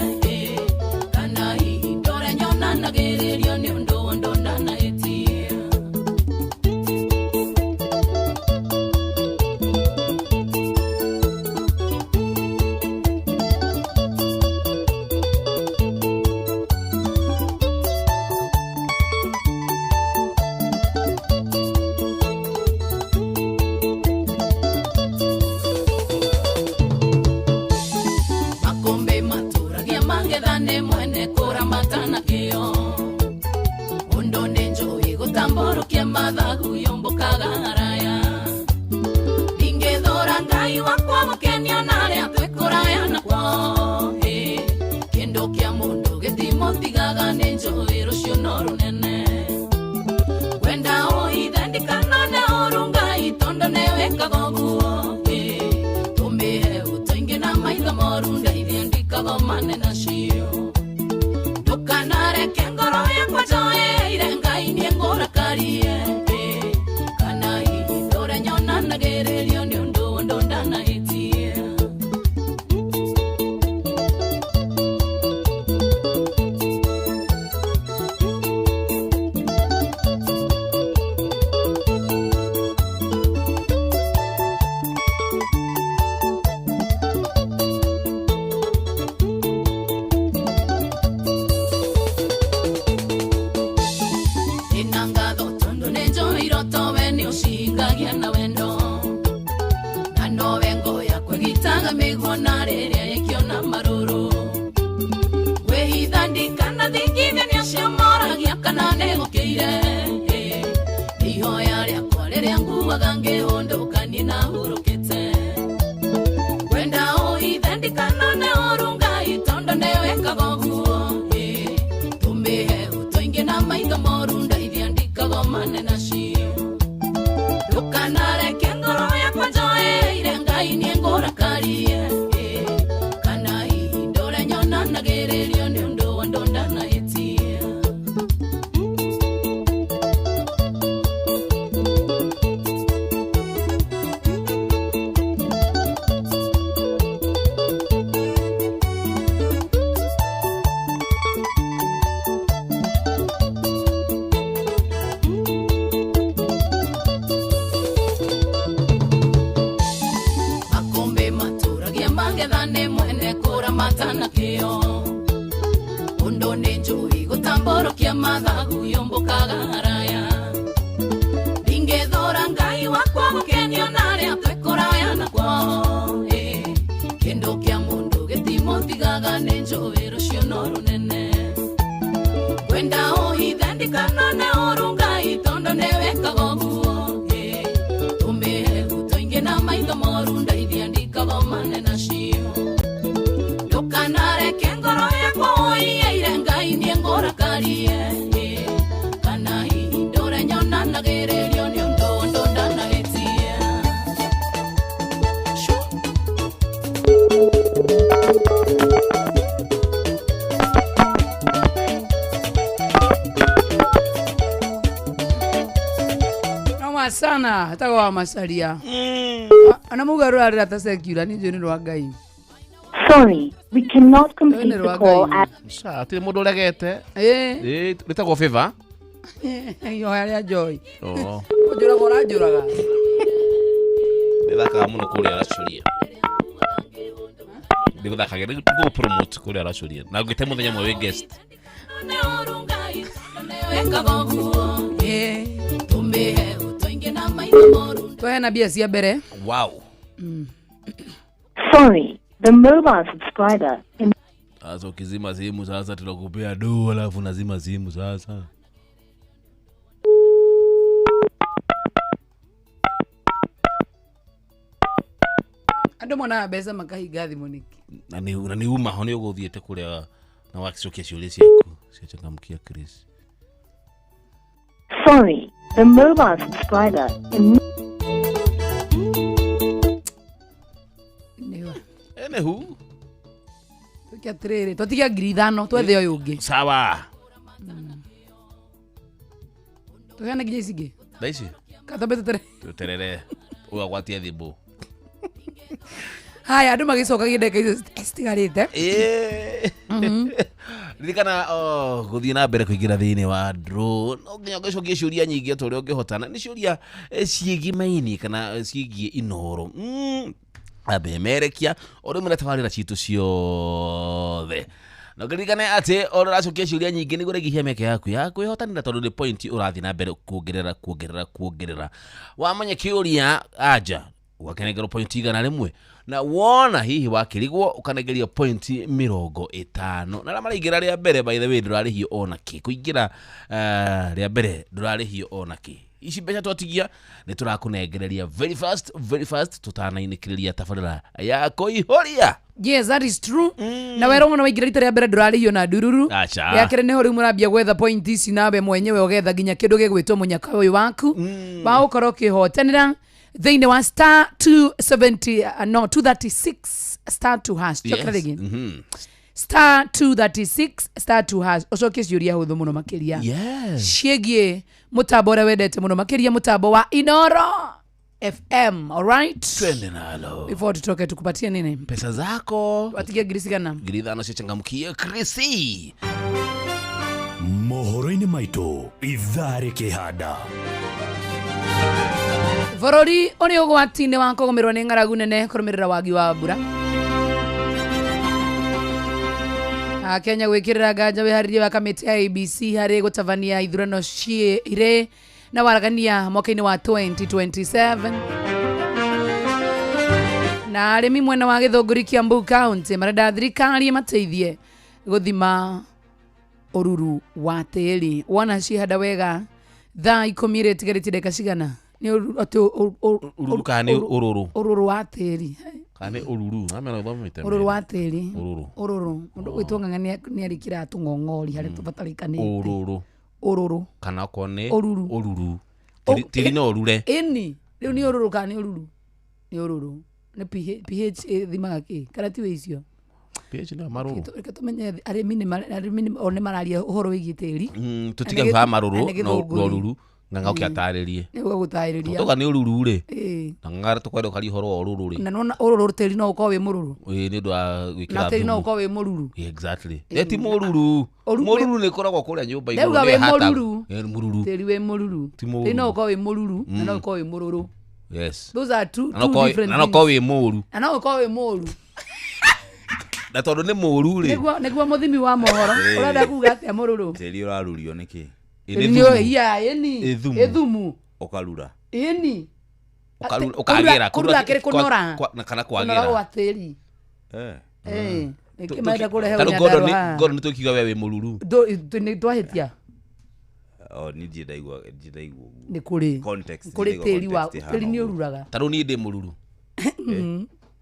Kana hihi ndũre nyonanagĩrĩrio nĩ ũndũ wa ũndũ ndanahĩtia. Makombe matũragia magetha nĩ mwene kũramata na kĩo ũndũ nĩ njũĩ gũtambũrũkia mathagu yũmbũkaga haraya ndingĩthũra Ngai wakwa gũkenio na arĩa twĩ kũraya nakwo. Kĩndũ kĩa mũndũ gĩtimũtigaga nĩ njũĩ rũciũ no rũnene wenda ũhithe ndikanone ũru Ngai tondũ nĩ wĩkaga ũguo. Tũmĩhe ũtũ na maitho moru ndeithia ndikagomane nacio ndũkanareke ngoro yakwa njoeire Ngai niĩ ngũrakarie. Kana hihi ndũre nyonanagĩrĩrio nĩ ũndũ wa ũndũ ndanahĩtia. Ndĩna ngatho tondũ nĩ njũĩ iroto we nĩ ũcihingagia na wendo na nowe ngo yakwa ĩgitaga mĩguo na rĩrĩa ĩkĩona marũrũ ngwĩhitha ndikanathingithio nĩ acio moragia kana nĩ gũkĩire. Ihoya rĩakwa rĩrĩa nguaga ngĩhũndũka ndikagomane nacio ndukanareke ngoro yakwa njoeire Ngai nĩngũrakarie kana hihi ndũre nyonanagĩrĩrio nĩ ũndũ wa ndũ ndanahĩtia. Makombe matũragia magetha nĩ mwene kũramata na kĩo ũndũ nĩ njũĩ gũtambũrũkia mathagu yũmbũkaga haraya ndingĩthũra Ngai wakwa gũkenio na arĩa twĩ kũraya na kwao kĩndũ kĩa mũndũ gĩtimũtigaga nĩ njũĩ rũcio no rũnene kwenda ũhithe ndikanone ũru Ngai tondũ nĩwĩkaga ũguo tũmĩhehu tũingĩ na maitho moru ndeithia ndikagomane nacio ndukanareke ngoro yakwa ũiyeire Ngai nĩngũrakarie kana hihi ndũre nyonanagĩrĩrio nĩ ũndũ ũndũ ndanahĩtia. Noma sana tagwo wa Macharia. Ana muga rurarira ta secular ni njũĩ nĩ rwa Ngai. Sorry, we cannot complete Nĩ the rwa call Ngai. at Sa, atirĩ mũndũ ũregete. Ĩĩ. Ĩĩ, rĩtagwo favor. Ihoya rĩa Joy. Oo. Ũnjũraga ũranjũraga. Ndĩthakaga mũno kũrĩa Aracũria. Ndĩgũthakaga ngũpromote kũrĩa Aracũria. Na ngwĩte mũthenya ũmwe wĩ guest. Nĩwĩkaga ũguo tũmĩhehu tũingĩ na maitho moru Twaheana mbia cia mbere. Wow. Sorry, the mobile subscriber in Sasa ukizima simu sasa tunakupea do alafu nazima simu sasa. Andũ monaga mbeca makahinga thimũ nĩkĩ? Na nĩ na nĩ uma ho nĩ ũgũthiĩte kũrĩa na wacokia ciũria ciaku cia changamkia Chris. Sorry, the mobile subscriber in Nĩwa. Anywho, Twĩke atĩrĩrĩ, twatigia 5,000 twethe ũyũ ũngĩ. Sawa. Tũheane nginya ici ingĩ. Thaa ici Katwambe tũtere. tũterere ũyũ agwatie thimũ. Haya, andũ magĩcokagia ndagĩka icio citigarĩte. Ririkana gũthiĩ na mbere kũingĩra thĩinĩ wa draw no nginya ũgĩcokie ciũria nyingĩ ta ũrĩa ũngĩhotana nĩ ciũria ciĩgiĩ maini kana ciĩgiĩ inoro amemerekia o rĩmwe na tabarĩra citũ ciothe na ũkĩririkane atĩ o ũrĩa ũracokia ciũria nyingĩ nĩguo ũraingĩhia mĩeke yaku ya kwĩhotanĩra tondũ nĩ point ũrathiĩ na mbere kuongerera kuongerera kuongerera wamenya kĩũria anja ũgakĩnengerwo point 100 na wona hihi wakĩrigwo ũkanengerio point 50 na arĩa maraingĩra rĩa mbere by the way ndũrarĩhio ona kĩ kũingĩra rĩa mbere ndũrarĩhio ona kĩ ici mbeca twatigia nĩ tũrakũnengereria very fast very fast tũtanainĩkĩrĩria tabarĩra ya kũihũria. Yes, that is true. Na werwo mũno waingĩra rita rĩa mbere ndũrarĩhio na ndururu. Acha. Rĩa kerĩ nĩho rĩu mũrambia gwetha point ici nawe mwenyewe ũgetha nginya kĩndũ gĩgwĩtwo mũnyaka ũyũ waku wa gũkorwo ũkĩhotanĩra thĩinĩ wa star 270 no 236 star 2 hash. Cokera rĩngĩ. Star 236 star 2 hash ũcokie ciũria hũthũ mũno makĩria. Yes. Ciĩgiĩ mũtambo ũrĩa wendete mũno makĩria mũtambo wa Inoro FM. All right? Twende nalo. Before tutoke tukupatie nini? Pesa zako. Watigia ngiri cigana? 5,000 cia changamkia Chris. Mohoro-inĩ maitũ ithaa rĩkĩhanda. Bũrũri ũrĩ ũgwati-inĩ wa kũgũmĩrwo nĩ ng'aragu nene kũrũmĩrĩra wagi wa mbura. Kenya gwĩkĩrĩra nganja wĩharĩria wa kamĩtĩ ya ABC harĩ gũtabania ithurano irĩ na waragania mwaka-inĩ wa 2027. Na arĩmi mwena wa Gĩthũngũri Kiambu County marenda thirikari ĩmateithie gũthima ũruru wa tĩri. Wona cihanda wega thaa 10 ĩtigarĩtie ndagĩka cigana? Nĩ Ũruru kana nĩ ũrũrũ? Ũrũrũ wa tĩri. Kana nĩ ũruru? Amena ũthomete. Ũrũrũ wa tĩri. Ũrũrũ. Ũrũrũ. Mũndũ gwĩtwo Ng'ang'a nĩ arĩkĩraga tũng'ong'ori harĩa tũbatarĩkanĩte. Ũrũrũ. Ũrũrũ. Kana okorwo nĩ Ũruru. Ũruru. Tĩri no ũrure. Ĩni rĩu nĩ ũrũrũ kana nĩ ũruru? Nĩ ũrũrũ, nĩ pH ĩthimaga kĩ kana ti wĩ icio? pH nĩyo marũrũ. Reke tũmenye arĩmi nĩ arĩmi o nĩ mararia ũhoro wĩgiĩ tĩri. Tũtige Na nĩ kuhaga marũrũ na nĩ na gĩthũngũri. ũruru ng'ang'a ũke atarĩrie. Nĩguo gũtarĩria. Tũga nĩ ũruru rĩ, Ĩĩ. na ng'ang'a tũkwenda ũkaria ũhoro wa ũruru rĩ. Na nona ũrũrũ, tĩri no ũkorwo wĩ mũrũrũ. Ĩĩ, nĩ ũndũ wa Na gwĩkĩra tĩri no thumu. ũkorwo wĩ mũruru. Exactly. Ĩ ti mũruru. Mũruru nĩ ĩkoragwo kũrĩa nyũmba igũrũ, Ndauga nĩyo wĩ ĩhataga. mũruru. Ĩ, mũruru. Tĩri wĩ mũruru. Ti mũruru. Tĩri no ũkorwo wĩ mũruru na no ũkorwo wĩ mũrũrũ. Yes. Those are two, Na no two ũkorwo- different na no ũkorwo things. wĩ mũru. Na no ũkorwo wĩ mũru. Na tondũ nĩ mũru rĩ. Nĩguo mũthimi wa mohoro Ĩĩ. ũrenda kuga atĩa mũrũrũ? Tĩri ũrarurio nĩkĩ? Tĩri nĩ iya ĩni. Ĩ thumu. Ĩ thumu. Ũkarura. Ĩni. Ũkagĩra. Kũrura kĩrĩ kũnora. Na kana Kũnora kwagĩra. gwa tĩri. Eh. Ĩĩ. Nĩkĩ marenda kũrehe Tarĩu ũnyandarũa haha? Gordon nĩ tũkiuga we wĩ mũruru. Nĩ twahĩtia. Oh, ni ndirĩ ndaigua, ndirĩ ndaigua ũguo. Nĩ kũrĩ. Context, Kũrĩ ndirĩ ndaigua tĩri wa context ĩhana tĩri nĩ ũguo. ũruraga. Tarĩu niĩ ndĩ mũruru.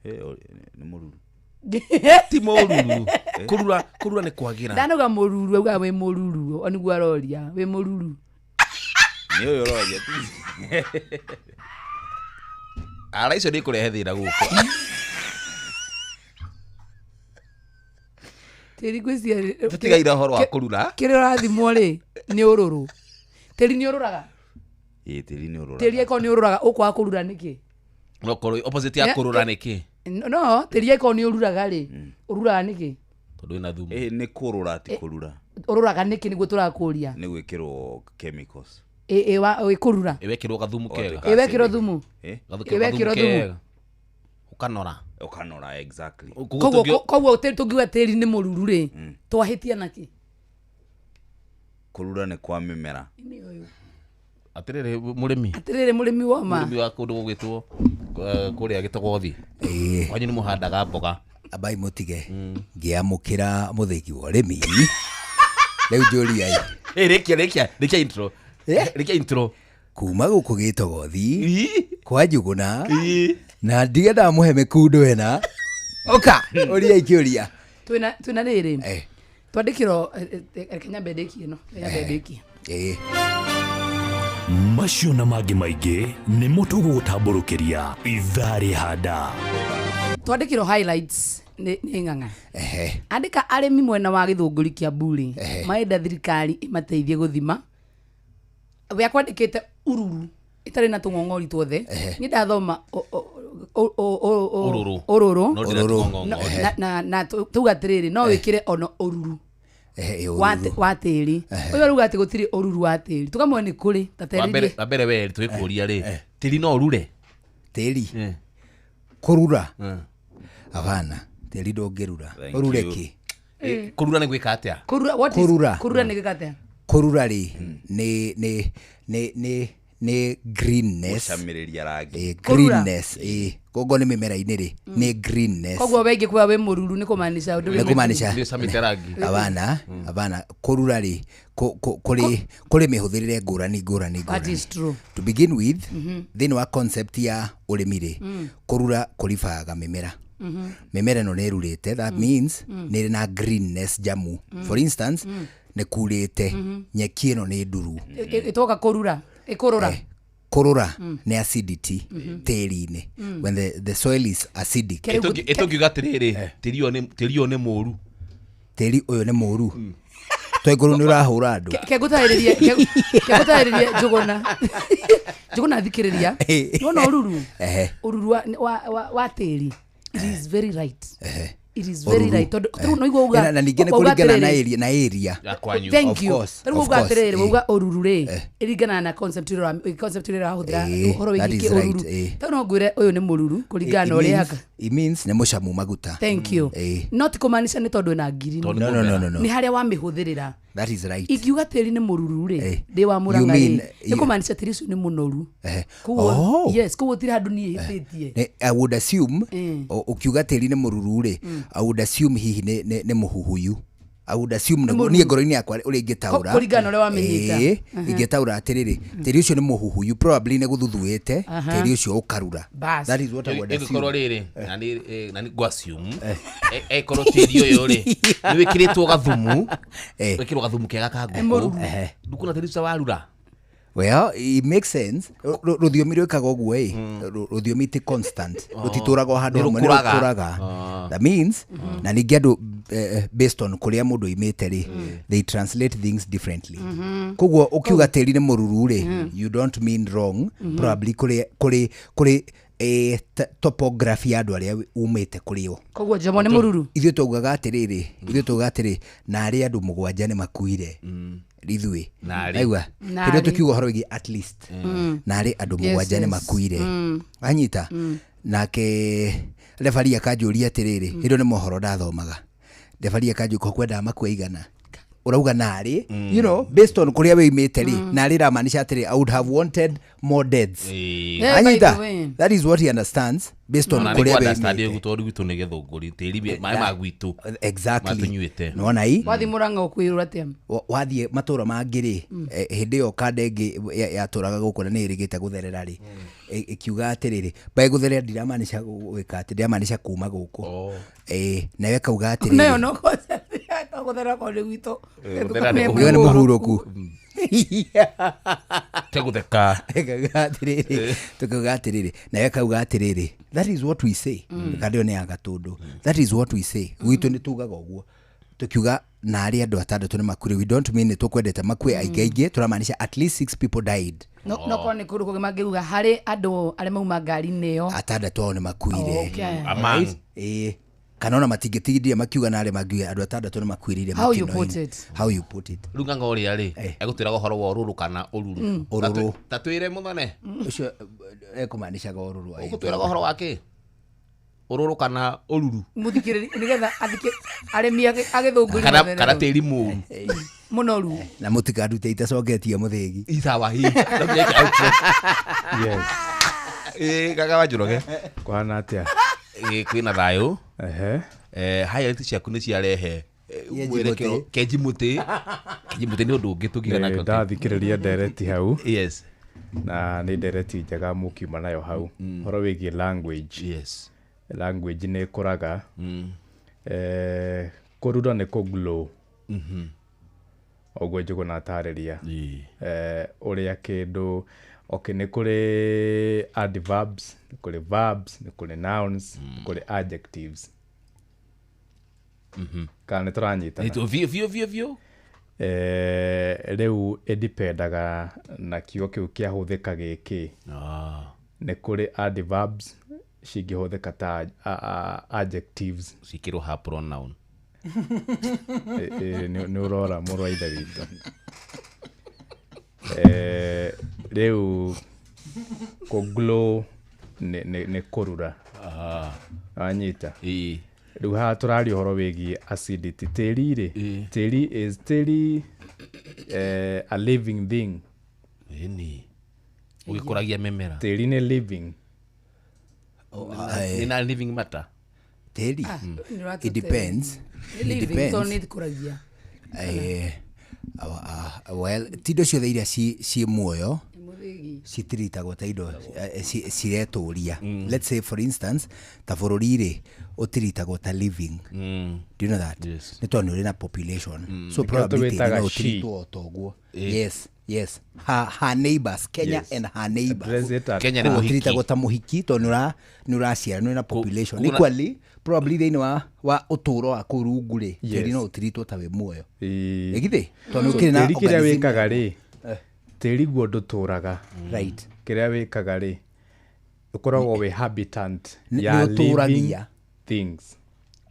Eh, nĩ mũruru. Ti mũruru. Kũrura kũrura nĩ kwagĩra. Ndanauga mũruru, auga wĩ mũruru, o nĩguo aroria, wĩ mũruru. Nĩ ũyũ ũroria. Ara icio nĩ ikũrehe thĩna gũkũ. Tĩri ngwĩciria Tũtigaire ũhoro wa kũrura. Kĩrĩa ũrathimwo rĩ nĩ ũrũrũ. Tĩri nĩ ũrũraga. Ĩĩ, tĩri nĩ ũrũraga. Tĩri angĩkorwo nĩ ũrũraga ũkwaga kũrura nĩkĩ? No korwo opposite ya kũrũra nĩ kĩ? No, tĩri angĩkorwo nĩ ũruraga rĩ, ũruraga nĩkĩ? Tondũ wĩna thumu. Ĩĩ, nĩ kũrũra ti kũrura. Ũrũraga nĩkĩ nĩguo tũrakũria? Nĩ gwĩkĩrwo chemicals. Ĩ ĩ wa ĩ kũrura. Ĩwekĩrwo gathumu kega. Ĩ wekĩrwo thumu. Eh? Ĩ wekĩrwo thumu. Ũkanora. Ũkanora, exactly. Koguo koguo tĩri tũngiuga tĩri nĩ mũruru rĩ, twahĩtia nakĩ? Kũrura nĩ kwa mĩmera. Atĩrĩrĩ mũrĩmi. Atĩrĩrĩ mũrĩmi woma. Mũrĩmi wa kũndũ gũgwĩtwo kũrĩa Gĩtogothi. Kwanyu nĩ mũhandaga mboga. Ambai mũtige ngĩamũkĩra mũthĩgi wa ũrĩmi rĩu njũriai. Ĩ rĩkia rĩkia rĩkia intro. Rĩkia intro. Kuma gũkũ Gĩtogothi kwa Njũgũna na ndige ndamũhe mĩkundo ĩna ũka ũriai kĩũria. Twĩna twĩna rĩrĩ. Twandĩkĩrwo reke nyambe ndĩkie ĩno, reke nyambe ndĩkie. Ĩĩ. Macio na mangĩ maingĩ nĩmo tũgũgũtambũrũkĩria ithaa rĩhanda. Twandĩkĩrwo highlights nĩ nĩ ng'ang'a. Andĩka arĩmi mwena wa Gĩthũngũri kĩa Mburi marenda thirikari ĩmateithie gũthima we akwandĩkĩte ururu ĩtarĩ na tũng'ong'ori tuothe. Niĩ ndathoma Ũrũrũ. Ũrũrũ. No ndĩna tũng'ong'ori. Na tuga atĩrĩrĩ, no wĩkĩre ona ũruru Ehe, ĩ, ũruru. Wa tĩri. Ũyũ arauga atĩ gũtirĩ ũruru wa tĩri, tũkamwona nĩ kũrĩ ta Wambere terĩrie. wambere we tũgĩkũria rĩ, tĩri no ũrure? Tĩri kũrura abana, tĩri ndũngĩrura. Thank Ũrure you. kĩ? Ĩ, Kũrura nĩ gwĩka atĩa? Kũrura, what is- Kũrura. kũrura nĩ gĩka atĩa? Kũrura rĩ nĩ nĩ nĩ nĩ nĩ greenness. Gũcamĩrĩria rangi. Ĩ, Kũrura. greenness, ĩ koguo nĩ mĩmera-inĩ rĩ, nĩ greenness. Koguo we ingĩkuga wĩ mũruru nĩ kũmaanisha ũndũ wĩ Nĩ kũmaanisha Nĩ rangi. abana abana kũrura rĩ kũrĩ kũrĩ mĩhũthĩrĩre ngũrani ngũrani That ngũrani. is true. To begin with, thĩinĩ wa concept ya ũrĩmi rĩ, kũrura kũribaga mĩmera. Mĩmera ĩno nĩ ĩrurĩte, that means nĩ ĩrĩ na greenness njamu. For instance, nĩ kurĩte, nyeki ĩno nĩ nduru. Ĩtoka kũrura ĩkũrũra. Kũrũra nĩ acidity tĩri-inĩ. When the soil is acidic. Ĩtũngiuga atĩrĩrĩ, tĩri ũyũ tĩri ũyũ nĩ mũru. Tĩri ũyũ nĩ mũru twaigũrũ nĩ ũrahũra andũ. Kegũtarĩrie kegũtarĩrie Njũgũna, Njũgũna thikĩrĩria, nĩwona ũruru, ũruru wa tĩri, it is very right, it is very Ũruru. right, tondũ tarĩu no igua uga Na ningĩ nĩ wauga kũringana na atĩrĩrĩ, area na area. Thank Of you. course, Tarĩu of uga course, atĩrĩrĩ, wauga ũruru rĩ, ĩringanaga na concept ĩrĩa concept ĩrĩa ũrahũthĩra ũhoro that wĩgiĩ is kĩ right, ũruru. Tarĩu no ngwĩre ũyũ nĩ mũruru kũringana na It ũrĩa means- aka it means nĩ mũcamu maguta. Thank you. Not kũmaanisha nĩ tondũ ĩna ngirini. No, no, no, no, no. Nĩ harĩa wamĩhũthĩrĩra. That is right. Ingiuga tĩri nĩ mũruru rĩ, ndĩ wa You Mũrang'a mean- rĩ, nĩ kũmaanisha tĩri ũcio nĩ mũnoru. Koguo Oh. yes, koguo tirĩ handũ niĩ hĩtĩtie. I would assume ũkiuga tĩri nĩ mũruru rĩ, I would assume hihi nĩ mũhuhuyu. I would assume Nĩ nĩguo mũruru. niĩ ngoro-inĩ yakwa ũrĩa ingĩtaũra. Kũringana na ũrĩa wamĩnyita. Ĩĩ, ingĩtaũra atĩrĩrĩ, tĩri ũcio nĩ mũhuhu, you probably nĩ gũthuthuĩte tĩri ũcio ũkarura. Bas. That is what I would ĩngĩkorwo assume. rĩrĩ na nĩ ngwassume ĩkorwo tĩri ũyũ rĩ nĩ wĩkĩrĩtwo gathumu, wĩkĩrwo gathumu kega ka Nĩ mũruru. ngũkũ, ndũkuona tĩri ũcio warura. Well, it makes sense. Rũthiomi rwĩkaga ũguo ĩ. Rũthiomi ti constant, rũtitũraga o handũ Nĩ hamwe, nĩ rũkũraga. rũkũraga. That means na ningĩ andũ based on kũrĩa mũndũ oimĩte rĩ, they translate things differently. Koguo ũkiuga tĩri nĩ mũruru rĩ, you don't mean wrong. Probably kũrĩ topography ya andũ arĩa umĩte kũrĩ o. Koguo Njomo nĩ mũruru. Ithuĩ twaugaga atĩrĩrĩ, narĩ andũ 7 nĩ makuire ithuĩ. Narĩ. Aigua Narĩ. hĩndĩ ĩyo tũkiuga ũhoro wĩgiĩ at least narĩ andũ Yes, 7 nĩ yes. makuire. Anyita nake refari akanjũria atĩrĩrĩ, hĩndĩ ĩyo nĩ mohoro ndathomaga, refari akanjũria ko kwendaga makue igana, ũrauga narĩ, based on kũrĩa wĩimĩte rĩ, narĩ iramaanisha atĩrĩ, I would have wanted more deaths. Yeah, by the Anyita, way. that is what he understands based on Ona nĩ kũrĩa understand wĩimĩte. ũguo tondũ gwitũ nĩ gĩthũngũri tĩri maĩ ma gwitũ Exactly. matũnyuĩte. Nĩwona i Wathiĩ Mũrang'a ũkwĩrwo atĩa? Wathiĩ matũra mangĩ rĩ, hĩndĩ ĩyo kanda ĩngĩ yatũraga gũkũ na nĩ ĩrĩgĩte gũtherera rĩ, ĩkiuga atĩrĩrĩ, mbaĩ gũtherera ndiramaanisha gwĩka atĩ ndiramaanisha kuma gũkũ. Nayo ĩkauga Nayo atĩrĩrĩ, no gũtherera korwo nĩ gwitũ. Gũtherera nĩ ũkiuga nĩ mũhurũku. Tegũtheka. Ĩkauga atĩrĩrĩ, tũkauga atĩrĩrĩ, nayo ĩkauga atĩrĩrĩ, that is what we say. Kanda ĩyo nĩ ya Gatũndũ. That is what we say. Gwitũ nĩ tugaga ũguo tukiuga narĩ andũ 6 nĩ makuire, we don't mean nĩ tũkwendete makue aingĩ aingĩ, tũramaanisha at least 6 people died. No korwo nĩ kũndũ kũngĩ mangĩuga harĩ andũ arĩa mauma ngari-inĩ ĩyo. 6 ao nĩ makuire. Okay. Among. Right? Ĩĩ. Kana ona matingĩtindia makiuga narĩ mangiuga andũ 6 nĩ makuĩrĩire How you mũtino-inĩ. put it. How you put it. Rĩu ng'ang'a ũrĩa rĩ egũtwĩraga ũhoro wa ũrũrũ kana ũruru. Ũrũrũ. Ta twĩre mũthone. Ũcio ekũmaanishaga ũrũrũ. Ũgũtwĩraga ũhoro wa kĩ? Ũrũrũ kana ũruru? Mũthikĩrĩria nĩgetha arĩmi a gĩthũngũri Kana matherere. kana tĩri mũru. Mũnoru. Na mũtikandute itacoketie mũthĩgi. Isawa hi. No nginya ĩke outro. Yes. Kaka wa Njoroge. Kũhana atĩa? Kwĩna thayũ. Ehe. Highlight ciaku nĩ ciarehe Kenji mwerekero mũtĩ. Kenji mũtĩ. Kenji mũtĩ nĩ ũndũ ũngĩ tũngiuga Nĩ nake. ndathikĩrĩria ndereti hau. Yes. Na nĩ ndereti njega mũkiuma nayo hau. Ũhoro wĩgiĩ language. Yes. Language nĩ ĩkũraga. Kũrura nĩ kũ glow. Ũguo Njũgũna atarĩria. Ũrĩa kĩndũ, okay, nĩ kũrĩ adverbs, nĩ kũrĩ verbs, nĩ kũrĩ nouns, nĩ kũrĩ adjectives. Kana nĩ tũranyitana? Biũ biũ biũ biũ. Rĩu ĩdipendaga na kiugo kĩu kĩahũthĩka gĩkĩ. Nĩ kũrĩ adverbs cingĩhũthĩka ta adjectives. Cikĩrwo ha pronoun. Nĩ ũrora mũrũ wa ithe witũ. Rĩu kũ glow nĩ kũrura. Wanyita? Rĩu haha tũraria ũhoro wĩgiĩ acidity. Tĩri rĩ, tĩri is tĩri a living thing. Ĩni. Ũgĩkũragia mĩmera. Tĩri nĩ living. Nĩ na living matter. Tĩri. Nĩ It depends. Nĩ It living, depends. tondũ nĩ ĩkũragia. Well, ti indo ciothe iria ciĩ muoyo Mũthĩgi. citiritagwo ta indo ciretũria. Let's say for instance ta bũrũri rĩ ũtiritagwo ta living. Do you know that? Yes. Nĩ tondũ nĩ ũrĩ na population. So Nĩkĩo probably tĩri tũwĩtaga no she. ũtiritwo o ta ũguo. Yes, yes. Her neighbors, Kenya Yes. and her neighbors. Address it at- Kenya nĩ mũhiki. Ũtiritagwo ta mũhiki tondũ nĩ ũraciara, nĩ ũrĩ na population. Kũ- Equally, probably thĩinĩ wa ũtũũro wa kũu rungu rĩ, Yes. tĩri no ũtiritwo ta wĩ muoyo. Ĩĩ. Ĩgithĩ? Tondũ So, ũkĩrĩ na tĩri kĩrĩa organism wĩkaga rĩ, tĩri guo ndũtũraga. Right. Kĩrĩa wĩkaga rĩ, ũkoragwo wĩ habitant Nĩ- ya nĩ ũtũragia. living things.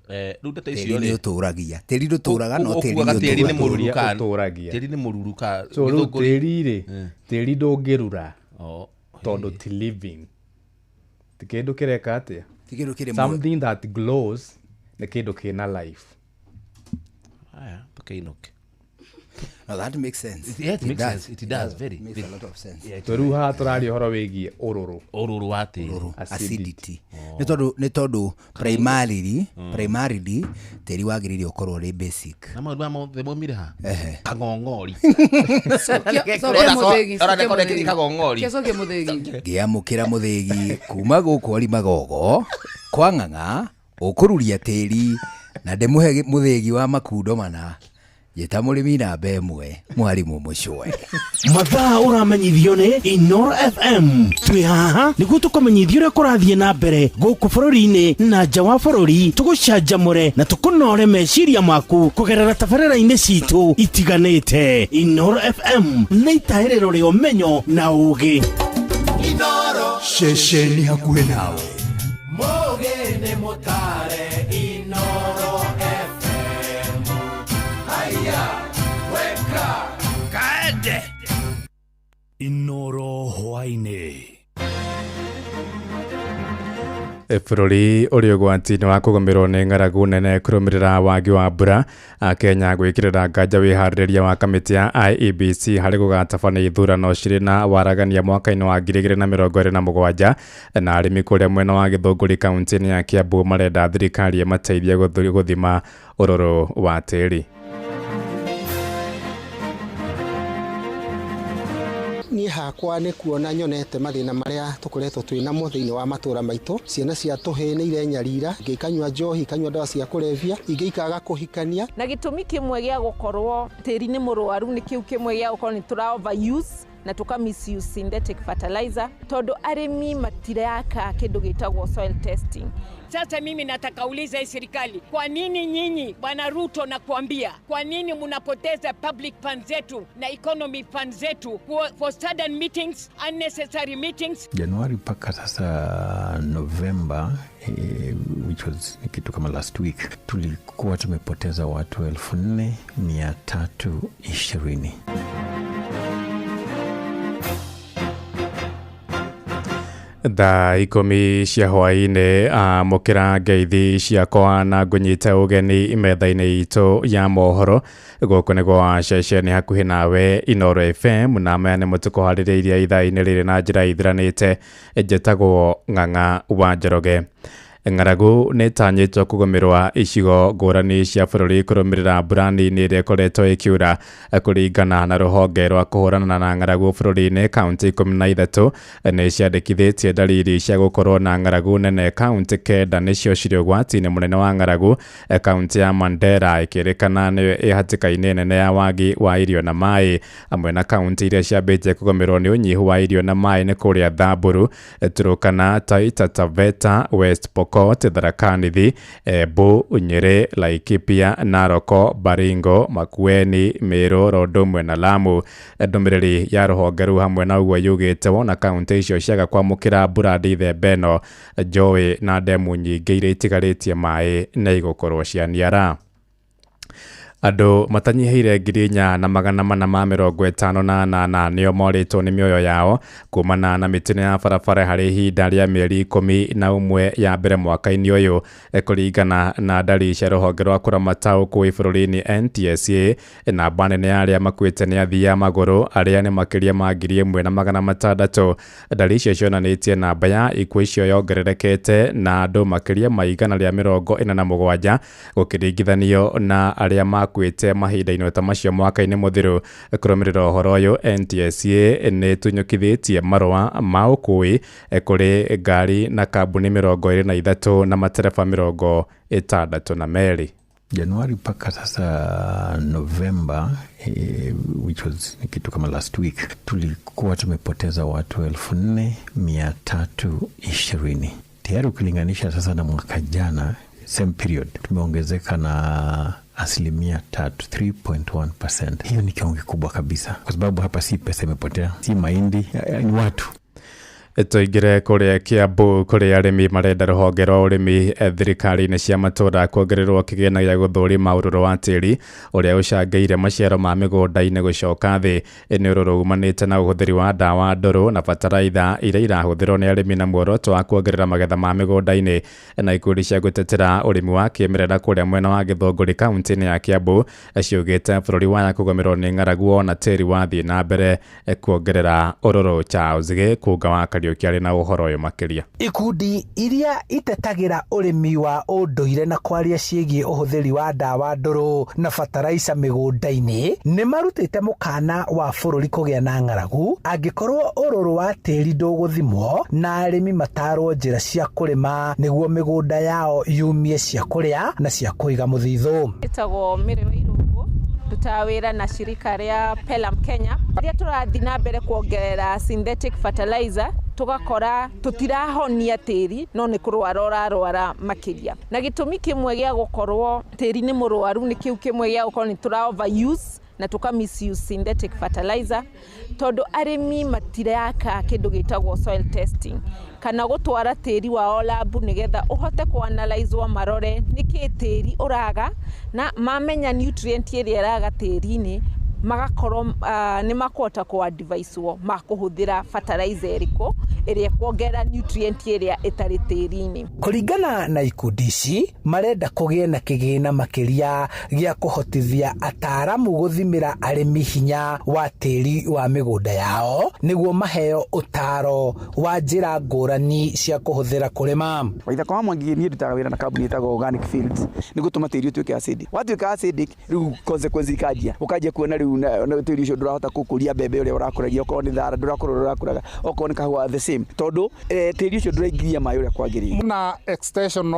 Rĩu ndeto Tĩri icio nĩ rĩ ũtũragia. Tĩri ndũtũraga no tĩri ũkuaga nĩ tĩri nĩ ũtũragia. mũruru ka Ũtũragia. tĩri nĩ mũruru ka So rĩu gĩthũngũri- tĩri rĩ, tĩri ndũngĩrura Oh. tondũ ti living. Ti kĩndũ kĩreka atĩa? Ti kĩndũ kĩrĩ muoyo. Something that glows nĩ kĩndũ kĩna life. Aya, tũkĩinũke. No, that makes sense. Yeah, it makes does. Sense. It does, very, Makes very. a lot of sense. To rĩu haha tũraria ũhoro wĩgiĩ ũrũrũ. Ũrũrũ wa tĩri. Acidity. Nĩ tondũ primarily tĩri wagĩrĩire ũkorwo ũrĩ basic. Na maũndũ maya mothe maumire ha? Ehe. Kang'ong'ori. Cokia mũthĩgi, cokia mũthĩgi. Kang'ong'ori. Cokia mũthĩgi. Ngĩamũkĩra mũthĩgi kuma gũkũ Orimagogo kwa ng'ang'a ũkũruria tĩri na ndĩmũhe mũthĩgi wa makundo mana, njĩta mũrĩmi namba 1 mwarimũ mũcwe. Mathaa ũramenyithio nĩ Inoro FM. Twĩ haha nĩguo tũkũmenyithia ũrĩa kũrathiĩ na mbere gũkũ bũrũri-inĩ na nja wa bũrũri, tũgũcanjamũre na tũkũnore meciria maku kũgerera tabarĩra-inĩ citũ itiganĩte. Inoro FM nĩ itahĩrĩro rĩa ũmenyo na ũgĩ. Ceceni hakuhĩ nawe. Mũgĩ nĩ mũtare Inoro FM. Haya, weka kaende. Inoro hwainĩ. Bũrũri ũrĩ ũgwati-inĩ wa kũgũmĩrwo nĩ ng'aragu nene kũrũmĩrĩra wagi wa mbura. Akenya gwĩkĩrĩra nganja wĩharĩrĩria wa kamĩtĩ ya IEBC harĩ gũgatabania ithurano cirĩ na waragania mwaka-inĩ wa 2027. Na arĩmi kũrĩa mwena wa Gĩthũngũri kaunti-inĩ ya Kiambu marenda thirikari ĩmateithie gũthima ũrũrũ wa tĩri. Niĩ hakwa nĩ kuona nyonete mathĩna marĩa tũkoretwo twĩ namo thĩinĩ wa matũra maitũ. Ciana cia tũhĩĩ nĩ irenyarira, ingĩ ikanyua njohi, ikanyua ndawa cia kũrebia, ingĩ ikaga kũhikania. Na gĩtũmi kĩmwe gĩa gũkorwo tĩri nĩ mũrwaru nĩ kĩu kĩmwe gĩa gũkorwo nĩ tũra overuse na tũka misuse synthetic fertilizer, tondũ arĩmi matiraka kĩndũ gĩtagwo soil testing. Sasa mimi nataka uliza hii serikali, kwa nini nyinyi Bwana Ruto, nakuambia, kwa nini mnapoteza public funds zetu na economy funds zetu for sudden meetings, unnecessary meetings? Januari mpaka sasa Novemba, which was ni kitu kama last week, tulikuwa tumepoteza watu 4320. Thaa 10 cia hwaĩ-inĩ, amũkĩra ngeithi ciakwa na ngũnyite ũgeni metha-inĩ itũ ya mohoro. Gũkũ nĩ gwa ceceni hakuhĩ nawe Inoro FM, na maya nĩmo tũkũharĩrĩirie ithaa-inĩ rĩrĩ na njĩra ithiranĩte. Njĩtagwo Ng'ang'a wa Njoroge. Ng'aragu nĩ ĩtanyĩtwo kũgũmĩrwa icigo ngũrani cia bũrũri kũrũmĩrĩra mbura nini ĩrĩa ĩkoretwo ĩkiura. Kũringana na rũhonge rwa kũhũrana na ng'aragu bũrũri-inĩ, kaunti 13 nĩ ciandĩkithĩtie ndariri cia gũkorwo na ng'aragu nene. Kaunti 9 nĩcio cirĩ ũgwati-inĩ mũnene wa ng'aragu. Kaunti ya Mandera ĩkĩrĩkana nĩyo ĩ hatĩka-inĩ nene ya wagi wa irio na maĩ. Hamwe na kaunti iria ciambĩtie kũgũmĩrwo nĩ ũnyihu wa irio na maĩ nĩ kũrĩa Thamburu, Turkana, Taita Taveta, West Pokot, Tharaka Nithi, Embu, Nyeri, Laikipia, Narok, Baringo, Makueni, Meru, Rondomwe na Lamu. Ndũmĩrĩri ya rũhonge rũu hamwe na ũguo yugĩte wona kaunti icio ciaga kwamũkĩra mbura ndithemba ĩno, njũĩ na ndemu nyingĩ iria itigarĩtie maĩ nĩ igũkorwo cianiara. Andũ matanyihĩire 4458 nĩo morĩtwo nĩ mĩoyo yao kumana na mĩtino ya barabara harĩ ihinda rĩa mĩeri 11 ya mbere mwaka-inĩ ũyũ, kũringana na ndari cia rũhonge rwa kũramata ũkui bũrũri-inĩ NTSA. Namba nene ya arĩa makuĩte nĩ athii a magũrũ arĩa nĩ makĩria ma 1600. Ndari icio cionanĩtie namba ya ikuũ icio yongererekete na andũ makĩria ma 147 gũkĩringithanio na arĩa makuĩte mahinda-inĩ ta macio mwaka-inĩ mũthiru. Kũrũmĩrĩra ũhoro ũyũ, NTSA nĩ ĩtunyũkithĩtie marũa ma ũkui kũrĩ ngari na kambuni 23 na matereba 62. Januari mpaka sasa Novemba, which was ni kitu kama last week, tulikuwa tumepoteza watu 4320. Tayari ukilinganisha sasa na mwaka jana same period, tumeongezeka na 3%, 3.1%. Hiyo ni kiwango kikubwa kabisa, kwa sababu hapa si pesa imepotea, si mahindi, ni watu. Tũingĩre kũrĩa Kiambu kũrĩa arĩmi marenda rũhonge rwa ũrĩmi thirikari-inĩ cia matũũra kuongererwo kĩgĩna gĩa gũthũrima ũrũrũ wa tĩri ũrĩa ũcangĩire maciaro ma mĩgũnda-inĩ gũcoka thĩ. Nĩ ũrũrũ umanĩte na ũhũthĩri wa ndawa ndũrũ na bataraitha iria irahũthĩrwo nĩ arĩmi na muoroto wa kuongerera magetha ma mĩgũnda-inĩ. Na ikundi cia gũtetera ũrĩmi wa kĩmerera kũrĩa mwena wa Gĩthũngũri kaunti-inĩ ya Kiambu ciugĩte bũrũri waya kũgũmĩrwo nĩ ng'aragu ona tĩri wathiĩ na mbere kuongerera ũrũrũ. Charles Gĩkũnga wa Kariũki arĩ na ũhoro ũyũ makĩria. Ikundi iria itetagĩra ũrĩmi wa ũndũire na kwaria ciĩgiĩ ũhũthĩri wa ndawa ndũrũ na bataraica mĩgũnda-inĩ nĩ marutĩte mũkana wa bũrũri kũgĩa na ng'aragu angĩkorwo ũrũrũ wa tĩri ndũgũthimwo na arĩmi matarwo njĩra cia kũrĩma nĩguo mĩgũnda yao yumie cia kũrĩa na cia kũiga mũthithũ. Ĩtagwo Mary Wairũngũ, ndutaga wĩra na shirika rĩa Pelham Kenya. Rĩrĩa tũrathiĩ na mbere kuongerera synthetic fertilizer tũgakora tũtirahonia tĩri no nĩ kũrwara ũrarwara makĩria. Na gĩtũmi kĩmwe gĩa gũkorwo tĩri nĩ mũrwaru nĩ kĩu kĩmwe gĩa gũkorwo nĩ tũra overuse na tũka misuse synthetic fertilizer tondũ arĩmi matiraka kĩndũ gĩtagwo soil testing kana gũtwara tĩri wao labu nĩgetha ũhote kũanalyzwo marore nĩkĩ tĩri ũraga na mamenya nutrient ĩrĩa ĩraga tĩri-inĩ magakorwo nĩ makũhota kũadvicewo makũhũthĩra fertilizer ĩrĩkũ ĩrĩa ĩkuongerera nutrient ĩrĩa ĩtarĩ tĩri-inĩ. Kũringana na ikundi ici marenda kũgĩe na kĩgĩna makĩria gĩa kũhotithia ataaramu gũthimĩra arĩmi hinya wa tĩri wa mĩgũnda yao nĩguo maheo ũtaaro wa njĩra ngũrani cia kũhũthĩra kũrĩma. Waithaka wa Mwangi niĩ ndutaga wĩra na kambuni ĩtagwo Organic Fields nĩ gũtũma tĩri ũtuĩke acidic. Watuĩka acidic rĩu consequence ikanjia ũkanjia kuona rĩu na tĩri ũcio ndũrahota gũkũria mbembe ũrĩa ũrakũragia, okorwo nĩ thara ndũrakũra ũrĩa ũrakũraga, okorwo nĩ kahũa the same, tondũ tĩri ũcio ndũraingĩria maĩ ũrĩa kwagĩrĩire. Na extension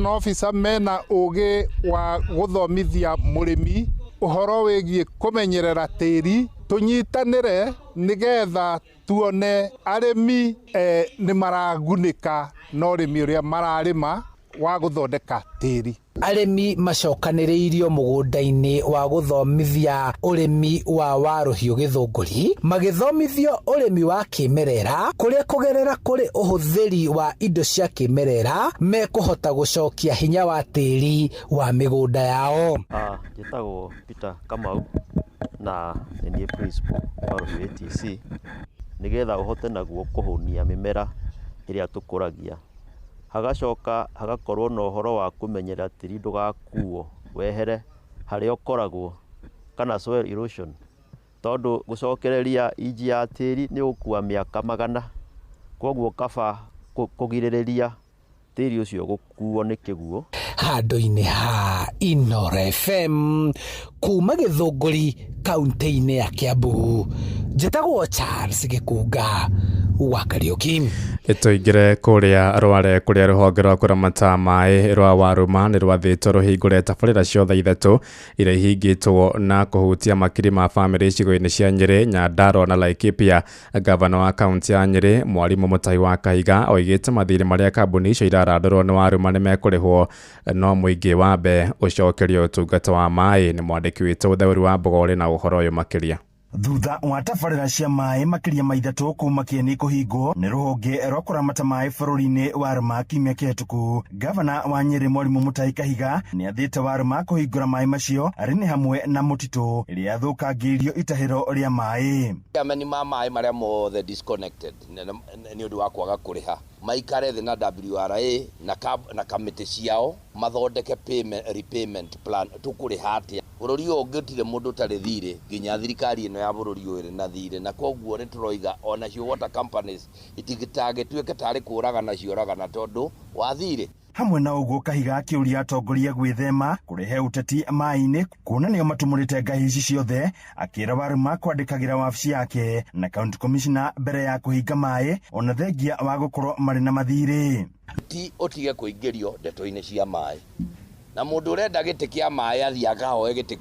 officer mena ũgĩ wa gũthomithia mũrĩmi ũhoro wĩgiĩ kũmenyerera tĩri, tũnyitanĩre nĩgetha tuone arĩmi nĩ maragunĩka na ũrĩmi ũrĩa mararĩma wa gũthondeka tĩri. Arĩmi macokanĩrĩirio mũgũnda-inĩ wa gũthomithia ũrĩmi wa warũhiũ Gĩthũngũri magĩthomithio ũrĩmi wa kĩmerera kũrĩa kũgerera kũrĩ ũhũthĩri wa indo cia kĩmerera mekũhota gũcokia hinya wa tĩri wa mĩgũnda yao. Njĩtagwo Peter Kamau na nĩ niĩ principal wa Rũhiũ ATC nĩgetha ũhote naguo kũhũnia mĩmera ĩrĩa tũkũragia. Hagacoka hagakorwo na ũhoro wa kũmenyerera tĩri ndũgakuo wehere harĩa ũkoragwo kana soil erosion, tondũ gũcokereria inji ya tĩri nĩ ũgũkua mĩaka magana, koguo kaba kũgirĩrĩria tĩri ũcio gũkuo nĩ kĩguũ. Handũ-inĩ ha Inooro FM kuma Gĩthũngũri kaunti-inĩ ya Kiambu, njĩtagwo Charles Gĩkũnga wa Kariũki. Tũingĩre kũrĩa Rware kũrĩa rũhonge rwa kũramata maĩ rwa Waruma nĩ rwathĩtwo rũhingũre tabarĩra ciothe ithatũ iria ihingĩtwo na kũhutia makiri ma bamĩrĩ icigo-inĩ cia Nyĩrĩ, Nyandarua na Laikipia. Gavana wa kaunti ya Nyĩrĩ Mwarimũ Mũtahi wa Kahiga oigĩte mathirĩ marĩa kambuni icio irarandũrwo nĩ Waruma nĩ mekũrĩhwo no mũingĩ wambe ũcokerio ũtungata wa maĩ. Nĩ mwandĩki witũ Theuri wa Mbogori na ũhoro ũyũ makĩria. Thutha wa tabarĩra cia maĩ makĩria ma ithatũ kuma Kĩeni kũhingwo nĩ rũhonge rwa kũramata maĩ bũrũri-inĩ wa Rũma kiumia kĩhĩtũku, gavana wa Nyĩrĩ Mwarimũ Mũtahi Kahiga nĩ athĩte Warũma kũhingũra maĩ macio arĩ nĩ hamwe na mũtitũ ĩrĩa yathũkangĩirio itahĩro rĩa maĩ. Ameni ma maĩ marĩa mothe disconnected nĩ ũndũ wa kwaga kũrĩha maikare thĩ na WRA na kamĩtĩ ciao mathondeke repayment plan. Tũkũrĩha atĩa? Bũrũri ũyũ gũtirĩ mũndũ ũtarĩ thirĩ nginya thirikari ĩno ya bũrũri ũyũ ĩrĩ na thirĩ, na koguo nĩ tũroiga onacio water companies itigĩtagĩtuĩke tarĩ kũragana cioragana tondũ wa thirĩ. Hamwe na ũguo Kahiga akĩũria atongoria gwĩthema kũrehe ũteti maĩ-inĩ kuona nĩo matumũrĩte ngahi ici ciothe, akĩra Warũma kwandĩkagĩra wabici yake na county commissioner mbere ya kũhinga maĩ ona thengia wa gũkorwo marĩ na mathirĩ. Ti ũtige kũingĩrio ndeto-inĩ cia maĩ, na mũndũ ũrenda gĩtĩ kĩa maĩ athiĩ akahoe gĩtĩ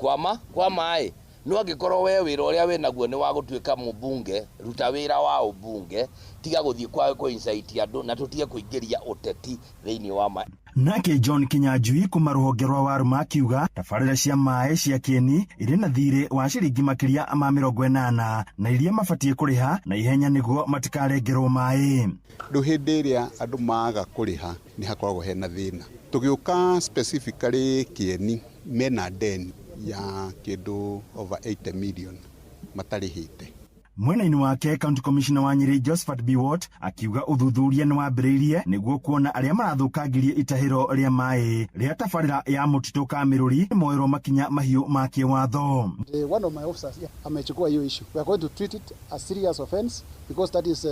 kwa maĩ. No angĩkorwo we wĩra ũrĩa wĩnaguo nĩ wa gũtuĩka mũmbunge, ruta wĩra wa ũmbunge, tiga gũthiĩ kwa kũ-incite andũ na tũtige kũingĩria ũteti thĩinĩ wa maĩ. Nake John Kinyanjui kuma rũhonge rwa Waruma akiuga tabarĩra cia maĩ cia Kieni irĩ na thirĩ wa ciringi makĩria ma 80 na iria mabatiĩ kũrĩha na ihenya nĩguo matikarengerwo maĩ. Rĩu hĩndĩ ĩrĩa andũ maga kũrĩha nĩ hakoragwo hena thĩna. Tũgĩũka specifically Kieni mena deni ya kĩndũ over 80 million matarĩhĩte. Mwena-inĩ wake County Commissioner wa Nyeri Josephat Biwott akiuga ũthuthuria nĩ wambĩrĩirie nĩguo kuona arĩa marathũkangirie itahĩro rĩa maĩ rĩa tabarĩra ya mũtitũ Kamĩrũri moerwo makinya mahiũ ma kĩwatho. One of my officers amechukua hiyo issue. We are going to treat it as serious offense because that is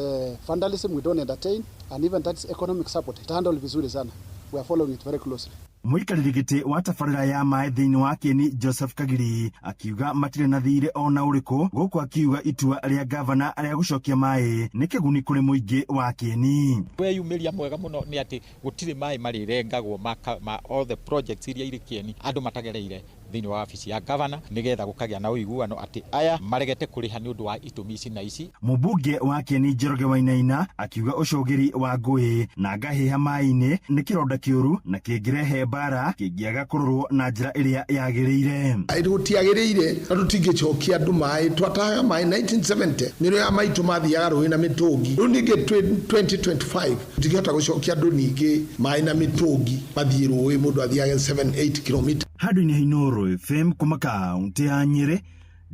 vandalism we don't entertain, and even that is economic support. It handle vizuri sana. We are following it very closely. Mũikarĩri gĩtĩ wa tabarĩra ya maĩ thĩinĩ wa Kieni Joseph Kagiri akiuga matirĩ na thirĩ ona ũrĩkũ, gũkũ akiuga itua rĩa gavana rĩa gũcokia maĩ nĩ kĩguni kũrĩ mũingĩ wa Kieni. Weyumĩria mwega mũno nĩ atĩ gũtirĩ maĩ marĩrengagwo ma all the projects iria irĩ Kieni andũ matagereire thĩinĩ wa wabici ya gavana, nĩgetha gũkagĩa na ũiguano atĩ aya maregete kũrĩha nĩ ũndũ wa itũmi ici na ici. Mũmbunge wa Kieni Njoroge Wainaina akiuga ũcũgĩri wa ngũĩ na ngahĩha maĩ-inĩ nĩ kĩronda kĩũru na kĩngĩrehe mbara kĩngĩaga kũrorwo na njĩra ĩrĩa yagĩrĩire. Gũtiagĩrĩire na tũtingĩcokia andũ maĩ, twatahaga maĩ 1970 mĩrũ ya maitũ mathiaga rũĩ na mĩtũngi, rĩu ningĩ 2025 tũtingĩhota gũcokia andũ ningĩ maĩ na mĩtũngi mathiĩ rũĩ, mũndũ athiage 7-8 kilomita. Handũ-inĩ ha Inooro FM kuma kaũntĩ ya Nyĩrĩ,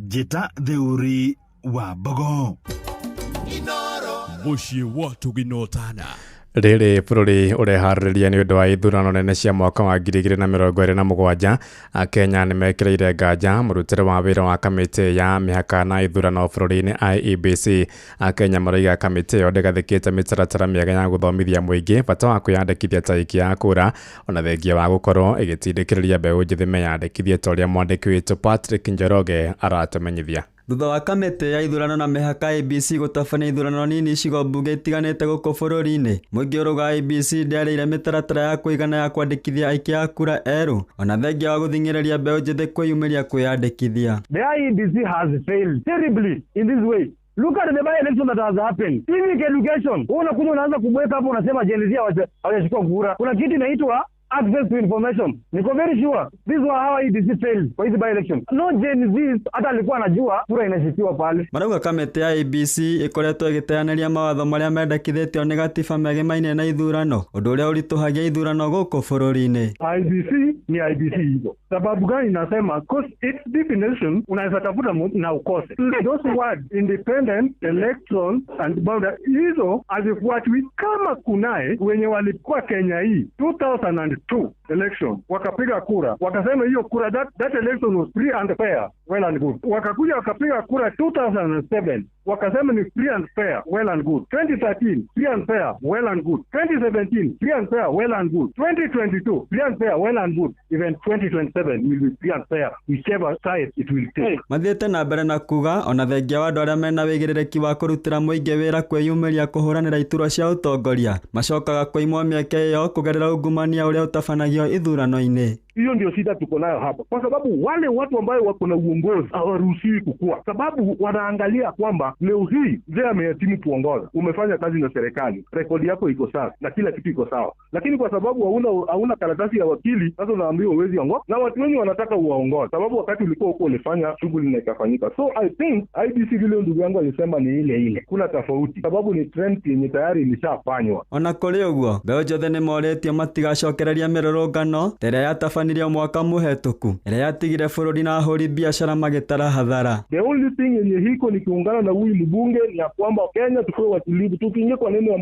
Njĩta Theuri wa Mbogo. Mũciĩ wa Tũginotana. Rĩrĩ bũrũri ũreharĩrĩria nĩ ũndũ wa ithurano nene cia mwaka wa 2027, Akenya nĩ mekĩrĩire nganja mũrutĩre wa wĩra wa kamĩtĩ ya mĩhaka na ithurano bũrũri-inĩ IEBC. Akenya maroiga kamĩtĩ ĩyo ndĩgathĩkĩte mĩtaratara mĩega ya gũthomithia mũingĩ bata wa kwĩyandĩkithia ta aikia a kura, ona thengia wa gũkorwo ĩgĩtindĩkĩrĩria mbeũ njĩthĩ meyandĩkithie ta ũrĩa mwandĩki witũ Patrick Njoroge aratũmenyithia. Thutha wa kamĩtĩ ya ithurano na mĩhaka IEBC gũtabania ithurano nini icigo mbunge itiganĩte gũkũ bũrũri-inĩ, mũingĩ ũrauga IEBC ndĩarĩire mĩtaratara ya kũigana ya kwandĩkithia aikia a kura erũ, ona thengia wa gũthing'ĩrĩria mbeũ njĩthĩ kwĩyumĩria kwĩyandĩkithia. The IEBC has failed terribly in this way. Look at the by-election that has happened. Civic education. Wewe unakuja unaanza kubweka hapo unasema Gen Z hawajachukua kura. Kuna kitu inaitwa access to information. Niko very sure this was how IEBC failed kwa hizi by-election. No Gen Z hata alikuwa anajua kura inashikiwa pale. Marauga kamĩtĩ ya IEBC ĩkoretwo ĩgĩteanĩria mawatho marĩa mendekithĩtio nĩ gatiba megimaine na ithurano, ũndũ ũrĩa ũritũhagia ithurano gũkũ bũrũri-inĩ. IEBC ni IEBC hivyo. Sababu gani nasema? Cause its definition unaweza tafuta na ukose. Those words independent, electoral and boundary, hizo hazifuatwi. Kama kunaye wenye walikuwa Kenya hii 2002 election wakapiga kura wakasema hiyo kura that election was free and fair, well and good. Wakakuja wakapiga kura 2007 wakasema ni free and fair, well and good. 2013 free and fair, well and good. 2017 free and fair, well and good. 2022 free and fair, well and good. Even 2027 will be free and fair, whichever side it will take. Mathiĩte na mbere na kuga ona thengia wa andũ arĩa mena wĩigĩrĩrĩki wa kũrutĩra mũingĩ wĩra kwĩyumĩria kũhũranĩra iturwa cia ũtongoria macokaga kũimwo mĩeke ĩyo kũgerera ungumania ũrĩa ũtabanagio ithurano-inĩ. Hiyo ndio shida tuko nayo hapa, kwa sababu wale watu ambayo wako na uongozi hawaruhusiwi kukua, sababu wanaangalia kwamba leo hii mzee amehitimu kuongoza, umefanya kazi na serikali, rekodi yako iko sawa na kila kitu iko sawa, lakini kwa sababu hauna karatasi ya wakili, sasa unaambiwa huwezi ongoza, na watu wengi wanataka uwaongoze sababu wakati ulikuwa huko ulifanya shughuli na ikafanyika. So I think IEBC vile ndugu yangu alisema ni ile ile, kuna tofauti sababu ni trend yenye tayari ilishafanywa. Ona kũrĩ ũguo mbeũ njĩthĩ nĩmorĩtio matigacokereria mĩrũrũngano ta ĩrĩa yatabanĩirio mwaka mũhetũku ĩrĩa yatigire bũrũri na ahũri biacara magĩtara hathara. The only thing yenye hiko ni kuungana na huyu mbunge ni ya kwamba Kenya tukiwe watulivu, tukiingia kwa neno ya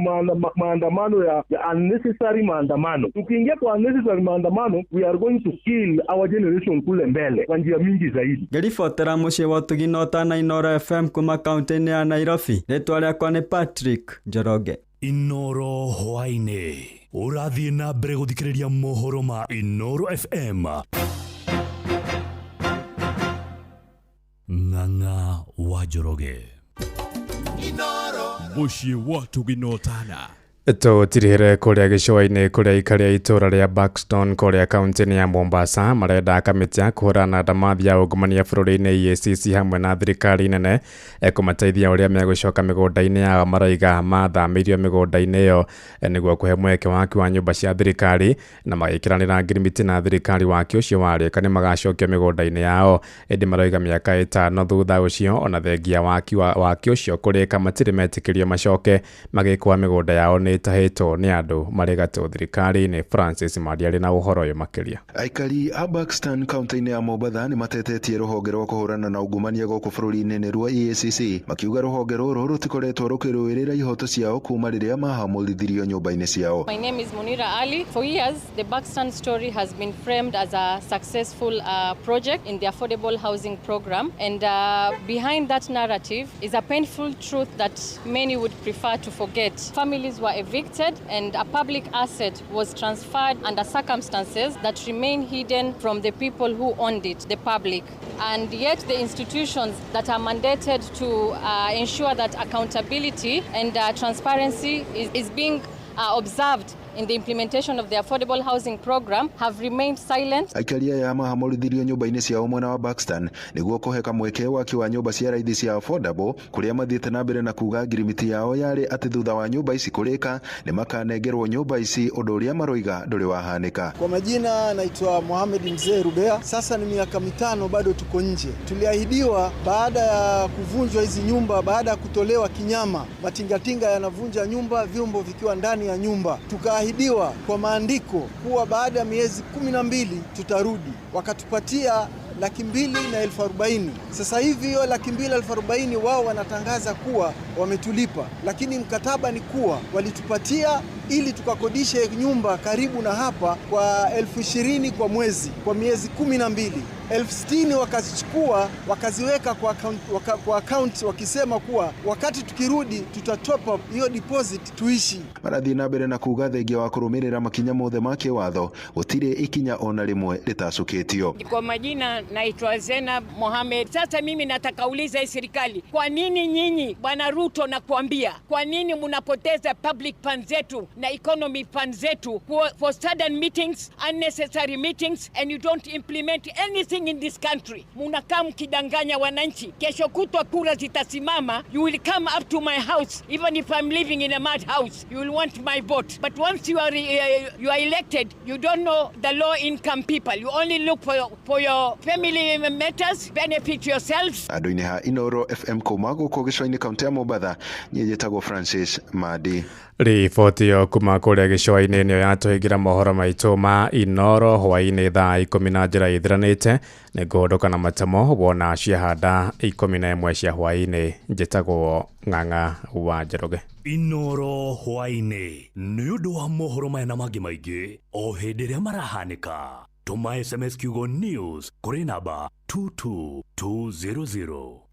maandamano ya unnecessary maandamano, tukiingia kwa unnecessary maandamano we are going to kill our generation kule mbele kwa njia mingi zaidi. Ngĩribotera mũciĩ wa Ũtugi na Inooro FM kuma kaunti-inĩ ya Nairobi, rĩtwa rĩakwa nĩ Patrick Njoroge. Inooro hwaĩ-inĩ ũrathiĩ na mbere gũthikĩrĩria mohoro ma Inooro FM. Ng'ang'a wa Njoroge. Mũciĩ wa Tuginotana. Tũtirihĩre kũrĩa gĩcũa-inĩ kũrĩa aikari a itũũra rĩa Buxton kũrĩa kaunti-inĩ ya Mombasa marenda kamĩtĩ ya kũhũrana na ndamathia ya ungumania bũrũri-inĩ EACC hamwe na thirikari nene kũmateithia ũrĩa megũcoka mĩgũnda-inĩ yao maraiga mathamĩirio mĩgũnda-inĩ ĩyo nĩguo kũhe mweke waki wa nyũmba cia thirikari na magĩkĩranĩra ngirimiti na thirikari waki ũcio warĩka nĩ magacokio mĩgũnda-inĩ yao ĩndĩ marauga mĩaka 5 thutha ũcio ona thengia waki waki ũcio kũrĩka matirĩ metĩkĩrio macoke magĩkwa mĩgũnda yao nĩ ĩtahĩtwo nĩ andũ marĩ gatũ thirikari-inĩ. Francis Madiarĩ na ũhoro ũyũ makĩria. Aikari a Buxton kaunti-inĩ ya Mombatha nĩ matetetie rũhonge rwa kũhũrana na ungumania gũkũ bũrũri-inĩ nĩruo EACC makiuga rũhonge rũrũ rũtikoretwo rũkĩrũĩrĩra ihoto ciao kuma rĩrĩa mahamũrithirio nyũmba-inĩ ciao. My name is Munira Ali. For years, the Buxton story has been framed as a successful project in the affordable housing program. And behind that narrative is a painful truth that many would prefer to forget. Families were evicted and a public asset was transferred under circumstances that remain hidden from the people who owned it, the public. And yet the institutions that are mandated to ensure that accountability and transparency is being observed in the implementation of the affordable housing program have remained silent. Aikari aya mahamũrithirio nyũmba-inĩ ciao mwena wa Buxton nĩguo kũhe kamweke waki wa nyũmba cia raithi cia affordable kũrĩa mathiĩte na mbere na kuga ngirimiti yao yarĩ atĩ thutha wa nyũmba ici kũrĩka nĩ makanengerwo nyũmba ici ũndũ ũrĩa maroiga ndũrĩ wahanĩka. Kwa majina naitwa Mohamed Mzee Rubea. Sasa ni miaka 5 bado tuko nje. Tuliahidiwa baada ya kuvunjwa hizi nyumba, baada ya kutolewa kinyama, matingatinga yanavunja nyumba, vyombo vikiwa ndani ya nyumba. Tukaahidiwa kwa maandiko kuwa baada ya miezi 12 tutarudi. Wakatupatia 240,000. Sasa hivi hiyo 240,000 wao wanatangaza kuwa wametulipa, lakini mkataba ni kuwa walitupatia ili tukakodishe nyumba karibu na hapa kwa 20,000 kwa mwezi kwa miezi 12. 60,000 wakazichukua wakaziweka kwa account wakisema kuwa wakati tukirudi tuta top up hiyo deposit tuishi. Marathiĩ na mbere na kuga thengia wa kũrũmĩrĩra makinya mothe ma kĩwatho gũtirĩ ikinya ona rĩmwe rĩtacũkĩtio. Kwa majina naitwa Zainab Mohamed. Sasa mimi nataka uliza hii serikali, kwa nini nyinyi Bwana Ruto nakuambia, kwa nini mnapoteza public funds zetu na economy funds zetu for sudden meetings, unnecessary meetings, and you don't implement anything in this country? Munakaa mkidanganya wananchi. Kesho kutwa kura zitasimama, you will come up to my house, even if I'm living in a mad house, you will want my vote. But once you are elected, you don't know the low income people. You only look for your family matters, benefit yourselves. Andũ-inĩ ha Inoro FM kuma gũkũ gĩcũa-inĩ kaunti ya Mombatha, niĩ njĩtagwo Francis Madi. Riboti ĩyo kuma kũrĩa gĩcũa-inĩ nĩyo yatũhingĩra mohoro maitũ ma Inoro hwaĩ-inĩ thaa 10 na njĩra ĩthiranĩte. Nĩngũhũndũka na matemo wona ciahanda 11 cia hwaĩ-inĩ. Njĩtagwo Ng'ang'a wa Njoroge. Inoro hwaĩ-inĩ nĩ ũndũ wa mohoro maya na mangĩ maingĩ o hĩndĩ ĩrĩa marahanĩka. Tũma SMS kiugo news kũrĩ namba 22200.